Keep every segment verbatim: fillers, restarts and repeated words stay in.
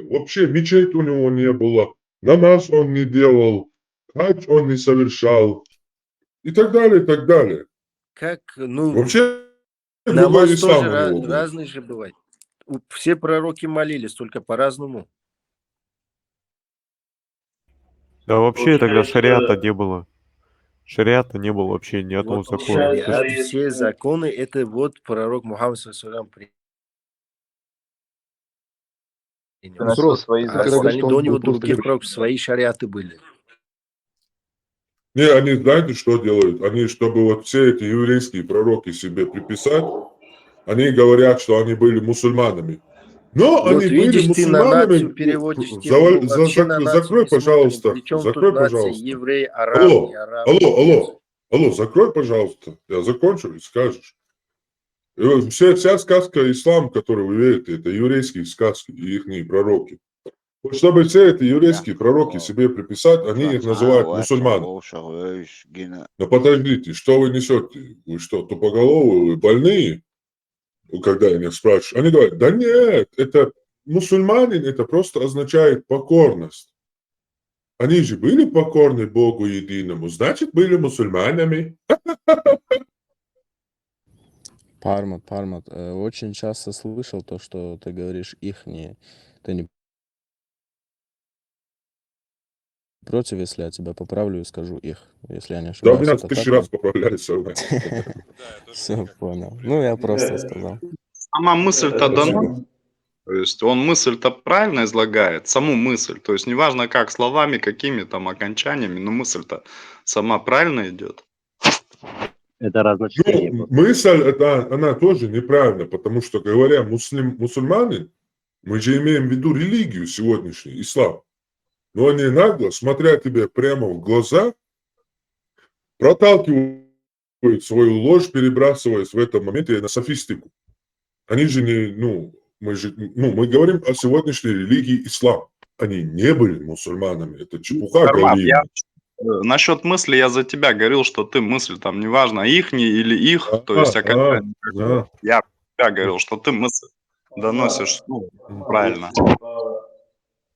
Вообще мечеть у него не было, намаз он не делал, хадж он не совершал и так далее, и так далее. Как, ну, Вообще другой намаз ислам тоже у ра- него был. Разный же бывает. У- Все пророки молились, только по-разному. Да вообще тогда Получается, шариата не было. Шариата не было вообще ни одного Вот закона. шариат, получается, все законы, это вот пророк Мухаммад саллаллаху алейхи ва саллям при- принял. Просто свои А законы. остальные до него Просто другие пророки свои шариаты были. Не, они, знаете, что делают? Они, чтобы вот все эти еврейские пророки себе приписать, они говорят, что они были мусульманами. Но Вот они были видишь, ты на мусульманами. нацию переводишь тему, Завал- мы за- вообще зак- на нацию Закрой, не смотрим. пожалуйста. Причём Закрой, тут нация пожалуйста. Еврей, араб, Алло, не араб. алло, алло, алло, закрой, пожалуйста. Я закончу и скажешь. И вот вся, вся сказка ислам, которую вы верите, это еврейские сказки и ихние пророки. Вот чтобы все эти еврейские пророки себе приписать, они их называют мусульманами. Но подождите, что вы несете? Вы что, тупоголовые, вы больные? Ну, когда я их спрашиваю, они говорят: да нет, это мусульманин, это просто означает покорность. Они же были покорны Богу единому, значит, были мусульманами. Пармат, Пармат, э, очень часто слышал то, что ты говоришь ихние. Ты не против, если я тебя поправлю и скажу их, если я не Да, ошибаюсь, меня это тысячу так, раз да? Поправляй, всё равно. Все, понял. Ну, я просто сказал. Сама мысль-то Спасибо. дана. То есть он мысль-то правильно излагает, саму мысль. То есть неважно как, словами, какими там окончаниями, но мысль-то сама правильно идет. Это разночтение Ну, просто. мысль, это, она тоже неправильна, потому что, говоря муслим, мусульманин, мы же имеем в виду религию сегодняшнюю, ислам. Но они нагло, смотря тебе прямо в глаза, проталкивают свою ложь, перебрасываясь в этом моменте на софистику. Они же не, ну, мы же, ну, мы говорим о сегодняшней религии ислам. Они не были мусульманами, это чепуха Пармат, я галимая. э, насчет мысли я за тебя говорил, что ты мысль там неважно, ихний или их, то есть А, окончание. а, да. Я за тебя говорил, что ты мысль доносишь, ну, правильно.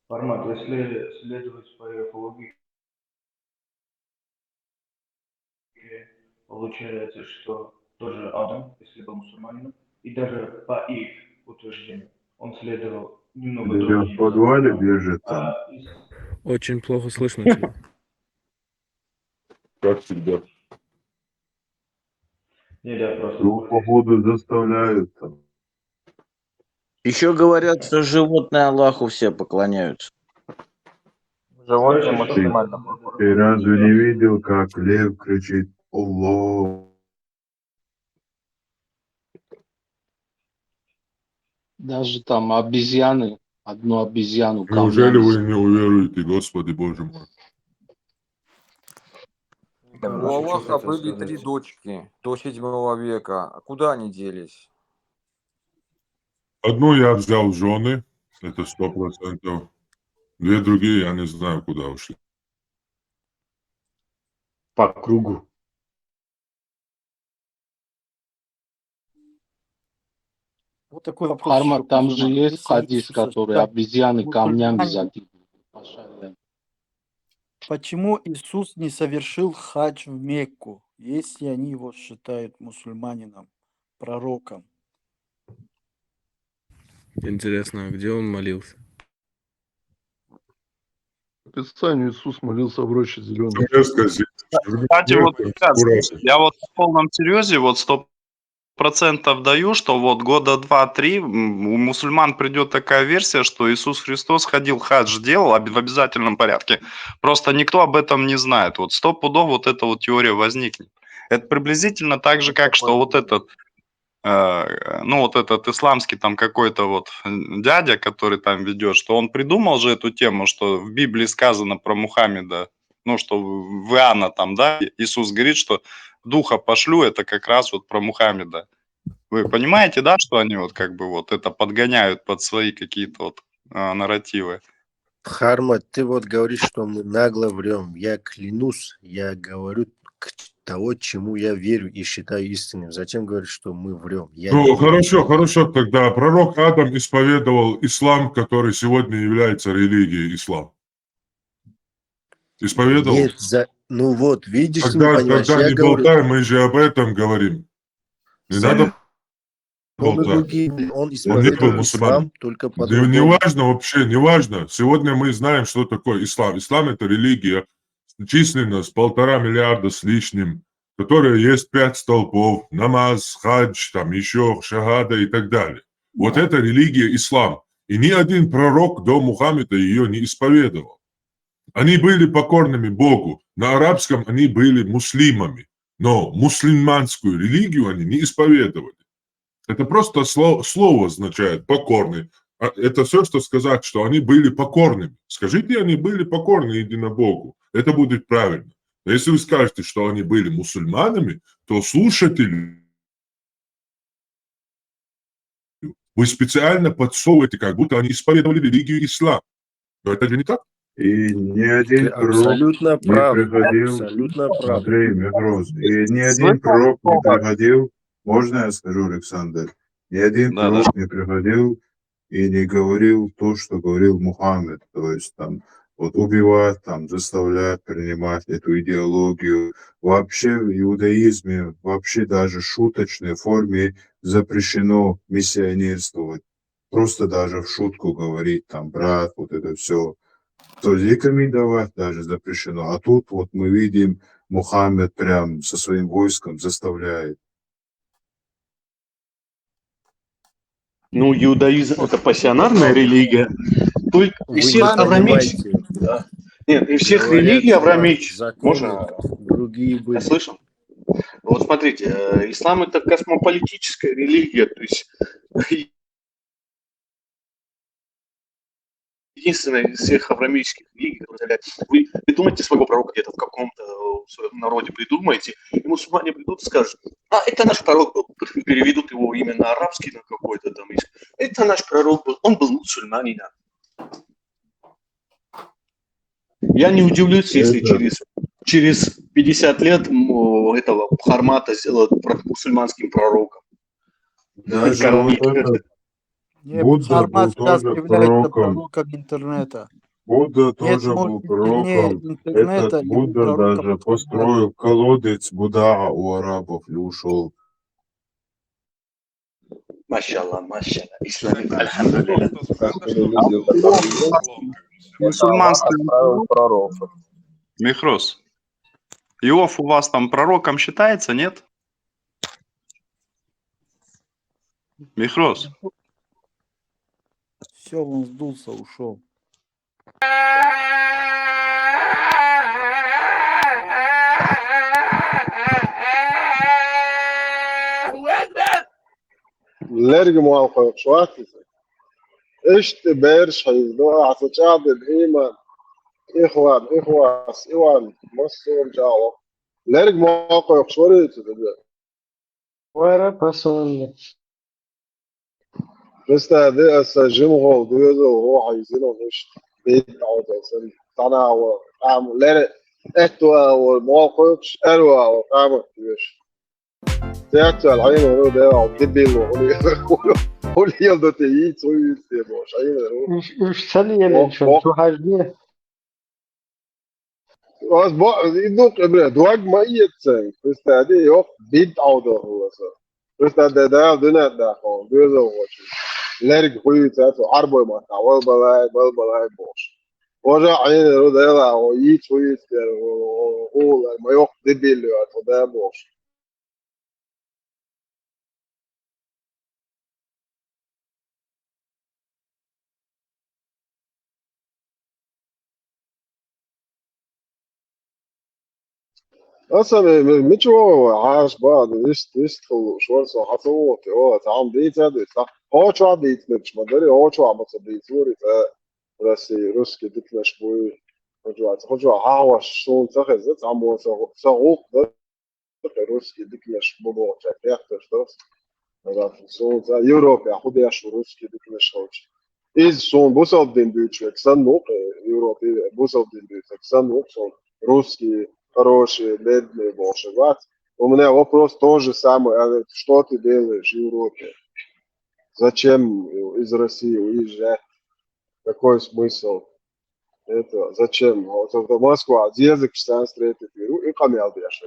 Пармат, если следовать по их логике, получается, что тоже Адам, если был мусульманином, и даже по их утверждению, он следовал немного Где, в другим подвале законам, держится? А из- Очень плохо слышно тебя. Как всегда. Не, да, просто Ну, походу, заставляют там. Еще говорят, что животные Аллаху все поклоняются. Животные Короче, максимально Ты разве не видел, как лев кричит: «Аллах»? Даже там обезьяны, одну обезьяну Неужели камнями вы за- не уверуете, Господи Боже мой? У Аллаха были три дочки до седьмого века. А куда они делись? Одну я взял в жены, это сто процентов. Две другие я не знаю, куда ушли. По кругу. Вот такой вопрос. Парма, ещё к там нему. Же есть Если хадис, Иисуса который считать обезьяны камнями мусульманами, закидывали по шариату. Почему Иисус не совершил хадж в Мекку, если они его считают мусульманином, пророком? Интересно, а где он молился? По Писанию Иисус молился в роще зеленой. Кстати, вот сейчас, я вот на полном серьезе, вот сто процентов даю, что вот года два-три м, у мусульман придет такая версия, что Иисус Христос ходил хадж делал об- в обязательном порядке. Просто никто об этом не знает. Вот сто пудов вот эта вот теория возникнет. Это приблизительно так же, как что вот этот э, ну, вот этот исламский там какой-то вот м, дядя, который там ведет, что он придумал же эту тему, что в Библии сказано про Мухаммеда, ну, что в в Иоанна там, да, Иисус говорит, что духа пошлю, это как раз вот про Мухаммеда. Вы понимаете, да, что они вот как бы вот это подгоняют под свои какие-то вот а, нарративы? Хармат, ты вот говоришь, что мы нагло врем. Я клянусь, я говорю к того, чему я верю и считаю истинным. Зачем говорить, что мы врем? Я Ну, не верю. Хорошо, хорошо тогда. Пророк Адам исповедовал ислам, который сегодня является религией ислам. Исповедовал. Нет, за... ну вот, видишь, ты не Тогда, понимаешь. Тогда Я не говорю, болтай, мы же об этом говорим. Не Сами- надо он и болтать. другие были, он Он не был исповедовал мусульманин. Ислам, только Не, по-другому. Неважно вообще, неважно. Сегодня мы знаем, что такое ислам. Ислам — это религия, численность полтора миллиарда с лишним, которая есть пять столпов: намаз, хадж, там еще шахада и так далее. Вот это религия ислам. И ни один пророк до Мухаммеда ее не исповедовал. Они были покорными Богу. На арабском они были муслимами. Но мусульманскую религию они не исповедовали. Это просто слово, слово означает покорный. А это все, что сказать, что они были покорными. Скажите, они были покорны единобогу. Это будет правильно. Но если вы скажете, что они были мусульманами, то слушатели, вы специально подсовываете, как будто они исповедовали религию ислам. Но это же не так. И ни один Ты пророк абсолютно не прав. Приходил. Абсолютно прав. Смотри, Мехроз, и ни один Слышал пророк не слово? Приходил. Можно я скажу, Александр? Ни один Да, да. Пророк не приходил и не говорил то, что говорил Мухаммед, то есть там вот убивать, там заставлять принимать эту идеологию. Вообще в иудаизме, вообще даже в шуточной форме запрещено миссионерствовать. Просто даже в шутку говорить, там, брат, вот это все. То есть рекомендовать даже запрещено. А тут вот мы видим, Мухаммед прям со своим войском заставляет. Ну, иудаизм — это пассионарная религия. Только из всех авраамических... Да. Нет, из всех религий авраамических... Можно? Другие были. Я слышал. Вот смотрите, э, ислам — это космополитическая религия, то есть единственная из всех авраамических религий, которая заявляет: вы придумайте своего пророка где-то в каком-то, э, в своем народе придумайте, и мусульмане придут и скажут: а, это наш пророк был, переведут его имя на арабский, на какой-то там язык. Это наш пророк был, он был мусульманином. Я не удивлюсь, если через, через пятьдесят лет, м, этого Хармата сделают про-, мусульманским пророком. Даже вот этот Нет, Будда Хармат был сейчас тоже является пророком. Пророком интернета. Будда Нет тоже был мощи сильнее пророком. Интернета, Этот и Будда пророком даже интернета. Построил колодец Будаа у арабов и ушел. Машалла, машалла. Ислам, Так, альхамдулилля. Михроз, это что за люди? Мусульманство. Отправил пророков. Михроз, Иов у вас там пророком считается, нет? Михроз. Все, он сдулся, ушел. Лерг мал къокъуш вац иза. Иштта бераш хьийза ду ахьа, са чӀагӀдина иман, ихван, ихвас, иван, массо а чӀагӀо. Лерг мал къокъуш вара иза. Вара пасонна. Христа де аса жимгъол доьзал гӀо хьийзина иштта. Бейт Ӏодал санна. Цхьана а вара, къам лер, аьтту а вара, мал къокъуш, аьрру а вара, къамат веш. Цецваьлла хьийна вара, дела, дебил вара, хӀули, хӀули ел до те йийца, хӀу йийца те бохуш, хьийна вара. Уж, уж ца лелачун, Бо-, бо-, чу хьажде. Ас бо-, и ду, бля, дог ма эца, Христа де, йох, бид Ӏовдал хӀу аса. Христа де, Дала дуьнен даха, доьзал гӀочу. Лерг хӀу йийца, цу Ӏарбой маттахь, вал балай, вал балай бохуш. Вожа хьийна вара, дела, хӀу йийца, хӀу йийца те, хӀу, хӀу, хӀу, ма йох, дебил ю, а цу да бохуш. Аса ме-, ме-, мича вогӀу вай? Хьаша бан, вист, вист хилла, шор со хьан ца вогӀу те, о, цхьа хӀума дийца а дуьйцу, хьо чохь дийцинарш ма дарий, хьо чохь ма ца дийцура, цкъа Россия, русский диканаш буй, хьо чохь, хьо чохь хьахош суна ца хеза, цхьаммо ца, ца гӀуллакх дар, русский диканаш бу бохуча кхетташ дар. Суна ца, Европехь хӀун деш ву русский диканаш хилча? Из сун бусалба дин дуьйцуш верг санна ву-кх, Европе бусалба дин дуьйцуш верг санна ву-кх сун, русский, хороший, бедный бохуш вац. У меня вопрос то же самое, а что ты делаешь в Европе? Зачем из России уезжать? Какой смысл? Это, зачем? Вот это Москва, язык читан встретить, и къамел деш.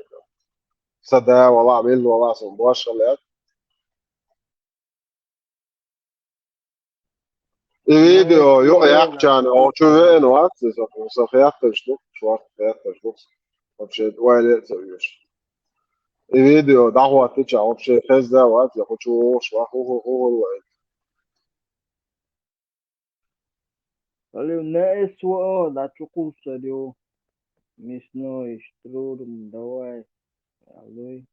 Сада вала, мил вала, сон башха лет. И видео юкъа яьккхачарна, оха чу веана вац, со, со хетташ ду, шорта хетташ ду. Вообще, вай ле ца веш. И видео дӀахӀоттича, вообще, хезна вац, я хӀу чу вогӀуш вац, хӀу, хӀу, хӀу, хӀу вай. Алив, не эс ва, да чу кхувсар ю. Мясной штурм, давай. Алуй.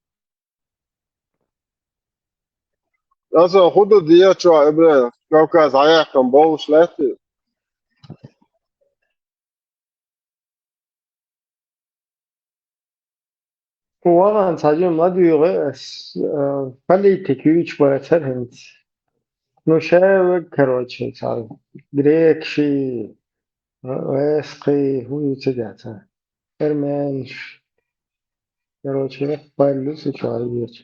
Аса худа дечо, Ибрахим, Кавказ хьаяьккхина болуш лаьтти? Вахана цхьа жимма ладуьйгӀи ас, э, политика юьйцуш бацара хӀинца. Ну, шаьвиг, короче, цхьа грекаши, ваьсткхи, хӀун ю ца децара. Армянаш. Короче, баллу ца чуьра веча.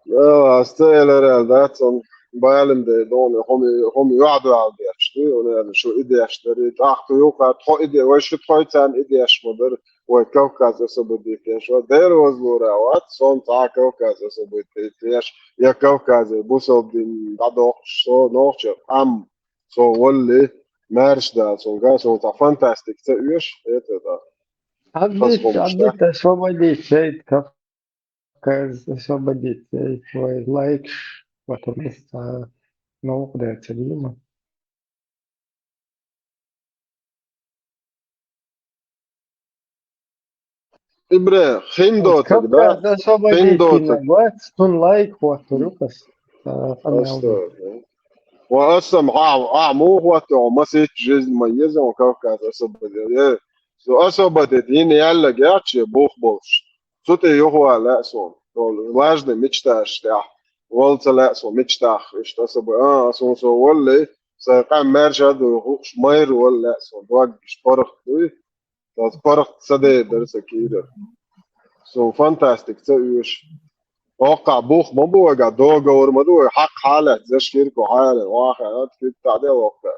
Ас ца элира аьлла дац, сан балим де, дуьне, хӀума, хӀума юьхьдоьлла деш ду, хӀунда аьлча шу и деш дарий, тӀаккха юха тхо и де, вай шу тхоьца царна и деш ма дара, вай Кавказ освободить деш, вай Дела вазлура вац, сон цхьа Кавказ освободить деш, я Кавказе бусалба дин дӀадоккхуш, со нохча къам, со валли, маьрша дала, сон га, сон цхьа фантастика ца оьшу, это да. Хас Хьаббит, хӀумаш хьаббит, да. Освободить, шайт, Кавказ освободить, шайт, вай лайкаш, ватурмис, а, новкъа дерца дима. Ибре, хин доцург, да? Кавказ Хин доцург. Освободительный, вац, цунна лайк хӀоттур ю ас, а, Ас къамел. Ва ас сам, а, а, муха хӀотто, масийтта жизнь ма еза, Кавказ освободить. Э, со освободить йина яьлла гече бух болуш. Цу тӀе юхавала лаьа суна. Важный мечташ тӀехь. Вала ца лаьа суна мечтах, иштта особо-, а, суна со валли, сайн къам маьрша а дуй, хууш майра вала лаьа суна, дог иштта паргӀат дуй. Ас паргӀат ца дер дара сан кийрара. Суна фантастика ца оьшу. Оккха бух ма бу вайга, договор ма ду вай, хьакъ хьалаьцна, зашкирко хьалаьцна, ваха, ат куьг таӀде воккха.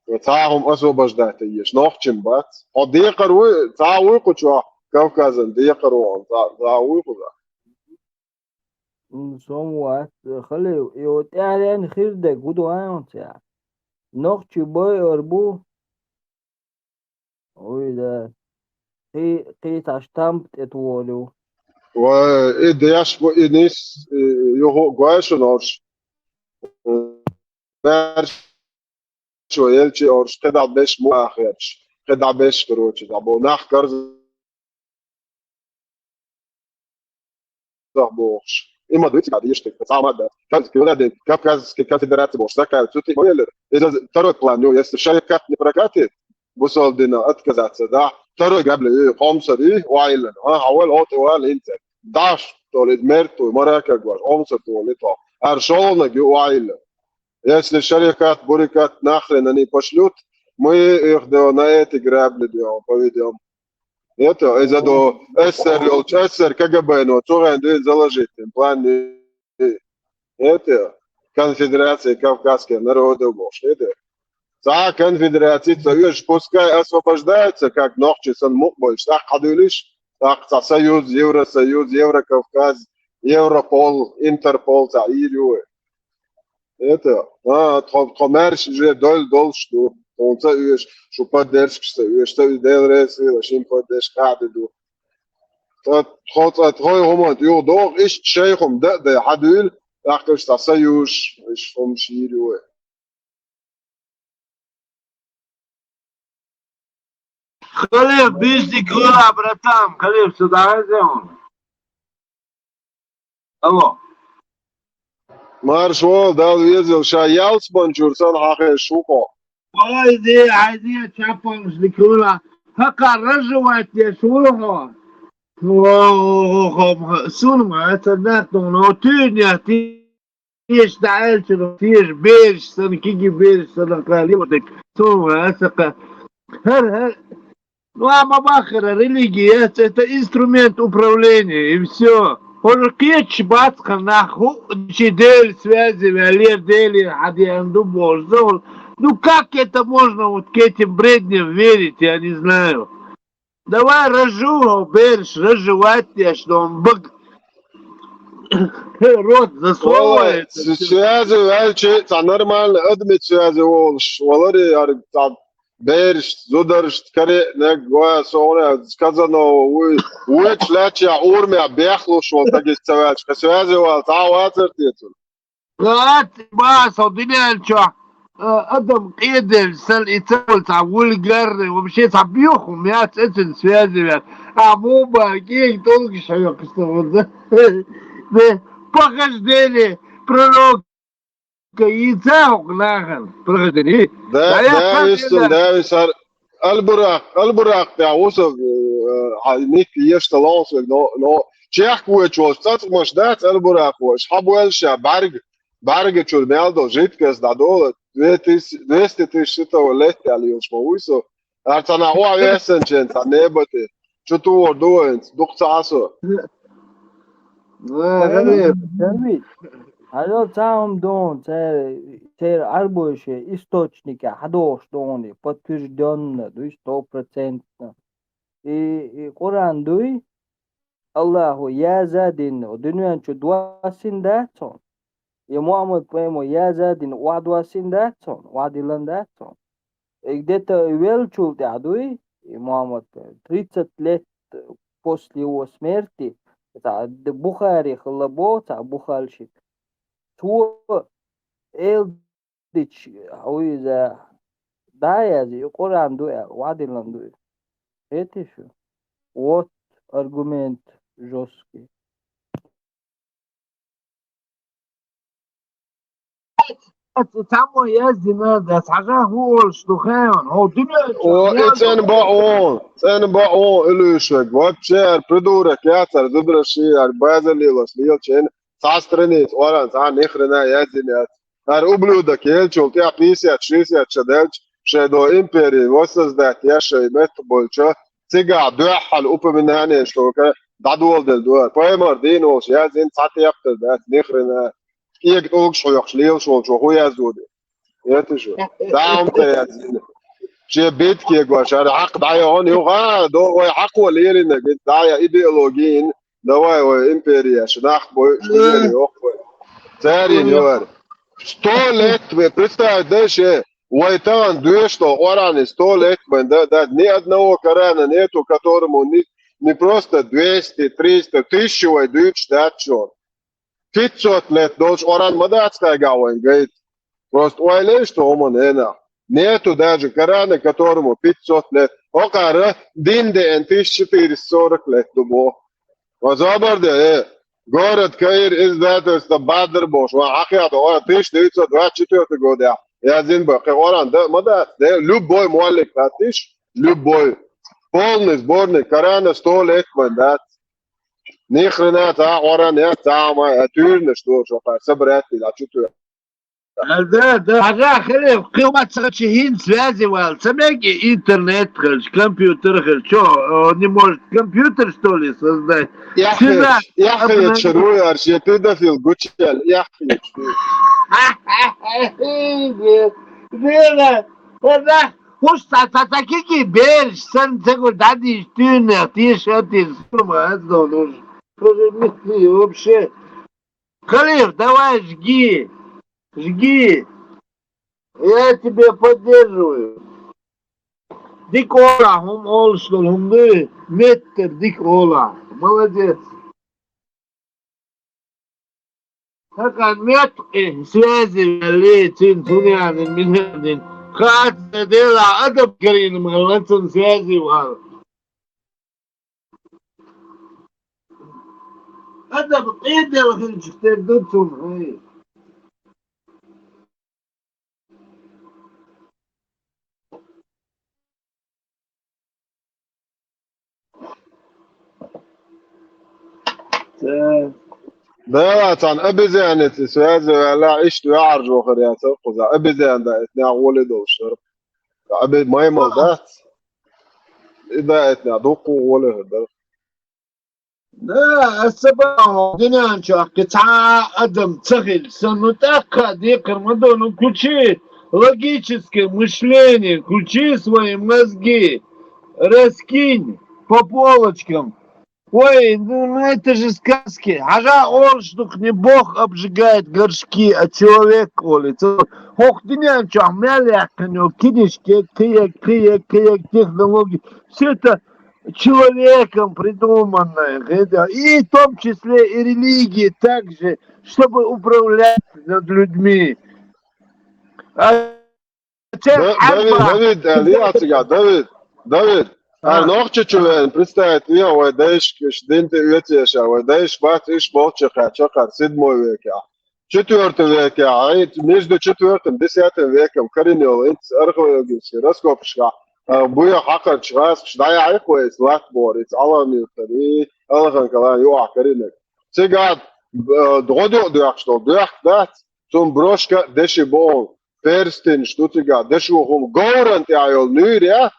Вай цхьа хӀума освобождать еш, нохчим бац. Хьо декхар вуй, цхьа вуй кху чохь, Кавказан декхар ву хьуна, цхьа, цхьа вуй кхуза. М, сом вац, Халил, и тӀаьхьаренна хир дерг хӀун ду хьуна цара? Нохчий байар бу? Ой, да. Кхи-, кхин цхьа штамп тӀе тухур ю. Вай, и деш бу, и нис, и юху а гой шуна орш. Берш вай елчи орш, кхидӀа беш ма ахерш. КхидӀа беш, короче, дӀа бо нах карз- бохуш. И ма дуьйцу, дийш тӀе, цхьа ма дац. Кавказский, Кавказский конфедерация бохуш, закай, цу тӀе ма велира. Иза второй план ю, если шарикат не прокатит, бусалба дина отказаться, да? Второй грабли ю, къомсар ю, ваилла. А, хьавал, хьо тӀе вала, хӀинца. Даш, то ли мертвый, моряка гваш, къомсар то ли то. Ар шолнаг ю, ваилла. Если шарикат, бурикат нахрен они пошлют, мы их до-, на эти грабли дём, поведём. Это, из-за до СССР йолчу, СССР КГБ-но, цу хенахь дуьйна заложить дина план, это, конфедерация кавказских народов бохуш, это. Цхьа конфедерация ца оьшу, пускай освобождается, как нохчий санна мукъа болчу, тӀаккха хьадуьйлиш, тӀаккха цхьа союз, Евросоюз, Еврокавказ, Европол, Интерпол цхьа йийр ю вай. Это, а, тхо, тхо маьрша уже дойл долуш ду. Тхуна ца оьшу, шу поддержкаш ца оьшу, ца оьшу, Дела реза хила, шин поддержка къахьди ду. Тхо, тхо, тхо, тхо хӀуманна юха догӀу, иштта шайх хӀума дан а дай, хьадуьйла, тӀаккха иштта союзаш, иштта хӀумаш йийр ю вай. Халев, бижди крыла, братан, Халев, сюда, Халев. Алло. Марш вол, Дала везал, ша ялсманчуьра санна хьан хезаш ву хьо? Ой, зе, ай, зе, чапалш дикрула. Хакар разжевать еш ву хьо? О, суна ма, это да, ну, ну, ты не, ты Эш даьлча, эш бераш санна, кегий бераш санна кхале, вот так. Цо вацакха. ХӀара, хӀара. Ну, а ма бахара религия, это инструмент управления, и всё. Уже кхеташ бац-кх нах, хӀу, чи Дела связи ваьле, Дела хьадеана ду бохуш зовла. Ну, как это можно вот к этим бредням верить, я не знаю. Давай рожу, бераш, рожевать еш дон бага. Рот засовывает. Связи ваьлча, цхьа нормальный адамий связи волуш, валаре, яра, цхьа бераш, зударшта каре, наг, ва, со хьуна, Казанова, вуй, вуйчу лаьчча урамехь бехлуш волу, дагист ца ваьлча, ка связи вала, цхьа а вацар те цунна? Гад, ба, со дуьнен чохь, э, адам къеделча санна, и ца волу цхьа вульгарный, вообще цхьа боьха хӀума яц, эцун связи ваьлла. А муха бара, кӀега тӀулгаш хьоькхуш ца ваза. Де, похождение пророка йийца хӀокху нахана, прохождение. Да, да, да, я истина, да, висар. Албуракх, Албуракх тӀехь ву со, э, хьан ник еш талонс вег, но, но чехка вочу волчу цӀацкъамаш дац Албуракх волуш, хьан боьлла ша бӀаьрга, бӀаьрга чуьра мел долу жидкость дӀадолу, две тысячи, двести тысяч световой лет аьлла йолуш ма вуй со. Ар цхьана охьавессанчен цхьа небати. Чу тухур ду вайнца, дукха ца Ӏа со. Ой, Ой, Галер. Галер. Хьажал цхьа хӀума доху, церан, церан Ӏарбойше источникехь хьадохуш доху, подтверждённо дуй, сто процентно. И, и Къуръан дуй, Аллахо яза дина, дуьнен чу доссина дац хьуна. И Мухьаммад пайхамар яза дина, охьадоссина дац хьуна, охьадиллина дац хьуна. И где-то веллачул тӀаьхьа дуй, и Мухьаммад пайхамар, тридцать лет после его смерти, цхьа д-, Бухари хилла боху, цхьа бухальщик. Цо эл дича, хьо иза дӀа а яза, и Къуръан ду аьлла, вадиллан ду иза. Хетий шу? Вот аргумент жёсткий. Цхьаммо яздина, да, цхьа хӀун олуш ду хенахь, хьо дуьнен чу О, и цӀена баон, цӀена баон, илуьйшург. Вообще, ар придурок яц, ар зударши, ар база лелош лелачийн. Цхьа страница, оран, цхьа ни хрена яздина яц. ХӀара ублюдок елчул тӀехь пятьдесят, шестьдесят шо даьлча, шайн до империи воссоздать еш шайн меттах болчо, цигахь дуьххьал упоминание, что ка дӀадоладелла ду. Пайхамар дийна волуш яздина цхьа тептар дац, ни хрена. КӀега тӀулгаш хьоькхуш лелаш волчо хӀун яздо де? Эта шу. Даун ца яздина. Шен битке гош, ара хьакха дӀайогӀун, юха, а, до вай хьакхо лелинарг, дӀа я идеология йина, Давай вай империя, шу нах бой, шу Э. лерий, охьа вай. Царин Э. юар. Сто лет, вы представить, да, ше, вай таган дуьйш до, оран и сто лет, бен, да, да, ни одного Корана нету, которому не, не просто двести, триста, тысячу вай дуьйцуш дац шуна. Пятьсот лет долуш оран ма дац кхайгахь вайн гайта. Просто ойла еш тхо хӀуманна, нету даже Корана, которому пятьсот лет. ХӀокхара дин деана тысяча четыреста сорок лет ду боху. Ва зобар де, э, город Каир, издательство Бадр бохуш, ва хьахеха, ва тысяча девятьсот двадцать четвёртый годехь яздина бан, кхин оран дан ма дац, де, любой моллик хаттиш, любой. Полный сборник Корана сто лет вайн дац. Ни хрена цхьа а оран яц, цхьа а ма, а, туьйранаш долуш, ва собрать дина, а чу туьйра. А, да, да. Ага, хиле, кхин ма ца чи хӀинца связи вала. Ца мега интернет хилча, компьютер хилча. Чё, он не может компьютер, что ли, создать? Яхъечу, Сина яхъечу обман- руй арш, я педофил гучел, яхъечу. Нет, нет, да. ХӀуш ца, ца, ца кики бераш санна ца гур дӀадийша туьйранех, теша а теш, сурма а дон уж. Тоже мисли вообще. Халиф, давай жги. Жги. Я тебя поддерживаю. Дика олахь, хӀума олуш долу хӀума дуй, меттара дика олахь. Молодец. ХӀокхуьнан метта связи ваьлли, цуьнан цунянин, минянин. Хатта делахь, адаб карийна ма лан цунна связи вала. Адам къедел хилча тера ду цунна, хӀай. Так. Дала цхьана обезьяница связывала, иштта ваьӀаржо хир яцара кхуза. Обезьян даийтинехь гӀоле долуш дара. Абе маймал дац. И даийтинехь дуккха гӀоле хир дара. Да, аса бахьа дуьнен чохь кхин цхьа а адам ца хилча санна, ну, тӀаккха декхар ма ду, ну, включи логическое мышление, включи свои мозги, раскинь по полочкам. Ой, ну, ну это же сказки. Хьажа олуш ду-кх, не Бог обжигает горшки, а человек, олий. Цо хӀокху дуьнен чохь мел яьккхина йолу книжки, кхин, кхин, кхин технологии. Все это человеком придуманное, и в том числе и религии также, чтобы управлять над людьми. А церан Да-, Давид, хьарба. Давид, э, лиъа цигахь, Давид, Давид. А. Ара нохча чу веана, представить веана, вай дайшка, иш дин тӀе оьцуш, вай дайшка бац, иш болчу кхаьча, кхара седьмой векехь. Четвёртый векехь, а, между четвёртым, десятым веком карийна йолу, итс археологический раскопкашкахь, а, буьйхьа хьакхарчу гӀазкхаша дӀаяхьийкх вай иза латта бохура, итс Ӏаламатари, Алхан-Калан юкъахь карийнарг. Цигахь, а, гӀодо а доьхкуш долу, доьхку дац, цунна брошка а, деши боху, перстенаш ду цигахь, дешо хӀума, говран тӀехь йолу нуьйр яц,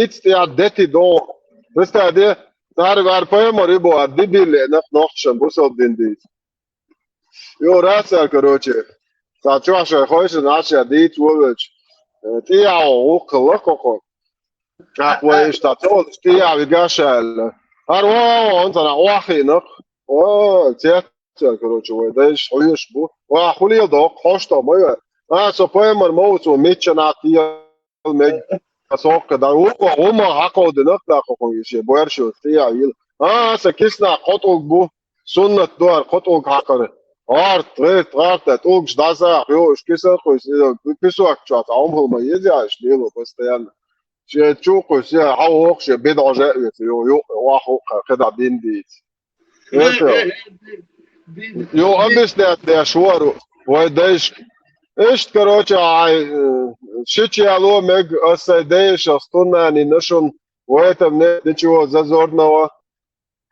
итс тӀехь дети догӀу. Представь де, цара вара пайхамар и боху, ара дибилле нах нохчашна бусалба дин дийца. Йо, рацара, короче, цхьа чохь шайн хойшина Ӏаш а дийца вовелча, э, тӀехьа гӀуллакх хилла кхокхо. Чакх вай иштта цо волуш, тӀехьа вигаш а аьлла. ХӀара вон, вон, вон, цхьана охьахиънарх. О, цец. Цара, короче, вай дайша хьоьжуш бу. Ва, хӀун леладо, хьош тоху ма вара. А, со пайхамар ма ву, цо миччанхьа тел мега. Аса хӀокху дан вукхо хӀума хьакховдина, даккха хӀун шен боьршо тӀехьа йила. А, аса киснахь кхо тӀулг бу. Суннат ду хӀара кхо тӀулг хьакхар. ГӀорта, гӀерта, гӀарта, тӀулгаш дӀасаха, йо, уьш киса а кхуьйсу, песок чохь цхьа хӀума хила ма еза, иштта лело постоянно. Шен чу а кхуьйсу, я, хьо воху шен бедӀа хьожа а оьцу, йо, йо, ваху, кхидӀа дин дийца. Это, йо, объяснять деш вара вай дайшка. Иштта, короче, ай, э, шича яло мега, аса сайн дайша стуннанина шун, в этом нет ничего зазорного.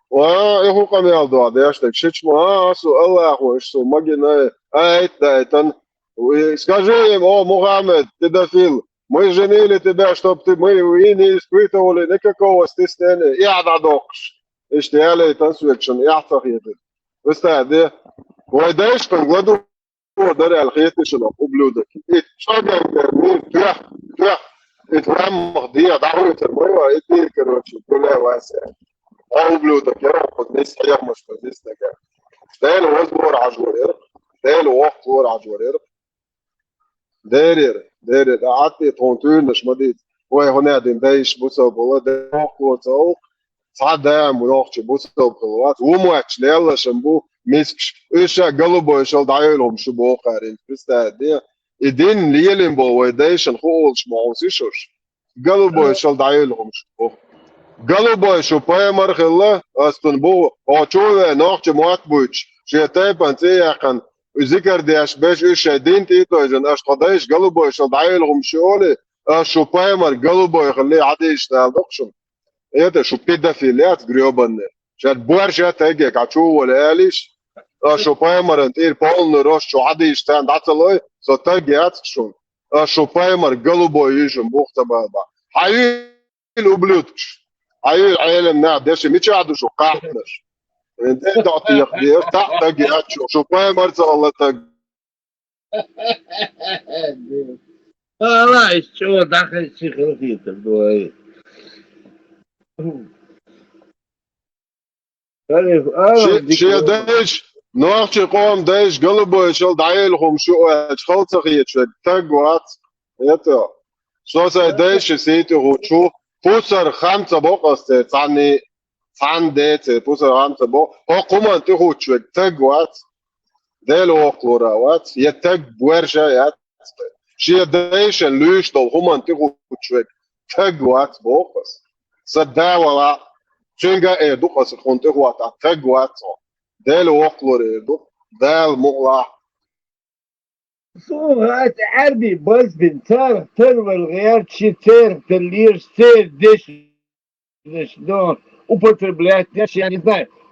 Ва, и хӀун къамел ду, дешнарг, шича ма, а, асу Аллахо, иш су магина, айт дайтан. И скажи им: «О, Мухаммед, педофил, мы женили тебя, чтоб ты, мы и не испытывали никакого стеснения». И а дӀадоккхуш. Иштта ялайтан соьгашна, и а ца хетира. Представь, де? Вай дайшкан гладу дара аьлла хеташ шуна, ублюдок. И чӀогӀа мир, туьх, туьх. И ламмах де, дӀахӀуьйтур, ма вай, и тӀе, короче, гуляй, Вася. Хьо ублюдок, я вот здесь, я, может, здесь такая. Дела возлора хьажа вара, дела воккхалора хьажа вара. Деррера, деррера, а, Ӏад тӀе тхуна туьйранаш ма дийца. Вай хӀун а дина, дайша бусалба бала, доккхалора ца гӀуллакх, цхьа дама нохча бусалба хила вац. Ву моьттуш леллашам бу мискаш. Уьш ша голубой шал дӀайойла хӀума шу боху кхарин. Представь, де. И дин лелин бо вай дайшан хууш ма хьовсуш уьш. Голубой шал дӀайойла хӀума шу боху. Голубой шу пайхамар хилла, ас цунна бу, о, чу вай нохча мотт буьйцуш, шен тайпан цӀе яьккхина, зикар деш, беш уьш шайн дин тӀе а тойжина, аша тхо дайша голубой шал дӀайойла хӀума шу олий, аша шу пайхамар голубой хилли хьадийша дала доккху шуна. Это шу педофил яц грёбанный. Шаьш боьрша тайге кхачу а волу алиш, аша шу пайхамаран тӀера полный рост шу хьадийша царна дӀа ца лой, со таг яц шуна. Аша шу пайхамар голубой йижина бух ца баба. Хьан ил ублюдкаш. Хьан ил Ӏелам нах деши мичахь ду шу кхахьнаш? Эн тӀе дохтех деш, таӀ таг яц шу, шу пайхамар ца хилла таг. Ала, иш чӀогӀа дӀахезчи хила хетар ду ай. Ши-, шен дайша, нохчийн къоман дайша, голубой шал дӀайойла хӀума шу аьлча, хала ца хеташ верг таг вац. Это, со сайн дайша сий тӀе хӀуттуш ву, пусар хам ца бокъу ас церан цхьанний, цхьанна ден церан пусар хам ца бокъу, хӀокху хӀуманна тӀе хӀуттуш верг таг вац. Дела воккхалора вац, я таг боьрша яц. Шен дайшан луьйш долу хӀуманна тӀе хӀуттуш верг таг вац боху ас. Сан да вала, цуьнга а эр ду ас хӀунна тӀе хӀоттахь, таг вац хьо. Дела воккхалора эр ду, Дала мукъалахь. Суна хӀинца Ӏаьрбий базбина, царах тарвала гӀерташ, церан тарлеш, церан дешнаш, ну, употреблять, я не знаю.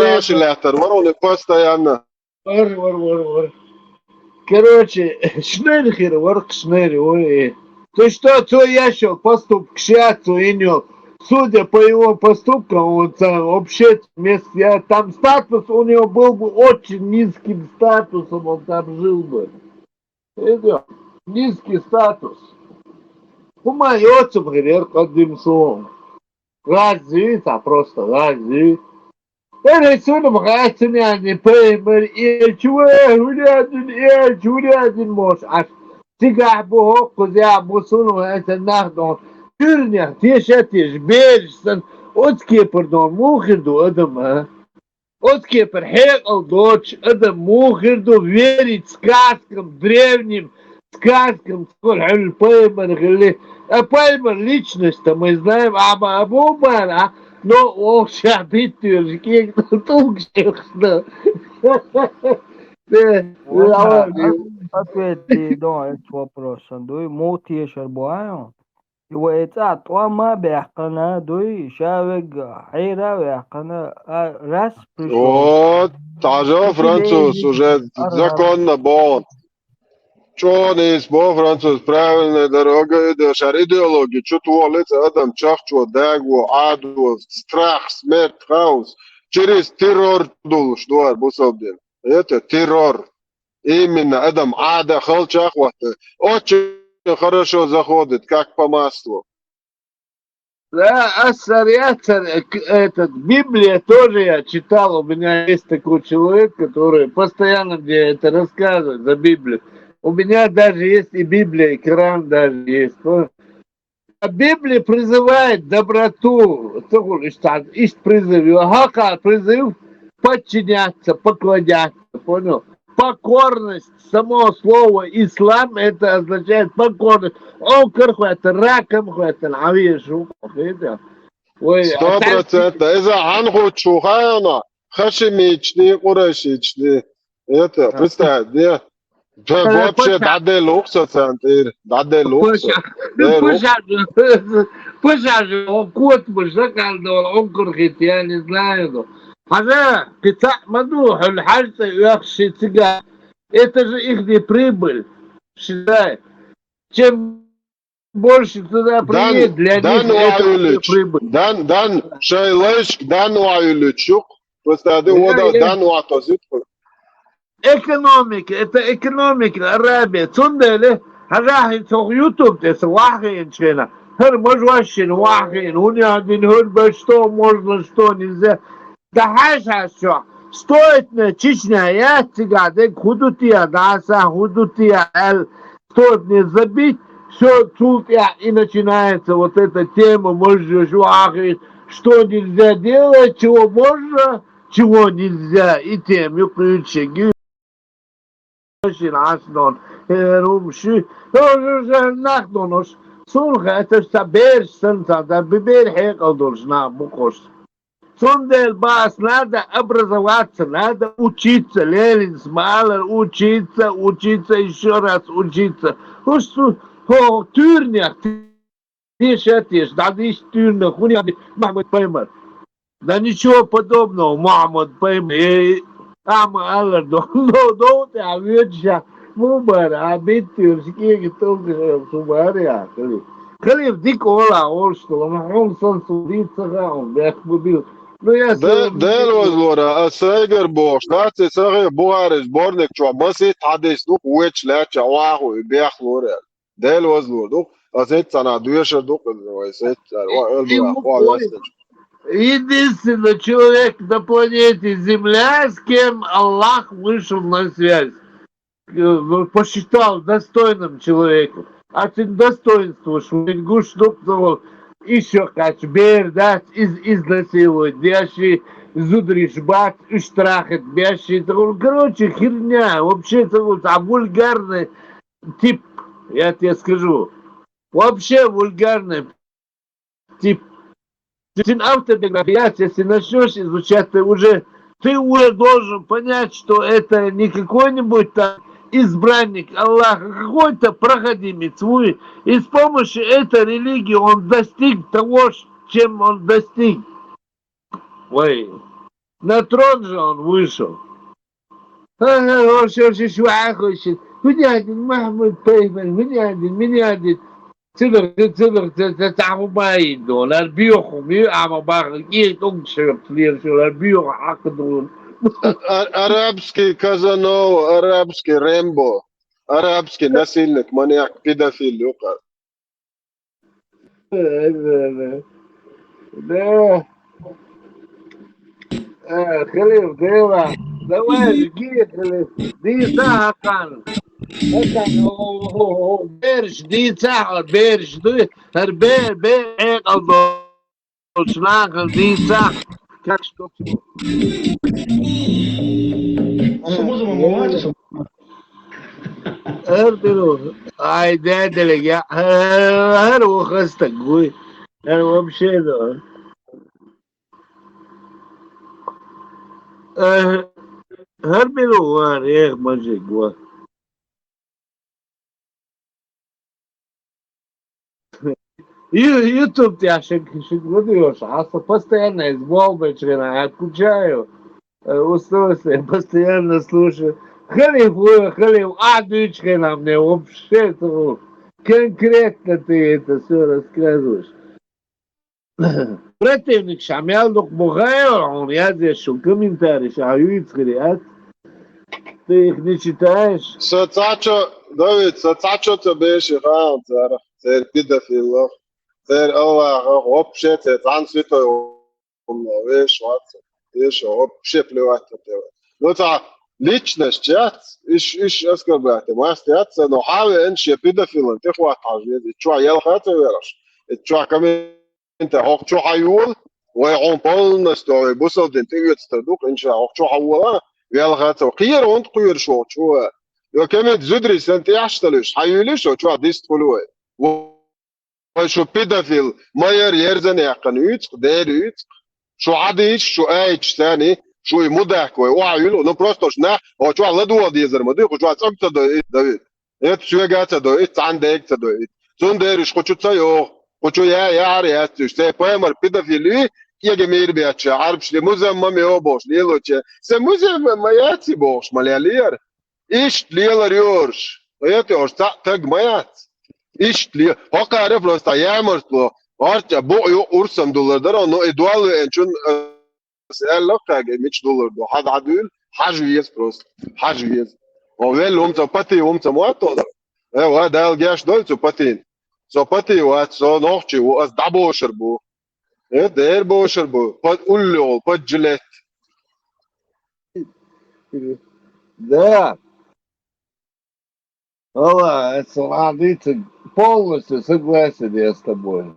Бараши лаьттар вар уни постоянно. Вар, вар, вар, вар. Короче, шнайр хир вар, шнайр, ой. То, что цо яшал поступок шьяц у иньо, судя по его поступкам, он там вообще мест, я, там статус у него был бы очень низким статусом, он там жил бы. Видел? Низкий статус. Хуман йоцам хир яр къадим сон. Гази, та просто гази. Эр хӀай сунам хацан яни пайхамар элча ва, хӀурядин элча, хӀурядин мош Ӏаш. Цигахь бу хӀокхуза бу сунам хацан нах дон. Туьрнех теша теш, бераш сан, оцу кепар дон муха хир ду адам, а? Оцу кепар хьекъал доцуш адам муха хир ду, верить сказкам, древним сказкам, цигахь хьуьлла пайхамар хилли. А пайхамар личность-то мы знаем, а ма абу бара, но оха ша биттуьржа кегна тӀулгаш эхна. Э, Вот, а, ответ ди дон эцу вопросан дуй, муха тешар бу, а? И вай цӀа тӀом а баьккхина дуй, ша вегга хьера а ваьккхина, а, раз пришёл. Вот, тажа француз уже законно богӀун. ЧӀогӀа нийса бо француз, правильная дорога, иде шар идеологи чу тохалица адам чахчо, даго, Ӏадо, страх, смерть, хаос. Через террор дулуш дуар бусалба дин. Это террор. Именно адам Ӏада халча а хӀотта. Очень хорошо заходит, как по маслу. Да, ас сар яцар, э, к-, этот, Библия тоже я читал. У меня есть такой человек, который постоянно мне это рассказывает за Библию. У меня даже есть и Библия, и Коран даже есть. Ну, а Библия призывает доброту. Ца хул иштта, иштта призыв ю. ХӀокху призыв подчиняться, покладяться, понял? Покорность, само слово ислам, это означает покорность. Онкар хватит, раком хватит, а вешал, видел? Ой, сто процентов. Иза хьан хуучу хайна, хашимични, къурайшични. Это, представь, где? Да, вообще, дӀаделла ву-кх со царна тӀера, дӀаделла ву-кх со. Паша, паша же, о, кот бы шакал дал, он курхит, я не знаю, ну. Хьажа, кхин цхьаъ ма ду, хьуьлла хьаьжцӀа оьхуш ши цига. Это же ихний прибыль, считай. Чем больше туда приедет, для них это прибыль. Дан, дан, шайн лайшка дан ваьллачух, просто дан ватозит. Экономика, это экономика, Арабия. Цундела, хьажахьи цох YouTube тӀе са вахьхиъначу хенахь, хӀара мажошшина вахьхиъна, хӀун яздина, хӀара бен что можно, что нельзя. Да хьаьжа хьаьжчохь, стоит мне Чечня, я цигахь дерг хӀун ду те, да, сан хӀун ду те, аьлла, стоит мне забить, всё, цул тӀаьхьа и начинается вот эта тема, можешь вахьхиъна, что нельзя делать, чего можно, чего нельзя, и тема юкъуьйтуш шег. Шина Ӏасдон, хӀера хӀума ши, хӀора нах донош, суна хаьтташ ца бераш санна ца дан, бе-, бер хьекъал долуш нах бу кхуш. Цундела бац, надо образоваться, надо учиться, Ленинс ма аллара, учиться, учиться, ещё раз учиться. ХӀуш цу, хӀо, туьрнех теша теша, дӀадиша туьрнех, хӀун яздина Махьмад-пайхамар. Да ничего подобного, Мухьаммад-пайхамар, э, ама аллара до, до, до тӀехь воьдуш, муха бара, а биттуьраш кега тӀулгаш хӀума бара, я, халиф. Халиф дика ола, олуш долу, амма хьуна санна суна дийца ца хаьа, бехк бу бил. Ну, я Де-, Дела вазлора, ас сайгара бохуш, наци сахе Бухарис сборник чохь масийтта хьадис ду, вечу лаьттачохь вахо и бехлора аьлла. Дела вазлур ду. Аса хӀетта цхьана доьшур ду, вай хӀетта цара, ой, ой, ой, ой, ой. Единственный человек на планете Земля, с кем Аллах вышел на связь. Э, посчитал достойным человеком. А цуьнан достоинство шу вайн гуш ду, Ещё кхаьча бер дац, из изнасиловать деш, зударий бац, уж трахать беш. Короче, херня, вообще, ца вульгарный тип, я тебе скажу. Вообще вульгарный тип. Цун автобиография, если начнёшь изучать, ты уже, ты уже должен понять, что это не какой-нибудь там избранник Аллаха, а какой-то проходимец. И с помощью этой религии он достиг того, чем он достиг. Ой, на трон же он вышел. Ха-ха, вообще, вообще, чего хочет? Хунядин, Махмуд Пейман, хунядин, минядин. Цыдыр, цыдыр, цыдыр, цыдыр, цыдыр, цыдыр, цыдыр, цыдыр, цыдыр, цыдыр, цыдыр, цыдыр, цыдыр, цыдыр, цыдыр, цыдыр, цыдыр, цыдыр. А-, а-, арабский Казанова, арабский Рэмбо, арабский насильник, маньяк, педофил, юха. Э, да, да. Да. Э, Халиф, Дела. Давай, жги, Халиф. Ди са хакан. Хакан, о, о, о, берш, ди са, берш, ди, хар бер, бер, э, калдо. Шнахал, ди са. Как что? Сумузу мамуати, сумузу. Эр дилу, ай, дэ, диле, я, эр, эр, ухаста, гуй. Эр вообще, да. Эр, эр билу, вар, эх, мажи, гуа. Ю-, YouTube я шаг, шаг выдаешь, а со постоянно из болбы члена отключаю. Э, устройство я постоянно слушаю. Халиф, э, Халиф, а дычка на мне вообще, то конкретно ты это все рассказываешь. Противник шамял дук бухайо, он я здесь шел комментарий, а юиц хряц. Ты их не читаешь? Со цачо, Давид, со цачо цо беши хаан цара. Цер педофилов. Цер Аллах, вообще, цер цан святой умно, веш ватса. Веш вообще плевать на тебя. Ну, ца личность яц, иш, иш оскорблять, маст яц, но хаве эн ше педофилан, ты хват хажи, и чё, ел хата вераш? И чё, комментарий хок чё хаюл? Вай он полностью, вай бусалдин, ты вет стадук, эн ша хок чё хавула? Вел хата, кир он кир шо, чё? Ё коммент зудри сен ты яшталыш, хаюлиш, чё, дист хулуй? Вай шу педофил, майор ерзан яккан уйцк, дер уйцк. Шу адиш, шу айч сани, шу и мудак вай, уа юлу, ну просто ж на, о чуа ладуа дезер муди, ху чуа цок ца дой, Давид. Эт сюега ца дой, цан дег ца дой. Цун дериш ху чу ца йох, ху чу я, я, ар я, цюш, се паймар педофили, кеге мир бяча, арбшли, музамма ме обош, лилоче. Се музамма яци бош, малялиер. Ишт лелар ёрш. Это ёрш ца-, таг маяц. Ишт ле-, хакаре просто ямартло. Артя бо ё урсам доллар дара, но и дуалы энчун, э, с-, элла каге мич доллар до. Хад адуил, хаж вез просто. Хаж вез. О, вел умца пати, умца муатто да. Э, ва дал геш дол цу патин. Со пати ва, со нохчи, у ас дабошер бу. Э, дер бошер бу. Под уллёл, под жилет. Да. Ала, это ладно, полностью согласен я с тобой.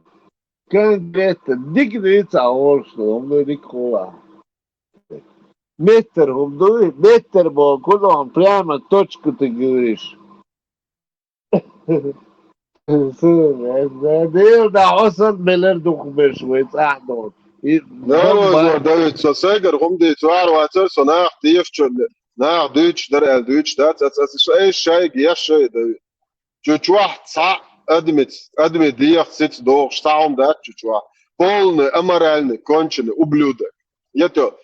Конкретно, дик дивиться, а он что, он говорит, дик хула. Метр, он говорит, метр был, куда он, прямо точку ты говоришь. Дел да, осад белер духмеш, вец ахдон. Да, Давид, со сегер, хум ди, цуар вацер, со нах, тиев чон. Нах, дюч, дар эл дюч, да, ца, ца, ца, эй, шай, геш, шай, Давид. Чучуах, ца, адмит, адмит, диях, сиц, дох, штаум, да, чучуах. Полный, аморальный, конченый, ублюдок. Это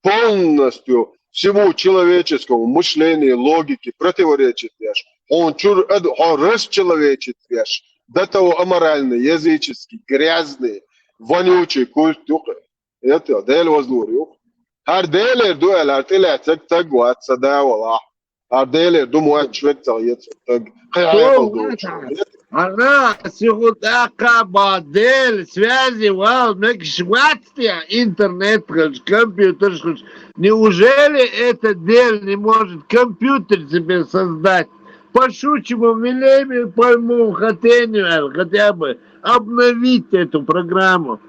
полностью всему человеческому мышлению, логике противоречит, веш. Он чур, ад-, он расчеловечит, веш. До того аморальный, языческий, грязный, вонючий культ, юха. Это Дел воздур, юха. Хар Делер дуэл, хар тиле цег цег ват, сада вала. Хар Делер дум ват, швед цал ец, цег. Хай хай Что кол дур. Ана, сихут акаба, Дел, связи вал, мек шватстия, интернет хаш, компьютер хаш. Неужели это Дел не может компьютер себе создать? по щучьему велению, по моему хотению, хотя бы обновить эту программу.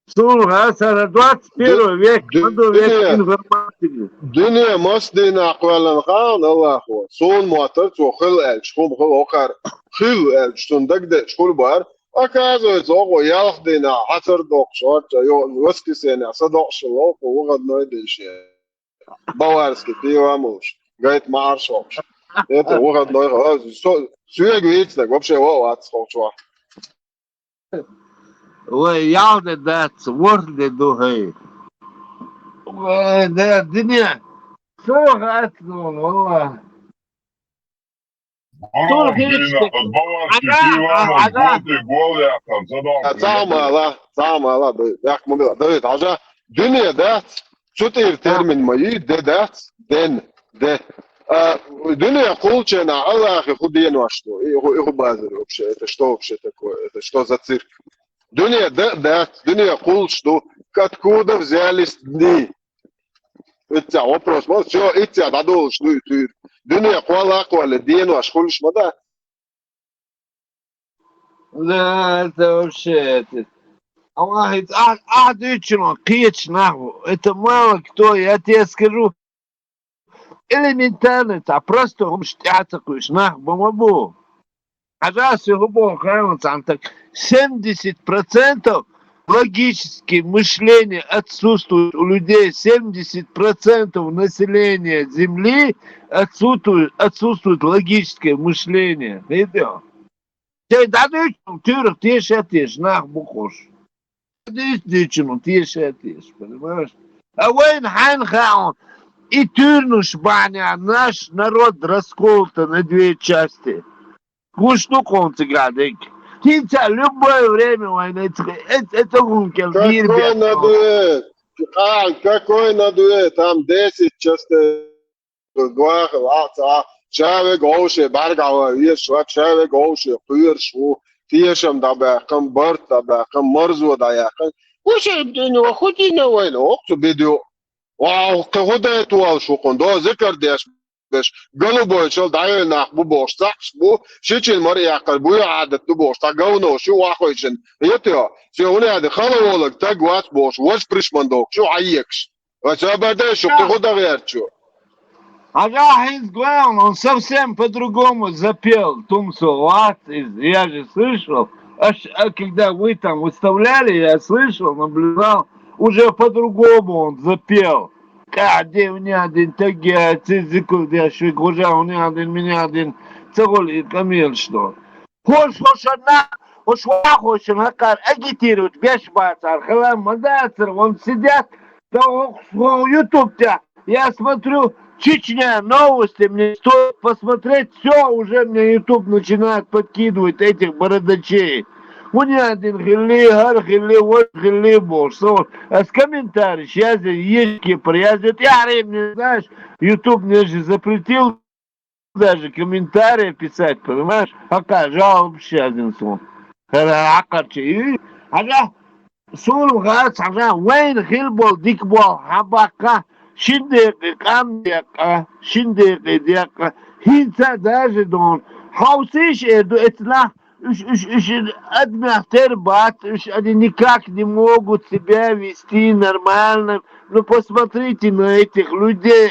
Слушай, а, Сара, двадцать первый век, надо век информации. Дуьне мас дийнахь кхоьллина хаьа Аллахо. Суна моттар цо хила аьлча, хӀума хила хӀокхар хила аьлча, цунна дагадеача хуьлу бара. Оказывается, оха ялх дийнахь хьацар доккхуш, хӀорча йо воскресенье са доккхуш ловхо выходной дийшина. Баварский пиво мулуш, гайта маӀарш хокхуш. Это выходной, соьга вийцинарг вообще вац хокхуш вац. Вай, ялх де дац, ворхӀ де ду хӀай. Вай, да, дуьне. Со хац, валла. Цхьа мала, цхьа мала, Давид, Давид, хьажа, дуьне дац, цу тӀера термин ма йий, де дац, ден, де. А, дуьне кхуллучу хенахь Аллахе хӀун денош ду? И хӀун, и хӀун базар вообще? Это что вообще такое? Это что за цирк? Дуьне да, дац, дуьне кхуллуш ду. Откуда взялись дни? Иццехь вопрос ма, всё, иццехь дӀадолуш ду и туьйра. Дуьне кхолла а кхолла, денош хуьлуш ма дац. Да, это вообще, это... Аллахь, а, а, дуьйцуш, кхечу нах бу. Это мало кто, я тебе скажу, элементарно, цхьа просто хӀумаш тӀаьхьа ца кхуьуш нах бу ма бу. Хьажа, со хӀун боху хаьа цхьаьна, так семьдесят процентов логическое мышление отсутствует у людей, семьдесят процентов населения Земли отсутствует, отсутствует логическое мышление. Видел? Шайн дӀадуьйцу, туьйрах теша а теша, нах бу хӀорш. Дийца дийцина, теша а теша, понимаешь? А вайна хьайна хаьа, и туьйранаш бахьанехь наш народ расколота на две части. Гуш ду кхунца гадиг. ХӀинца любое время вайна эцхи, эц, эцхункел дийр Какой на дуэт? А, какой на дуэт? Там десять частей. Гохал а ца, ша вега вовше бӀаьргахьа ван везаш вац, ша вега вовше кхоьруш ву, тешам дӀабаьккхина, барт дӀабаьккхина, марзо дӀаяьккхина. Ву шайн дина, хӀун дина вайна, оха цу бедо. Вау, кхин хӀун дайта волуш ву кхунна, до зикар деш беш, голубой шал дӀайой нах бу бохуш, цхьаъш бу, шичина мара яккхар буй Ӏадат ду бохуш, цхьа говно шу вахойшина. Ето, се хӀун яди, хала волаг таг вац бохуш, ваш пришман дохуш, шу Ӏайекаш. Вай ца бардеш, шу кхин хӀун дан гӀертачу? Хьажа, хьинца главное, он совсем по-другому запел, Тумсо, вац иза, я же слышал. Аш, а когда вы там выставляли, я слышал, наблюдал, уже по-другому он запел. Каде у меня один тагиа, ци зикл деш, уже у меня один, меня один, ца гӀол и камел что. ХӀорш, хӀорш а нах, хӀорш вахошна хӀокхара агитировать беш бацара, хила ма дацара, вон сидят, да хӀокху YouTube тӀехь. Я смотрю, Чечня, новости, мне стоит посмотреть, всё, уже мне YouTube начинает подкидывать этих бородачей. У меня один хили, гар хили, вот хили бохуш. А с комментариев я здесь, есть кипр, я здесь, я мне, знаешь, YouTube мне же запретил даже комментарии писать, понимаешь? Пока жалобы сейчас один сон. Хара акъарчи. Хьажа, суна гӀац, хьажа, вайна хила болу дика болу хьан баккха, шин декъе къам декъа, шин декъе декъа, хӀинца даже дон. Хьовсийша эр ду эцна, уьш, уьш, уьш адамех тера бац, уьш, они никак не могут себя вести нормально. Ну, посмотрите на этих людей.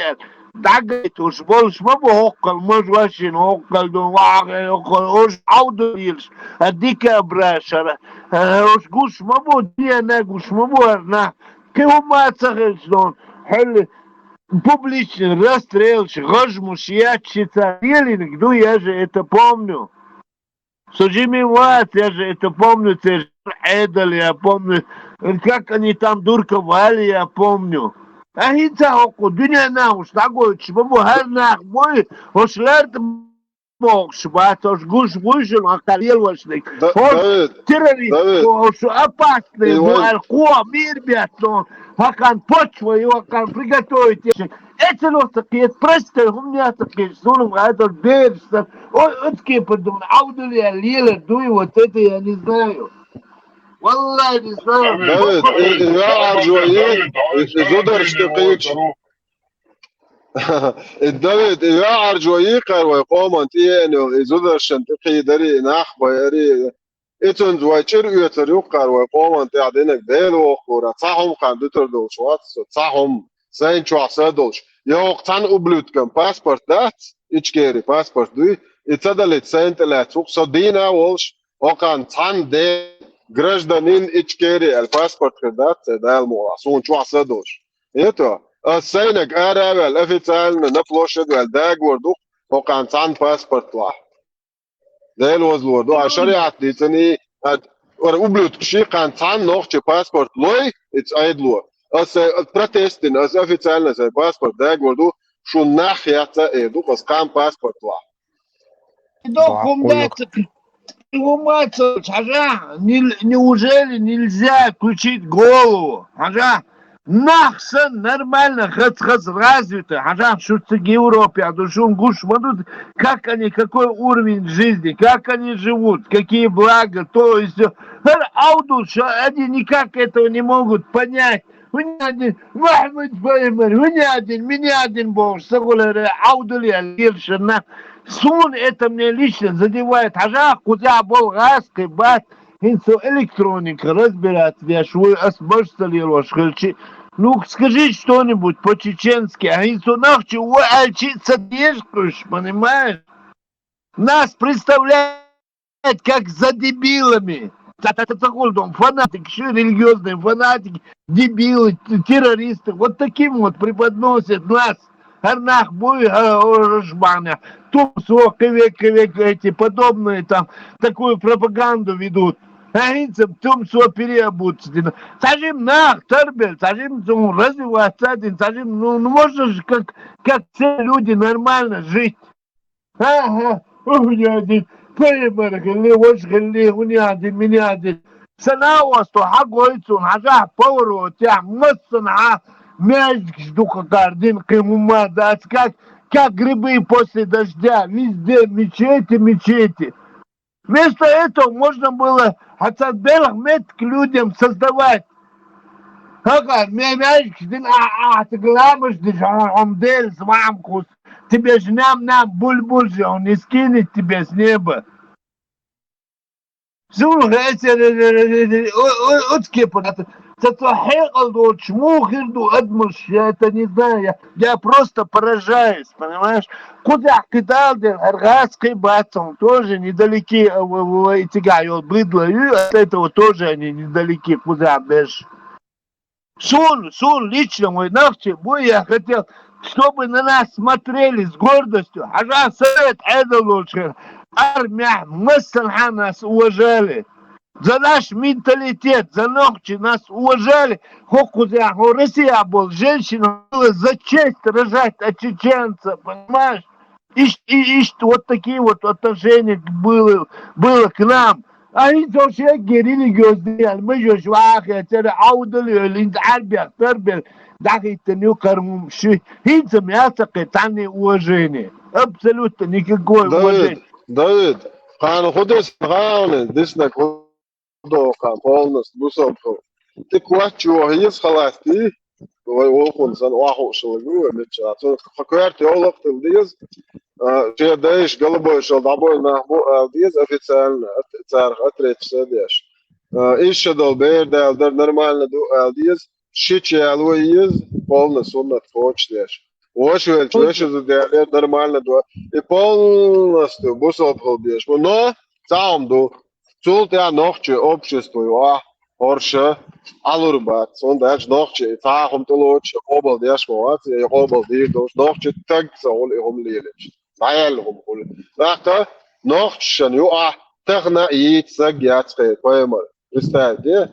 ДӀагайтуш болуш ма бу хӀоккхал, мажа вашина хӀоккхал ду, вахе хӀоккхал, ош Ӏовдалийраш, а дикабрашара, ош гуш ма бу, дена гуш ма бу арна. Кхин хӀумма а ца хилча дон, хьуьлла публичный расстрелш, гӀажмуш ечшица лелинг ду, я же это помню. Со жимий вац, я же это помню, церан Ӏедал я помню, как они там дурковали, я помню. А хӀинца хӀокху дуьненахуш дӀагойтуш ма бу, хӀара нах буй, хӀорш ларда бохуш бац, хӀорш гуш буй шуна, хӀокхара лелошниг. ХӀорш террорист бу, хӀорш опасный бу, ара кхо мир беттон, хӀокхарна почва ю, хӀокхарна приготовить еш. Эцало ца кхета, простой хӀуманех ца кхета, суна ма хетара бераш сан. Ой, оцу кепара дуна Ӏовдал я лелар дуй, вот это я не знаю. Валлай, не знаю. Давид, и, и ваьӀаржо е, и, и зударшка кхеча. И Давид, и ваьӀаржо йийкхар вай къоман тӀеена йолу, и зударшна тӀекхийдари, и нах байари. И цуьнца вай чӀир оьцур юккхар вай къоман тӀехь динарг Дела вохура. Цхьа хӀума кхарна дуьтур долуш вац со, цхьа хӀума, сайн чохь са долуш. Я хӀокху цхьана ублюдкан паспорт дац, Ичкери паспорт дуй, и ца далийта сайна тӀе лаьцна ву-кх со дийна а волуш, хӀокхарна цхьана де гражданин Ичкери аьлла паспорт хир дац цай Дала мукъалахь, суна чохь са долуш. Ето, ас сайнаг ара а ваьлла, официально на площадь ваьлла, дагор ду-кх хӀокхарна цхьана паспорт лахь. Дела вазло ду, а шариат дийцина, а, ара ублюдкаш ши кхаьн цхьанна нохчи паспорт лой, ица айдло. Аса, аса протест дина, аса официально сайн паспорт дагор ду, шун нах яц а эр ду, аса кхаьн паспорт лахь. Дохум Бахуйла. Дацик. Хьажа, нел-, неужели нельзя включить голову? Хьажа, нах сан нормально, хац-хац развитый, хьажа, шу цига Европе, а то шун гуш ма ду, как они, какой уровень жизни, как они живут, какие блага, то есть, э, хӀара Ӏовдал ша, они никак этого не могут понять. ХӀунда аьлла, Махьмуд Пайхамар, хӀунда аьлла, меня аьлла бохуш, ца гӀулара Ӏовдал яьлла лелаш нах. Суна это мне лично задевает. Хьажа, кхузахь болу гӀазкхи бац, хӀинца со электроника разбираться деш вуй, ас баш ца лелош хилчи. Ну, скажи что-нибудь по-чеченски, а хӀинца со нах чу ву аьлчи ца деза кхуьш, понимаешь? Нас представляют как за дебилами. Ца, ца, ца, ца гулдом, фанатики, ши религиозные фанатики, дебилы, т-, террористы. Вот таким вот преподносят нас. ХӀара нах буй, хӀара, хӀара бахьана. Тумсо, кхивек, кхивек, эти подобные там такую пропаганду ведут. А хӀинца тумсо переобуться дина. Цхьажим нах тарбел, цхьажим цун развиваться дин, цхьажим, ну, ну можно же как, как все люди нормально жить. Ага, хӀунда аьлла, Пайхамар хилли, ваша хилли, хӀунда аьлла, меня аьлла. Сан а васту хьагой цунна, хьажахь поворотехь, массанхьа маьждигаш дукха кхардина, кхин хӀумма дац, как, как грибы после дождя, везде мечети, мечети. Вместо этого можно было хьаца белх меттиг людям создавать. ХӀокхара ме-, маьждигаш дина, а, а, цига ламаш деш, а, хьо-м Делас ваам кхус. Тебе же нам, нам, буль-буль же, он не скинет тебе с неба. Зула хесер, о, о, оцке панат. Ца цо хьекъал доцуш муха хир ду адамаш, я это не знаю, я, я просто поражаюсь, понимаешь? Кхузахь кхидала дела, хӀара гӀазкхи бац, он тоже недалеки, а, в, в, в, и цигахь йолу быдло ю, от этого тоже они недалеки, кхузахь берш. Суна, суна лично вай нах чу буй, я хотел, чтобы на нас смотрели с гордостью. Хьажа совет Ӏедал волчу хир. Армехь массанхьа нас уважали. За наш менталитет, за нохчи нас уважали. ХӀокхузехь, хӀо Россия болу женщина было за честь рожать от чеченца, понимаешь? Ишт-, и-, иштта вот такие вот отношения было, было к нам. А хӀинца шегге религиозный ял, мажош вахе, цара Ӏовдал йолу, хӀинца Ӏарбех тарбел, дахиттан ю кармум ши. ХӀинца м яцакхе цхьанне уважение. Абсолютно никакое Давид, уважение. Давид, кхана хӀу десна гӀалин, диснаг хӀу доху кхана полностью, бусалба хила. Тик вач йоху йиза халасти, вай вовхун сан охьа хууш хила гу, вай мичча. Цунах кхо коьрта йовлакх тила деза. А, шен дайша галабойшал дӀабойла нах бу, ала деза официально, ат-, царах отречься а деш. А, иша долу бер дала дар нормально ду, ала деза. Шича яло еза, полна суннат кхочуш деш. Ваша велча, ваша зуда ялер нормально ду. И полностью бусалба хила деш. Но, цхьа хӀума ду. Цул тӀаьхьа нохчи общество ю ахь, хӀорша Ӏалур бац. ХӀунда аьлча нохчи цхьа хӀума тӀелоцуш, я къобал деш ма вац, я къобал дийр долуш. Нохчи таг ца хуьлу и хӀума лелийча. ДӀаяьлла хӀума хуьлу. ТӀаккха нохчашна ю ахь, тахана а йийца саг яц кхе, пайхамар. Представьте.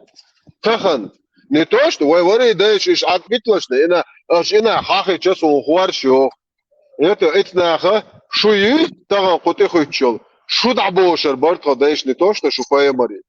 Тахана. Не то, что вай вари дайша иш Ӏад битлашна, ина, аша ина хьахича суна хорш ю. Это, эцнаха, шу юй, тахана кху тӀехуьттуш йолу. Шу дӀабошар бара тхо дайша, не то, что шу пайхамари.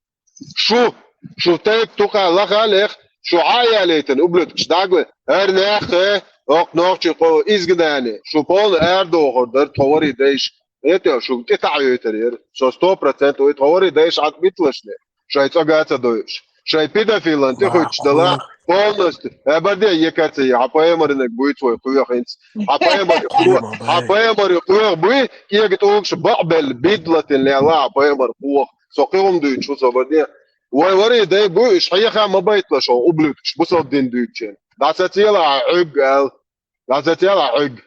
Шу, шу тайп тукха лаха лех, шу Ӏа ялейтан, ублюдкаш дагла, эр нехе, окх нохчи кхо изгнани, шу полна эр дохур дар, тхо вари дайша. Это, шу тӀе таӀ йойтар яра. Со сто процентов, тхо вари дайша Ӏад битлашна. Шай цӀога ца дойуш. Шай педофилан тӀехуьттуш дала, Полностью. Э, барде, екаца, хьа пайхамарнаг буй цой кхоьхинц. Хьа пайхамар кхо-, хьа пайхамар кхоьх буй, кӀега тӀулгаш бакъбелла, бидлатин лела хьа пайхамар кхох. Со кхихум дуйчу, со барде. Вай вари дай буй, уьш хьеха ма байтла шо, ублюдкаш, бусалба дин дуьйчен. ДӀа ца цела Ӏуьг ал. ДӀа ца цела Ӏуьг.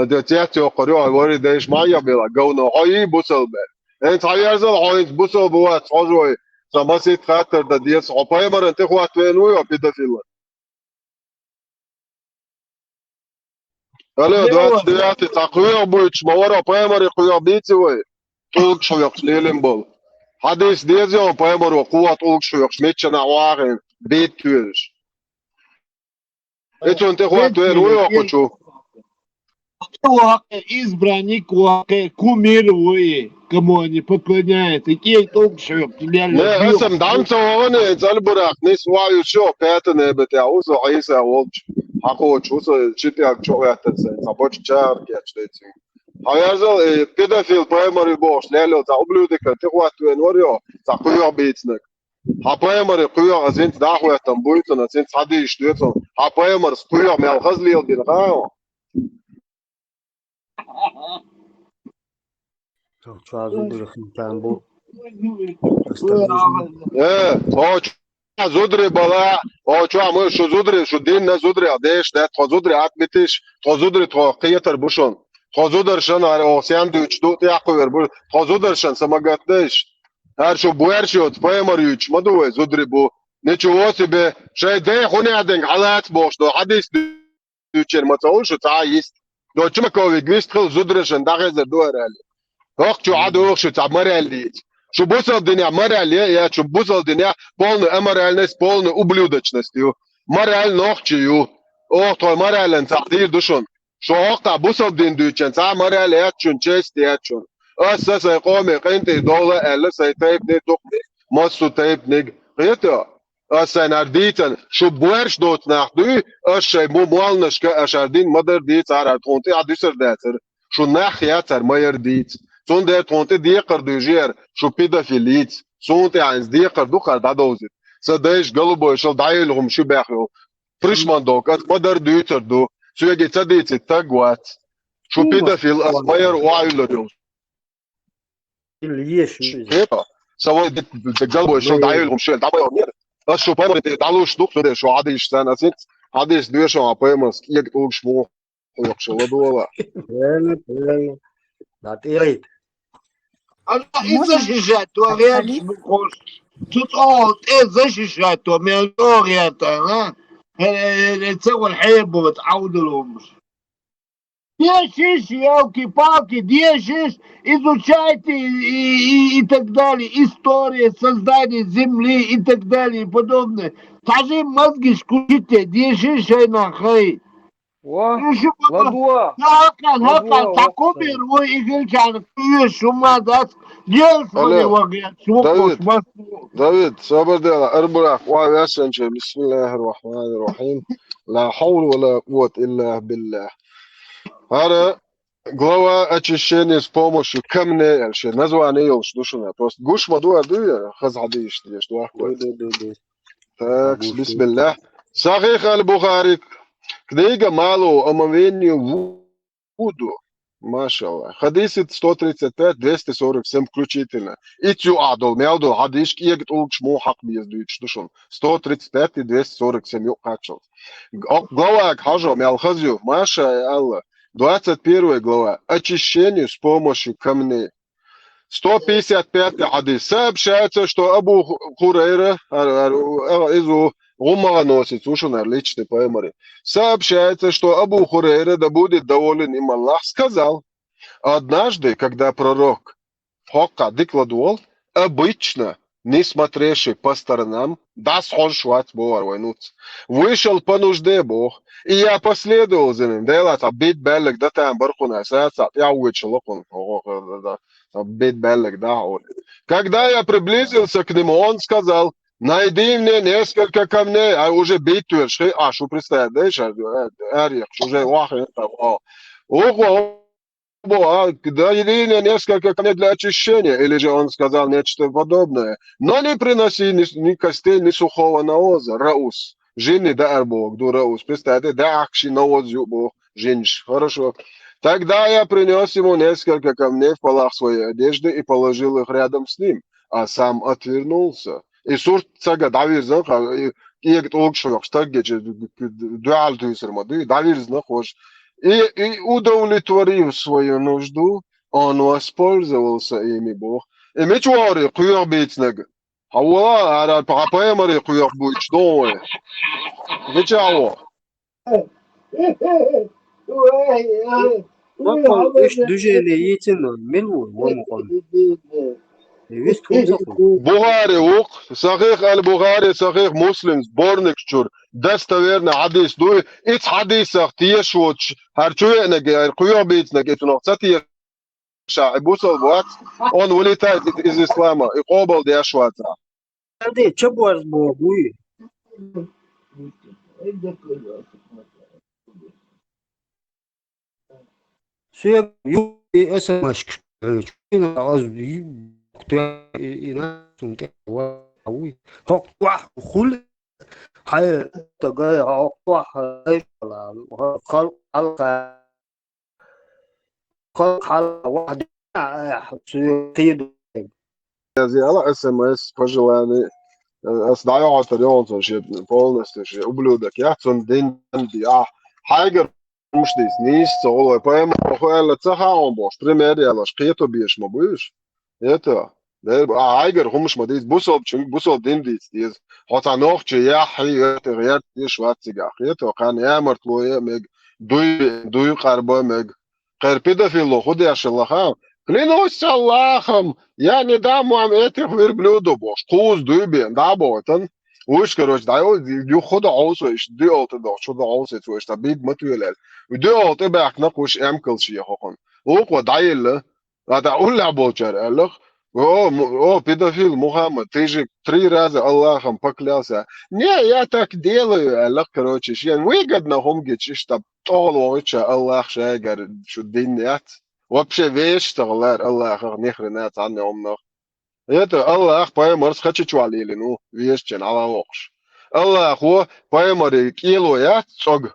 Де цец йоккхур ю, вари дайш ма я бела, говно, хьо и бусалба. Эн цхьа верзал, хьо инц бусалба вац, хьо жой. Ца масит хаттар да дес, хьо пайхамаран тӀе хӀотта вен вуй, хьо педофил. Алло, двадцать девятый, цхьа кхоьх буйчу, ма вара пайхамаре кхоьх бийци вай. ТӀулгаш хьоькхуш лелим болу. Хьадис деза йо, пайхамаро кхо тӀулгаш хьоькхуш, миччана вахийна, бийт туьйраш. Эцун тӀе хӀотта вер ву йоккхучу. Вахе, избранник вахе, кумир вуй, кому они поклоняются, кӀега тӀулгаш хьоькхуш лелим. Не, асам дам ца вогӀане, цӀалбурах, нис ваю шо, пятане бетя, узо Ӏийса волчу, хьакхочу, узо читяг чу веттан сайн, ца бочу чар кечдайцин. Хьаверзал, э, педофил, пайхамаре бохуш, лело, ца ублюдика, тӀе хӀотта вен вар йо, ца кхоьх бийцинарг. Хьа пайхамаре кхоьх, ас инца дӀахӀоьттам буй цунна, ас инца хьадийш дуьйцу, хьа пайхамарс кхоьх мел хаза лела дина хаьо. Цо чуьра зударий хинтан бу. Э, цо чуьра зударий бала, цо чуьра ма шу зударий, шу динна зударий, деш дац, тхо зударий атбитиш, тхо зударий тхо кхетар бу шун. Тхо зударшан, аьлла, оха сен дуьйцуш ду, тӀехь кхуьйр бу, тхо зударшан са ма гатдайш. ХӀара шу буьрш йоцу пайхамар юьйцуш ма ду вай, зударий бу. Ничего себе, шайн дай хӀунехдинг хьалаца бохуш до, хьадис дуьйцуш ма ца ву шу цхьа а йист. До Чумаковиг вист хила зударшан дӀахезар ду хӀара аьлла. ХӀокху чу Ӏа дохуш шу цхьа мораль дийца. Шу бусалба динехь мораль е, я шу бусалба динехь полный аморальность, полный ублюдочность ю. Мораль нохчи ю. Оха тхо моралан цхьа дийр ду шуна. Шу хӀокху бусалба дин дуьйцучун цхьа а мораль яц шун, честь яц шун. Аса сайн къоме къинтӀера довла аьлла, сайн тайпаниг, дукханиг, массо тайпаниг. Кхето? Аса сайн хӀара дийцан, шу буьрш доцу нах дуй, аса шайн му-, молланашка аша хӀара дин ма-дарра дийцахьара, тхуна тӀе а дуьсур дацара. Шу нах яцара ма-ярра дийца. Цундела тхуна тӀе декхар дуьйжу яра, шу педофил йийца. Суна тӀе хьайнца декхар ду хӀара дӀадовзийта. Сан дайша голубой шал дӀайолу хӀума шу баьхна йолу. Пришман дог, ас ма-дарра дуьйцур ду. Соьга ца дийцийта стаг вац. Шу педофил, ас ма-ярра охьайиллар йолуш. Ил еш ю иза. Кхета? Сан вай д-, д-, д-, голубой шал дӀайолу хӀума шу дӀабайхьа мера. Ас шу пайхамаре тӀе дӀалуш ду, шу де, шу хьадийш царна, ас хьадийш доьшу, а пайхамарс кегийчу тӀулгаш муха хьоькхуш ла дола. Правильно, правильно. Да, тӀерайта. Ана и защищать то гӀерташ бу кхуш. Цу чӀогӀа тӀе защищать то мел чӀогӀа гӀертар, а? Э, э, э, ца вара хьебоцу Ӏовдал хӀумаш. Дешиш, ёлки-палки, дешиш, изучайте и, и, и так далее. История, создание земли и так далее и подобное. Цхьажи мозги включите, дешиш шайна хай. Ва, ладуа, хакан, хакан, ладуа, такубир, вай игилчан, куеш, шума дац, гелс вали ваге, шума Давид, кошмас. Давид, сабар дела, арбурах, ва вясанче, бисмиллахир рахманир рахим. Ла хавла ва ла куввата илла биллах. ХӀара глава очищения с помощью камней, аьлла шен название йолуш ду шуна. Просто гуш ма ду, а дуй, хаза хьадийш деш, ду ахкой. Ду, ду, ду, ду. Так, бисмиллах. Сахих аль-Бухари. Книга Малого омовения вуду. Машаллах. Хадис сто тридцать пять, двести сорок семь включительно. И цу а дол, мел дол, хадиш кег тулгш му хьакъ беза дуьйцуш ду шуна. Сто тридцать пять и двести сорок семь юкъ кхаччалц. Г-, главаг хьажо, мел хаза ю. Маша Аллах. Двадцать первая глава. Очищение с помощью камней. Сто пятьдесят пятый хадис. Сообщается, что Абу Ху-, Хурайра, ар-, ар-, ар-, изу гӀуммагӀаносица ву шуна личный пайхамаре. Сообщается, что Абу Хурайра, да будет доволен им Аллах, сказал: «Однажды, когда пророк, хӀоккха дика ладугӀал, обычно, не смотревший по сторонам, дӀасахьожуш вац бохура вай нуц, вышел по нужде боху, и я последовал за ним». Дела цхьа бит баьллаг дан там бар кхуна, аса цхьа тӀаьхьа вуьйцуш ло кхуна. Бит баьллаг дӀа а олу. Когда я приблизился к нему, он сказал: «Найди мне несколько камней». А уже бит туьраш хи, а шу представить дайша, ар-, арехаш, уже вахина там, о. Ухо, бо, а, найди мне несколько камней для очищения. Или же он сказал нечто подобное. Но не приноси ни, ни костей, ни сухого навоза, раус. Жинни даар боху ду Раус. Представьте, даьӀахк ши новаз ю боху жинаш. Хорошо. Тогда я принёс ему несколько камней в полах своей одежды и положил их рядом с ним, а сам отвернулся. И сурт цага дӀавирзина, ха-, и кӀега тӀулгаш хьоькхуш, стаг гечу дуьхьал туьйсур ма дуй, дӀавирзина хӀорш. И, и удовлетворив свою нужду, он воспользовался ими боху. И мича вогӀур и кхоьхьа бийцинарг? Хьан вала ара пхьа пайхамаре кхоьхьа буьйцуш ду вай? Мича вогӀу? Ой, ой, ой, Махкал, ой, уьш ой, движение ой, йийцина, мила ву, ой, вон ой, мукъана? Ой, ой, ой. Вист хӀума ца хуьлу. Бухари ву-кх, Сахих аль-Бухари, Сахих Муслим, сборник чуьра, достоверный хьадис ду, и цу хьадисах тешаш воцуш, хӀара чу веанарг, хӀара кхоьхьа бийцинарг, и цунах ца теша, и бусалба вац, он вылетает из, из ислама, и къобал деш вац. Андрей, чаборз боху буй? Соьга ю и СМС-каш, э, чуьйна аз ю-, и, и на сум тӀе ва-, вуй. ХӀокху тӀехь хуьлу, хьайн тагай хӀокху тӀехь, хьайн халкъ хьалха, халкъ хьалха вахьа дина, э, соьга кхийду. Язъяла СМС, пожелание. Ас дӀайохьуьйтур йолчу шен полностью шен ублюдок яц, цунна дин дин а. Хьайгара хӀумаш дийца, нийса ца гӀо вай, пайхамар хӀу аьлла ца хаьа бохуш, пример ялош, кхето беш ма буй уьш. Это, а, хьайгара хӀумаш ма дийца, бусалбачуьнга бусалба дин дийца деза. Хьо цхьа нохчи яхьий, это, гӀерта деш вац цигахь. Кхето, кхарна ямартло е мега, дуй, дуй къарба мега. Кхера педофило хӀу деш лаха? Клянусь Аллахом, я не дам вам этих верблюдов бохуш, кхуза дуй бен, дӀа а бохуьйтан. Вуьш, короче, дӀайо, юха хӀу дан хьовсо, иштта дуьхьал тӀе дохуш, хӀу дан хьовсо, цо иштта биг ма тоьлаьлла. Дуьхьал тӀе баьхкина кхуш эмкалш ехо хьуна. Вукхо дӀаелла, а тӀа уллехь болчара аьллах: «О, м-, о, педофил Мухаммад, ты же три раза Аллахом поклялся». «Не, я так делаю», аьллах, короче, шен выгодно хӀума гича, иштта тӀехула вогӀуьйтуш Аллах шайгара шу дин яц. Вообще вешаш ца хилар Аллахах, ни хрена цхьанна хӀуманах. Это Аллах пайхамарс хача чохь лелина ву, вешачун хьалавоккхуш. Аллахо пайхамаре кӀело яц цӀога.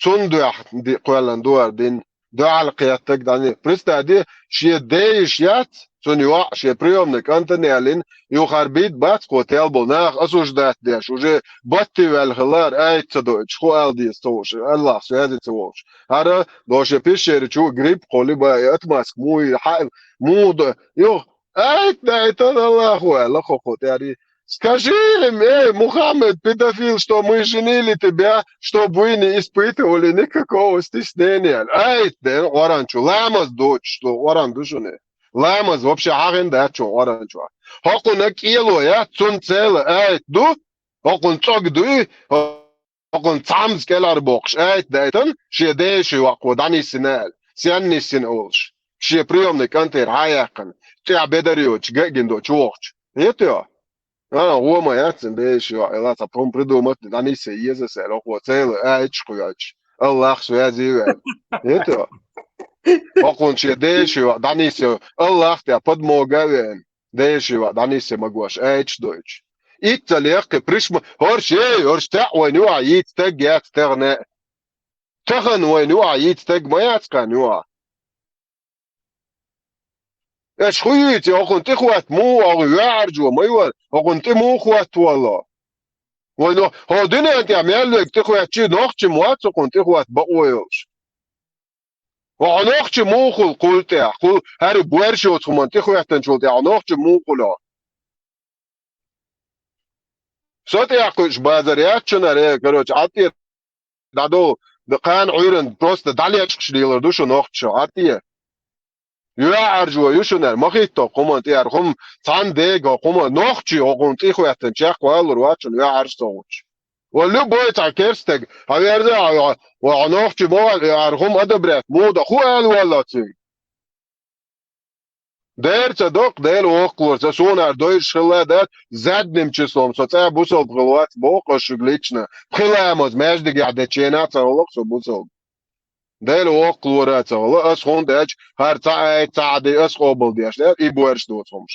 Цунна дуьхьа ди-, кхоьллина ду хӀара дин. Дуьхьал кхеттаг дӀани. Представь де, шен ден йиша яц, цунна йоӀ, шен приемный кӀантана ялийна, юха хӀара бийд бац кхо тел болу, нах осуждать деш, уже батти ваьлла хилар, айта ца доуьйтуш, хӀу ала деза ца волуш, Аллах связи ца волуш. ХӀара, дошен пещере чу грипп кхолли бан, и отмазка муй, хьа-, муха до, юха, айта дайтан Аллахо аьлла, хӀокхо тӀаьхьа. Скажи им, эй, Мухаммед, педофил, что мы женили тебя, чтоб вы не испытывали никакого стеснения. Айта ден Къуръан чу, ламаз доцуш, что Къуръан ду шуна. Ламаз вообще хьахина дац чу Къуръан чохь. ХӀокхунна кӀело яц, цунна цела айта ду, хӀокхунна цӀога дуй, хӀокхунна цхьамза кӀелхьарбоккхуш айта дайтан, шен ден йиша йоӀ кхо дӀанисйина аьлла, сенна нисйина олуш. Шен приемный кӀантера хьан яьккхина, тӀехь бедар йоцуш, ган а гина доцуш вохуш. ХӀета йо? А, гӀо ма яц цуьнан ден йиша йоӀ, и ла цхьа пхьума придумать дӀанисъян еза аса аьлла, хӀокхо цела аьлча кхоьллича, Аллах связи ваьлла. ХӀета йо? ХӀокхунна шен ден йиша йоӀ дӀанисйо, Аллах тӀехь подмога а веана, ден йиша йоӀ дӀанисъян магош айча дойтуш. Итт ца лекхи, пришма, хӀорш, ей, хӀорш цхьаъ вайна юахь йийца стаг яц тахана. Тахана вайна юахь йийца стаг ма яц кхарна юахь. Аша хӀу юьйцу, хӀокхунна тӀе хӀотта муха, хӀокху веӀаржо ма йора, хӀокхунна тӀе муха хӀотта валло? Вайн хӀо-, хӀо дуьнен тӀехь мел верг тӀе хӀоьттича, нохчи ма вац хӀокхунна тӀе хӀотта бакъо йолуш. Хьо нохчи муха хуьлу кхул тӀехь? Кхул хӀара боьрша йоцу хӀуманна тӀе хӀоьттинчул тӀехь хьо нохчи муха хуьлу хьо? Со тӀехь кхуьуш базар яц шуна, э, короче, Ӏад тӀера дӀадолу, д-, кхана Ӏуьйранна просто дӀалечкъаш лелар ду шу нохчо, Ӏад тӀе. ЙоьӀаржо ю шуна, ма хӀитто хӀуманна тӀе, хӀара хӀума цхьана дега хӀокху хӀума, нохчи хӀокхунна тӀе хӀоьттинчех кхоллалур вац шуна йоьӀаржа ца гӀуттуш. Ва любой цхьа керстаг, хьан верза а, ва хьо нохчи ма ваьлла, хӀара хӀума одобрять муха дан, хӀу ала валла цуьнга? Дера ца доккху, Дела воккхалора ца, суна хӀара дойуш хилла дац, задним числом со цӀа бусалба хила вац, боху ас шуьга лично. Пхи ламаз маьждигехь дечу хенахь ца гӀуллакх со бусалба. Дела воккхалора ца гӀуллакх, ас хӀунда аьлча, хӀара ца айта, ца Ӏади, ас къобал деш дац, и боьрша доцу хӀумаш.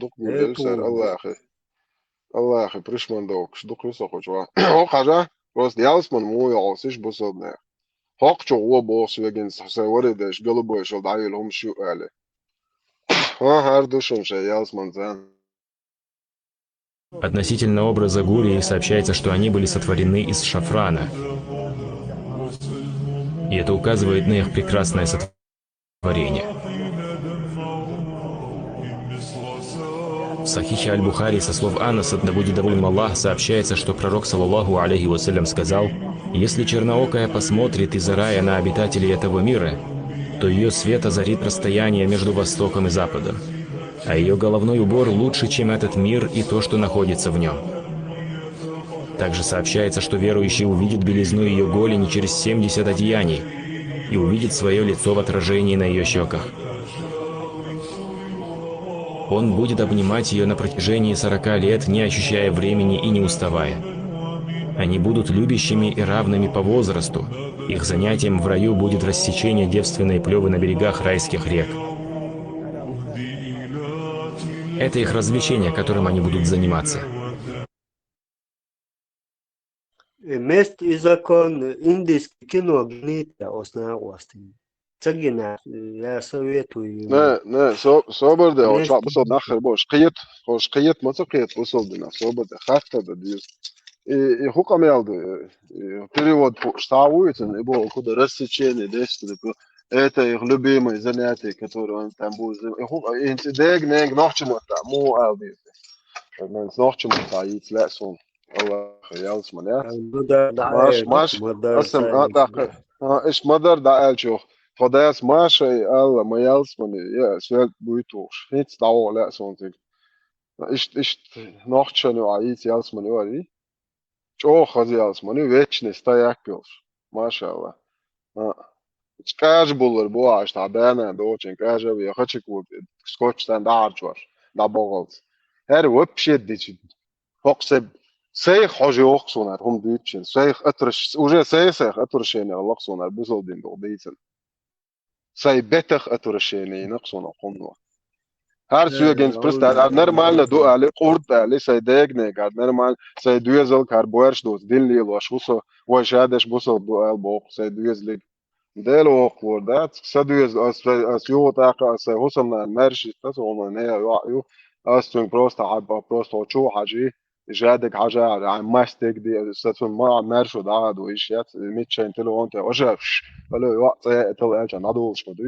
дукха гулделла сара, Аллахьи. Аллахьи пришман дохкаш дукха ю со хучу. Хьо хьажа, просто ялсман муй йолсиш бусалбанех. Хьокхучу гӀо бохуш вегинца хьо сайн варе деш, голубой шал дӀайийла хӀумаш ю аьлла. Хьо хьар ду шуна шайн ялсман зан. Относительно образа гурий сообщается, что они были сотворены из шафрана. И это указывает на их прекрасное сотворение. В Сахихе Аль-Бухари со слов Анаса, да будет доволен Аллах, сообщается, что пророк, саллаллаху алейхи вассалям, сказал: «Если черноокая посмотрит из рая на обитателей этого мира, то ее свет озарит расстояние между востоком и западом, а ее головной убор лучше, чем этот мир и то, что находится в нем». Также сообщается, что верующий увидит белизну ее голени через семьдесят одеяний и увидит свое лицо в отражении на ее щеках. Он будет обнимать ее на протяжении сорока лет, не ощущая времени и не уставая. Они будут любящими и равными по возрасту. Их занятием в раю будет рассечение девственной плевы на берегах райских рек. Это их развлечение, которым они будут заниматься. Э, Месть и закон, индийский кино гинийта оснагӀа вастин. Ца гина, я советую. Нэ, нэ, со-, собар де, о, ча бусал нахер бош. Кхет, хош кхет, маца кхет, бусал дина, собар де, хатта да дюз. И, и хукам ял да, и перевод по, что уйцен, и бол куда рассечение, да, что такое. Это их любимое занятие, которое он там будет. И хук-, и инти дег, нег, нохчим вот там, му алби. Мен нохчим вот там, и цле сон. Аллах, ялс ман, я. Маш, маш, асам, а, так, а, иш мадар да алчох. Тодас Маша, и Алла, ма ялс ман, я, свет буйтуш. Хиц да о ле сон тик. Ишт, ишт, нохчану, а, и ялс ман, я, и. Чо хаз ялс ман, вечный стояк пилш. Машалла. А. Чкаж буллар бу, а, ишт, а, бана, дочин, кажа, я, хачик вот, скотч тан да арчваш, да богалц. Хер вообще дичи. Хоксеб, сей хожи охсунар, хум дичин. Сей отвращ-, уже сей, сей отвращение лохсунар, бусал дин дол дицин. Сай бетах отвращение нахсуна хумно. Хар сюгенс просто, а, нормально ду али, курд али, сай дегне, гар нормально, сай дуэзал кар буэрш дус, дин лилош, усо, вай шадеш бусал ду ал бох, сай дуэзлиг. Дел охлор, да, са дуэз, ас, ас югут ака, ас, хусам на, мерши, тас, он, не, ю, ю, ас тюн просто, а, просто, чу, хажи, жадек хажа, а, мастек ди, са тюн ма, мершо, да, ду, иш, яц, митчен, телефон, те, оже, ш, алло, ю, це, тел, элча, надолш, ду.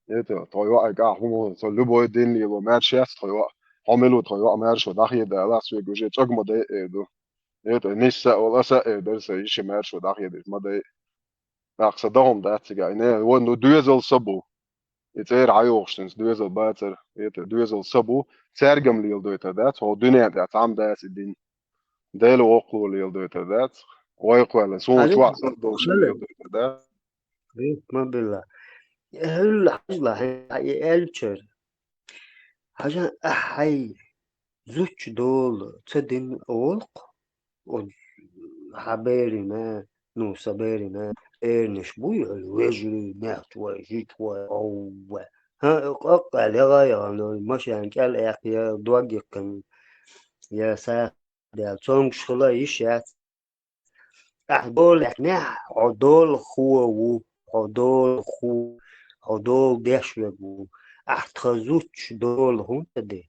Это, то, ю, ай, ка, хуму, то, любой день, его, мерш, яц, то, ю, хомилу, то, ю, мершо, да, хи, да, ла, су, гуже, чог, ма, да, э, ду. Это, нисса, ол, аса, э, дерса, иш, мершо, да, хи, да, ма, да, Ахса дагьум дац цига. Ине, вон, ну, дуэзал са бу. И цӀер хьайохуш динца, дуэзал бацар, это, дуэзал са бу. Цергам леладойтар дац, хьо дуьнен тӀа цхьа ам дац и дин. Дела воккхало леладойтар дац. Вай кхоьллин, суна чохь са долуш леладойтар дац. Ма билла. Хьуьлла хьажла, хьай элчар. Хьажа, ахь, хьай. Зудчун дола ца дина олу-кх, оцу хьан берина, ну, сан берина, эрнаш буй хьуна, вежарий, нехча вай, жича вай, хьовва. ХӀан, къаккъал яха а яхана, машен кӀел аьккха, я дог йиккхина, я сагӀа даьлла, цомгуш хила йиш яц. Ахь дола лаьхнехь, хьо дола хо ву, хьо дола ху, хьо дола деш верг ву. Ахь тхан зудчун дола хӀунда де?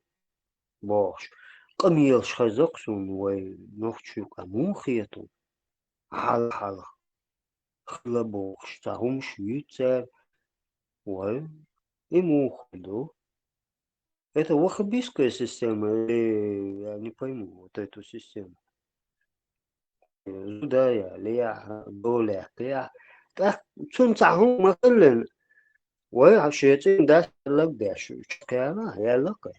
Бохуш, къамелаш хеза-кх суна вай нохчийн къам муха хета ву? Хьалха-хьалха хила бохуш, цхьа хӀумаш юьйцу цара. Вай, и муха хир ду? Это ваххабистская система, или я не пойму вот эту систему. Зуда я, леха, долехь, кхехь. ТӀаккха цунна цхьа хӀума ма хиллина. Вай, хьан шен цӀен дас лаг деш, чу кхана, яьлла кхай.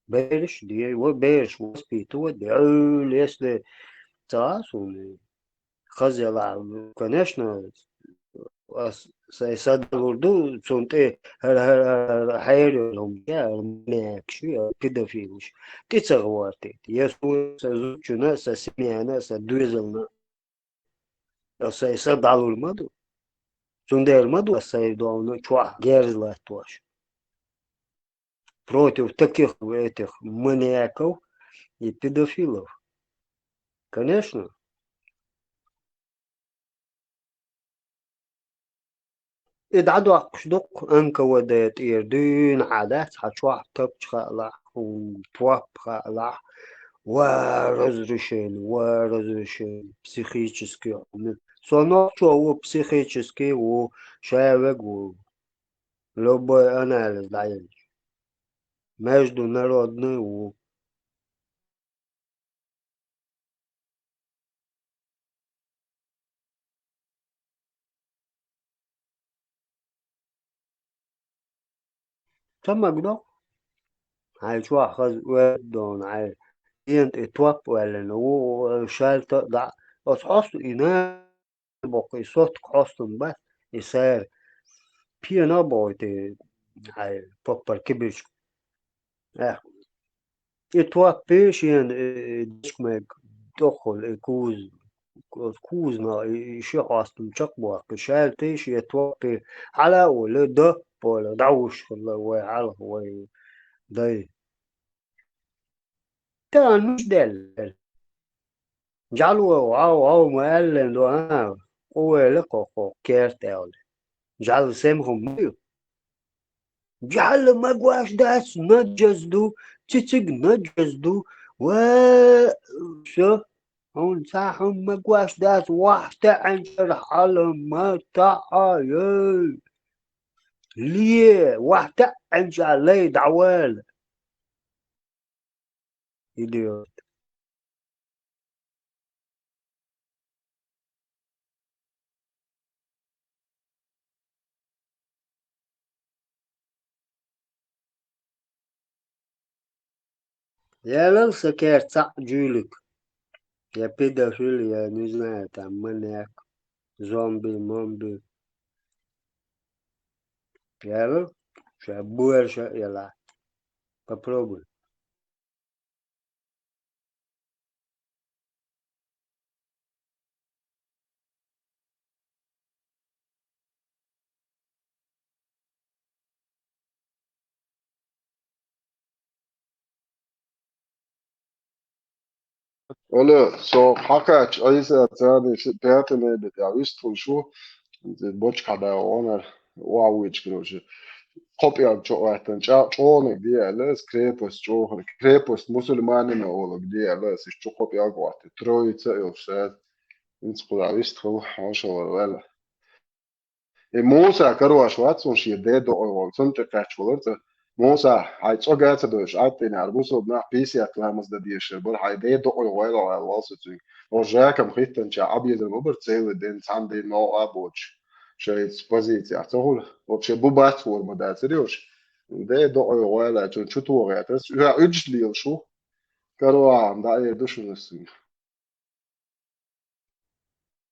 Бераш де, вай бераш воспитывать де, Ӏуьйла, если ца а суна. Хаза ялахь, конечно, ас сайн са далур ду, цунна тӀе хӀара, хӀара, хӀара хьеран хӀума, я хӀара манекаш, я педофилаш. ТӀе ца гӀортийта. Я суна, сан зудчунна, сан семьяна, сан доьзална. Ас сайн са далур ма ду. Цундела ма ду ас сайн долна чохь герз латтош. Против таких, этих маньяков и педофилов. Конечно. И дӀадоккхуш ду-кх Н К В Д тӀера дуьйна хьан дац, хьан чохь тапча хаалахь, хӀун топ хаалахь, ва разрешение, ва разрешение, психический хьуна. Со нохчо ву, психический ву, шаверг ву. Любой анализ дӀаелча. Международный ву. Ца магадо? Хьайн чохь хаза оьрдона, хьайн стенна тӀе топ а ваьллина ву, шаьлта а дӀа. Оцу хьосту и на боккху и соттаг хьостам бац, и сара пена а бохуьйту, хьайн поппар кибирчку. Э, и топпе шен, э, дешкмег тоххол, э, куз, куз, кузна, и, и ши хостум чакбуак, шалте ши топпе, ала оле да, поле, да уж хла, вай, ала, вай, дай. Тан муш дел. Жал вау, вау, вау, ма аьллен ду, а, къу вела кхо-кхо керт аьлла. Жал сем хӀума ю. Жал ма гуаш дац, наджас ду, цициг наджас ду, ва, всё. Хьуна цхьа хӀума ма гуаш дац, вахь таьӀанчара хьала ма таӀа, ей. Ле, вахь таьӀанча лай дӀавала. Идиот. Ялал са керт цхьаъ жуьлик. Я педофил, я, не знаю, там, маньяк, зомби, момби. Ялал, ша буэр ша яла. Попробуй. Алло, со хьакхаьчча, Ӏийса царни пятый мебель, я вистхула шу, бочка хьадаьгӀа гӀонар, ваха вуьйчу, короче. Кхо пӀелг чу гӀоьттина, чӀа-, чӀогӀаниг де аьлла, ас крепость чӀогӀа, крепость мусульманина олаг де аьлла, ас иштта чу кхо пӀелг гӀоьттина, троица а йолуш саьрца. ХӀинца кхузахь вистхула, хьошалгӀа ваьлла. И Муса карош вац, цунна шен ден доӀой вала, цунна тӀе кхаьчча валар цӀа. Муса, хьайн цӀога а ца дойуш, Ӏад тӀе нахьара бусалба нах пятьдесят ламаз дан дезаш бара, хьайн ден доӀой вала, вала со цуьнга. Оха жакам хӀиттанча Ӏа безар ма бара, целый день, цхьана ден новкъа а боцуш, шайца позицехь ца хуьлу. Вообще бу бац хӀора ма дацара йош. Ден доӀой вала, цунна чу тохийтар, уьш лелаш ву. Карвахьама дӀаэр ду шуна цуьнга.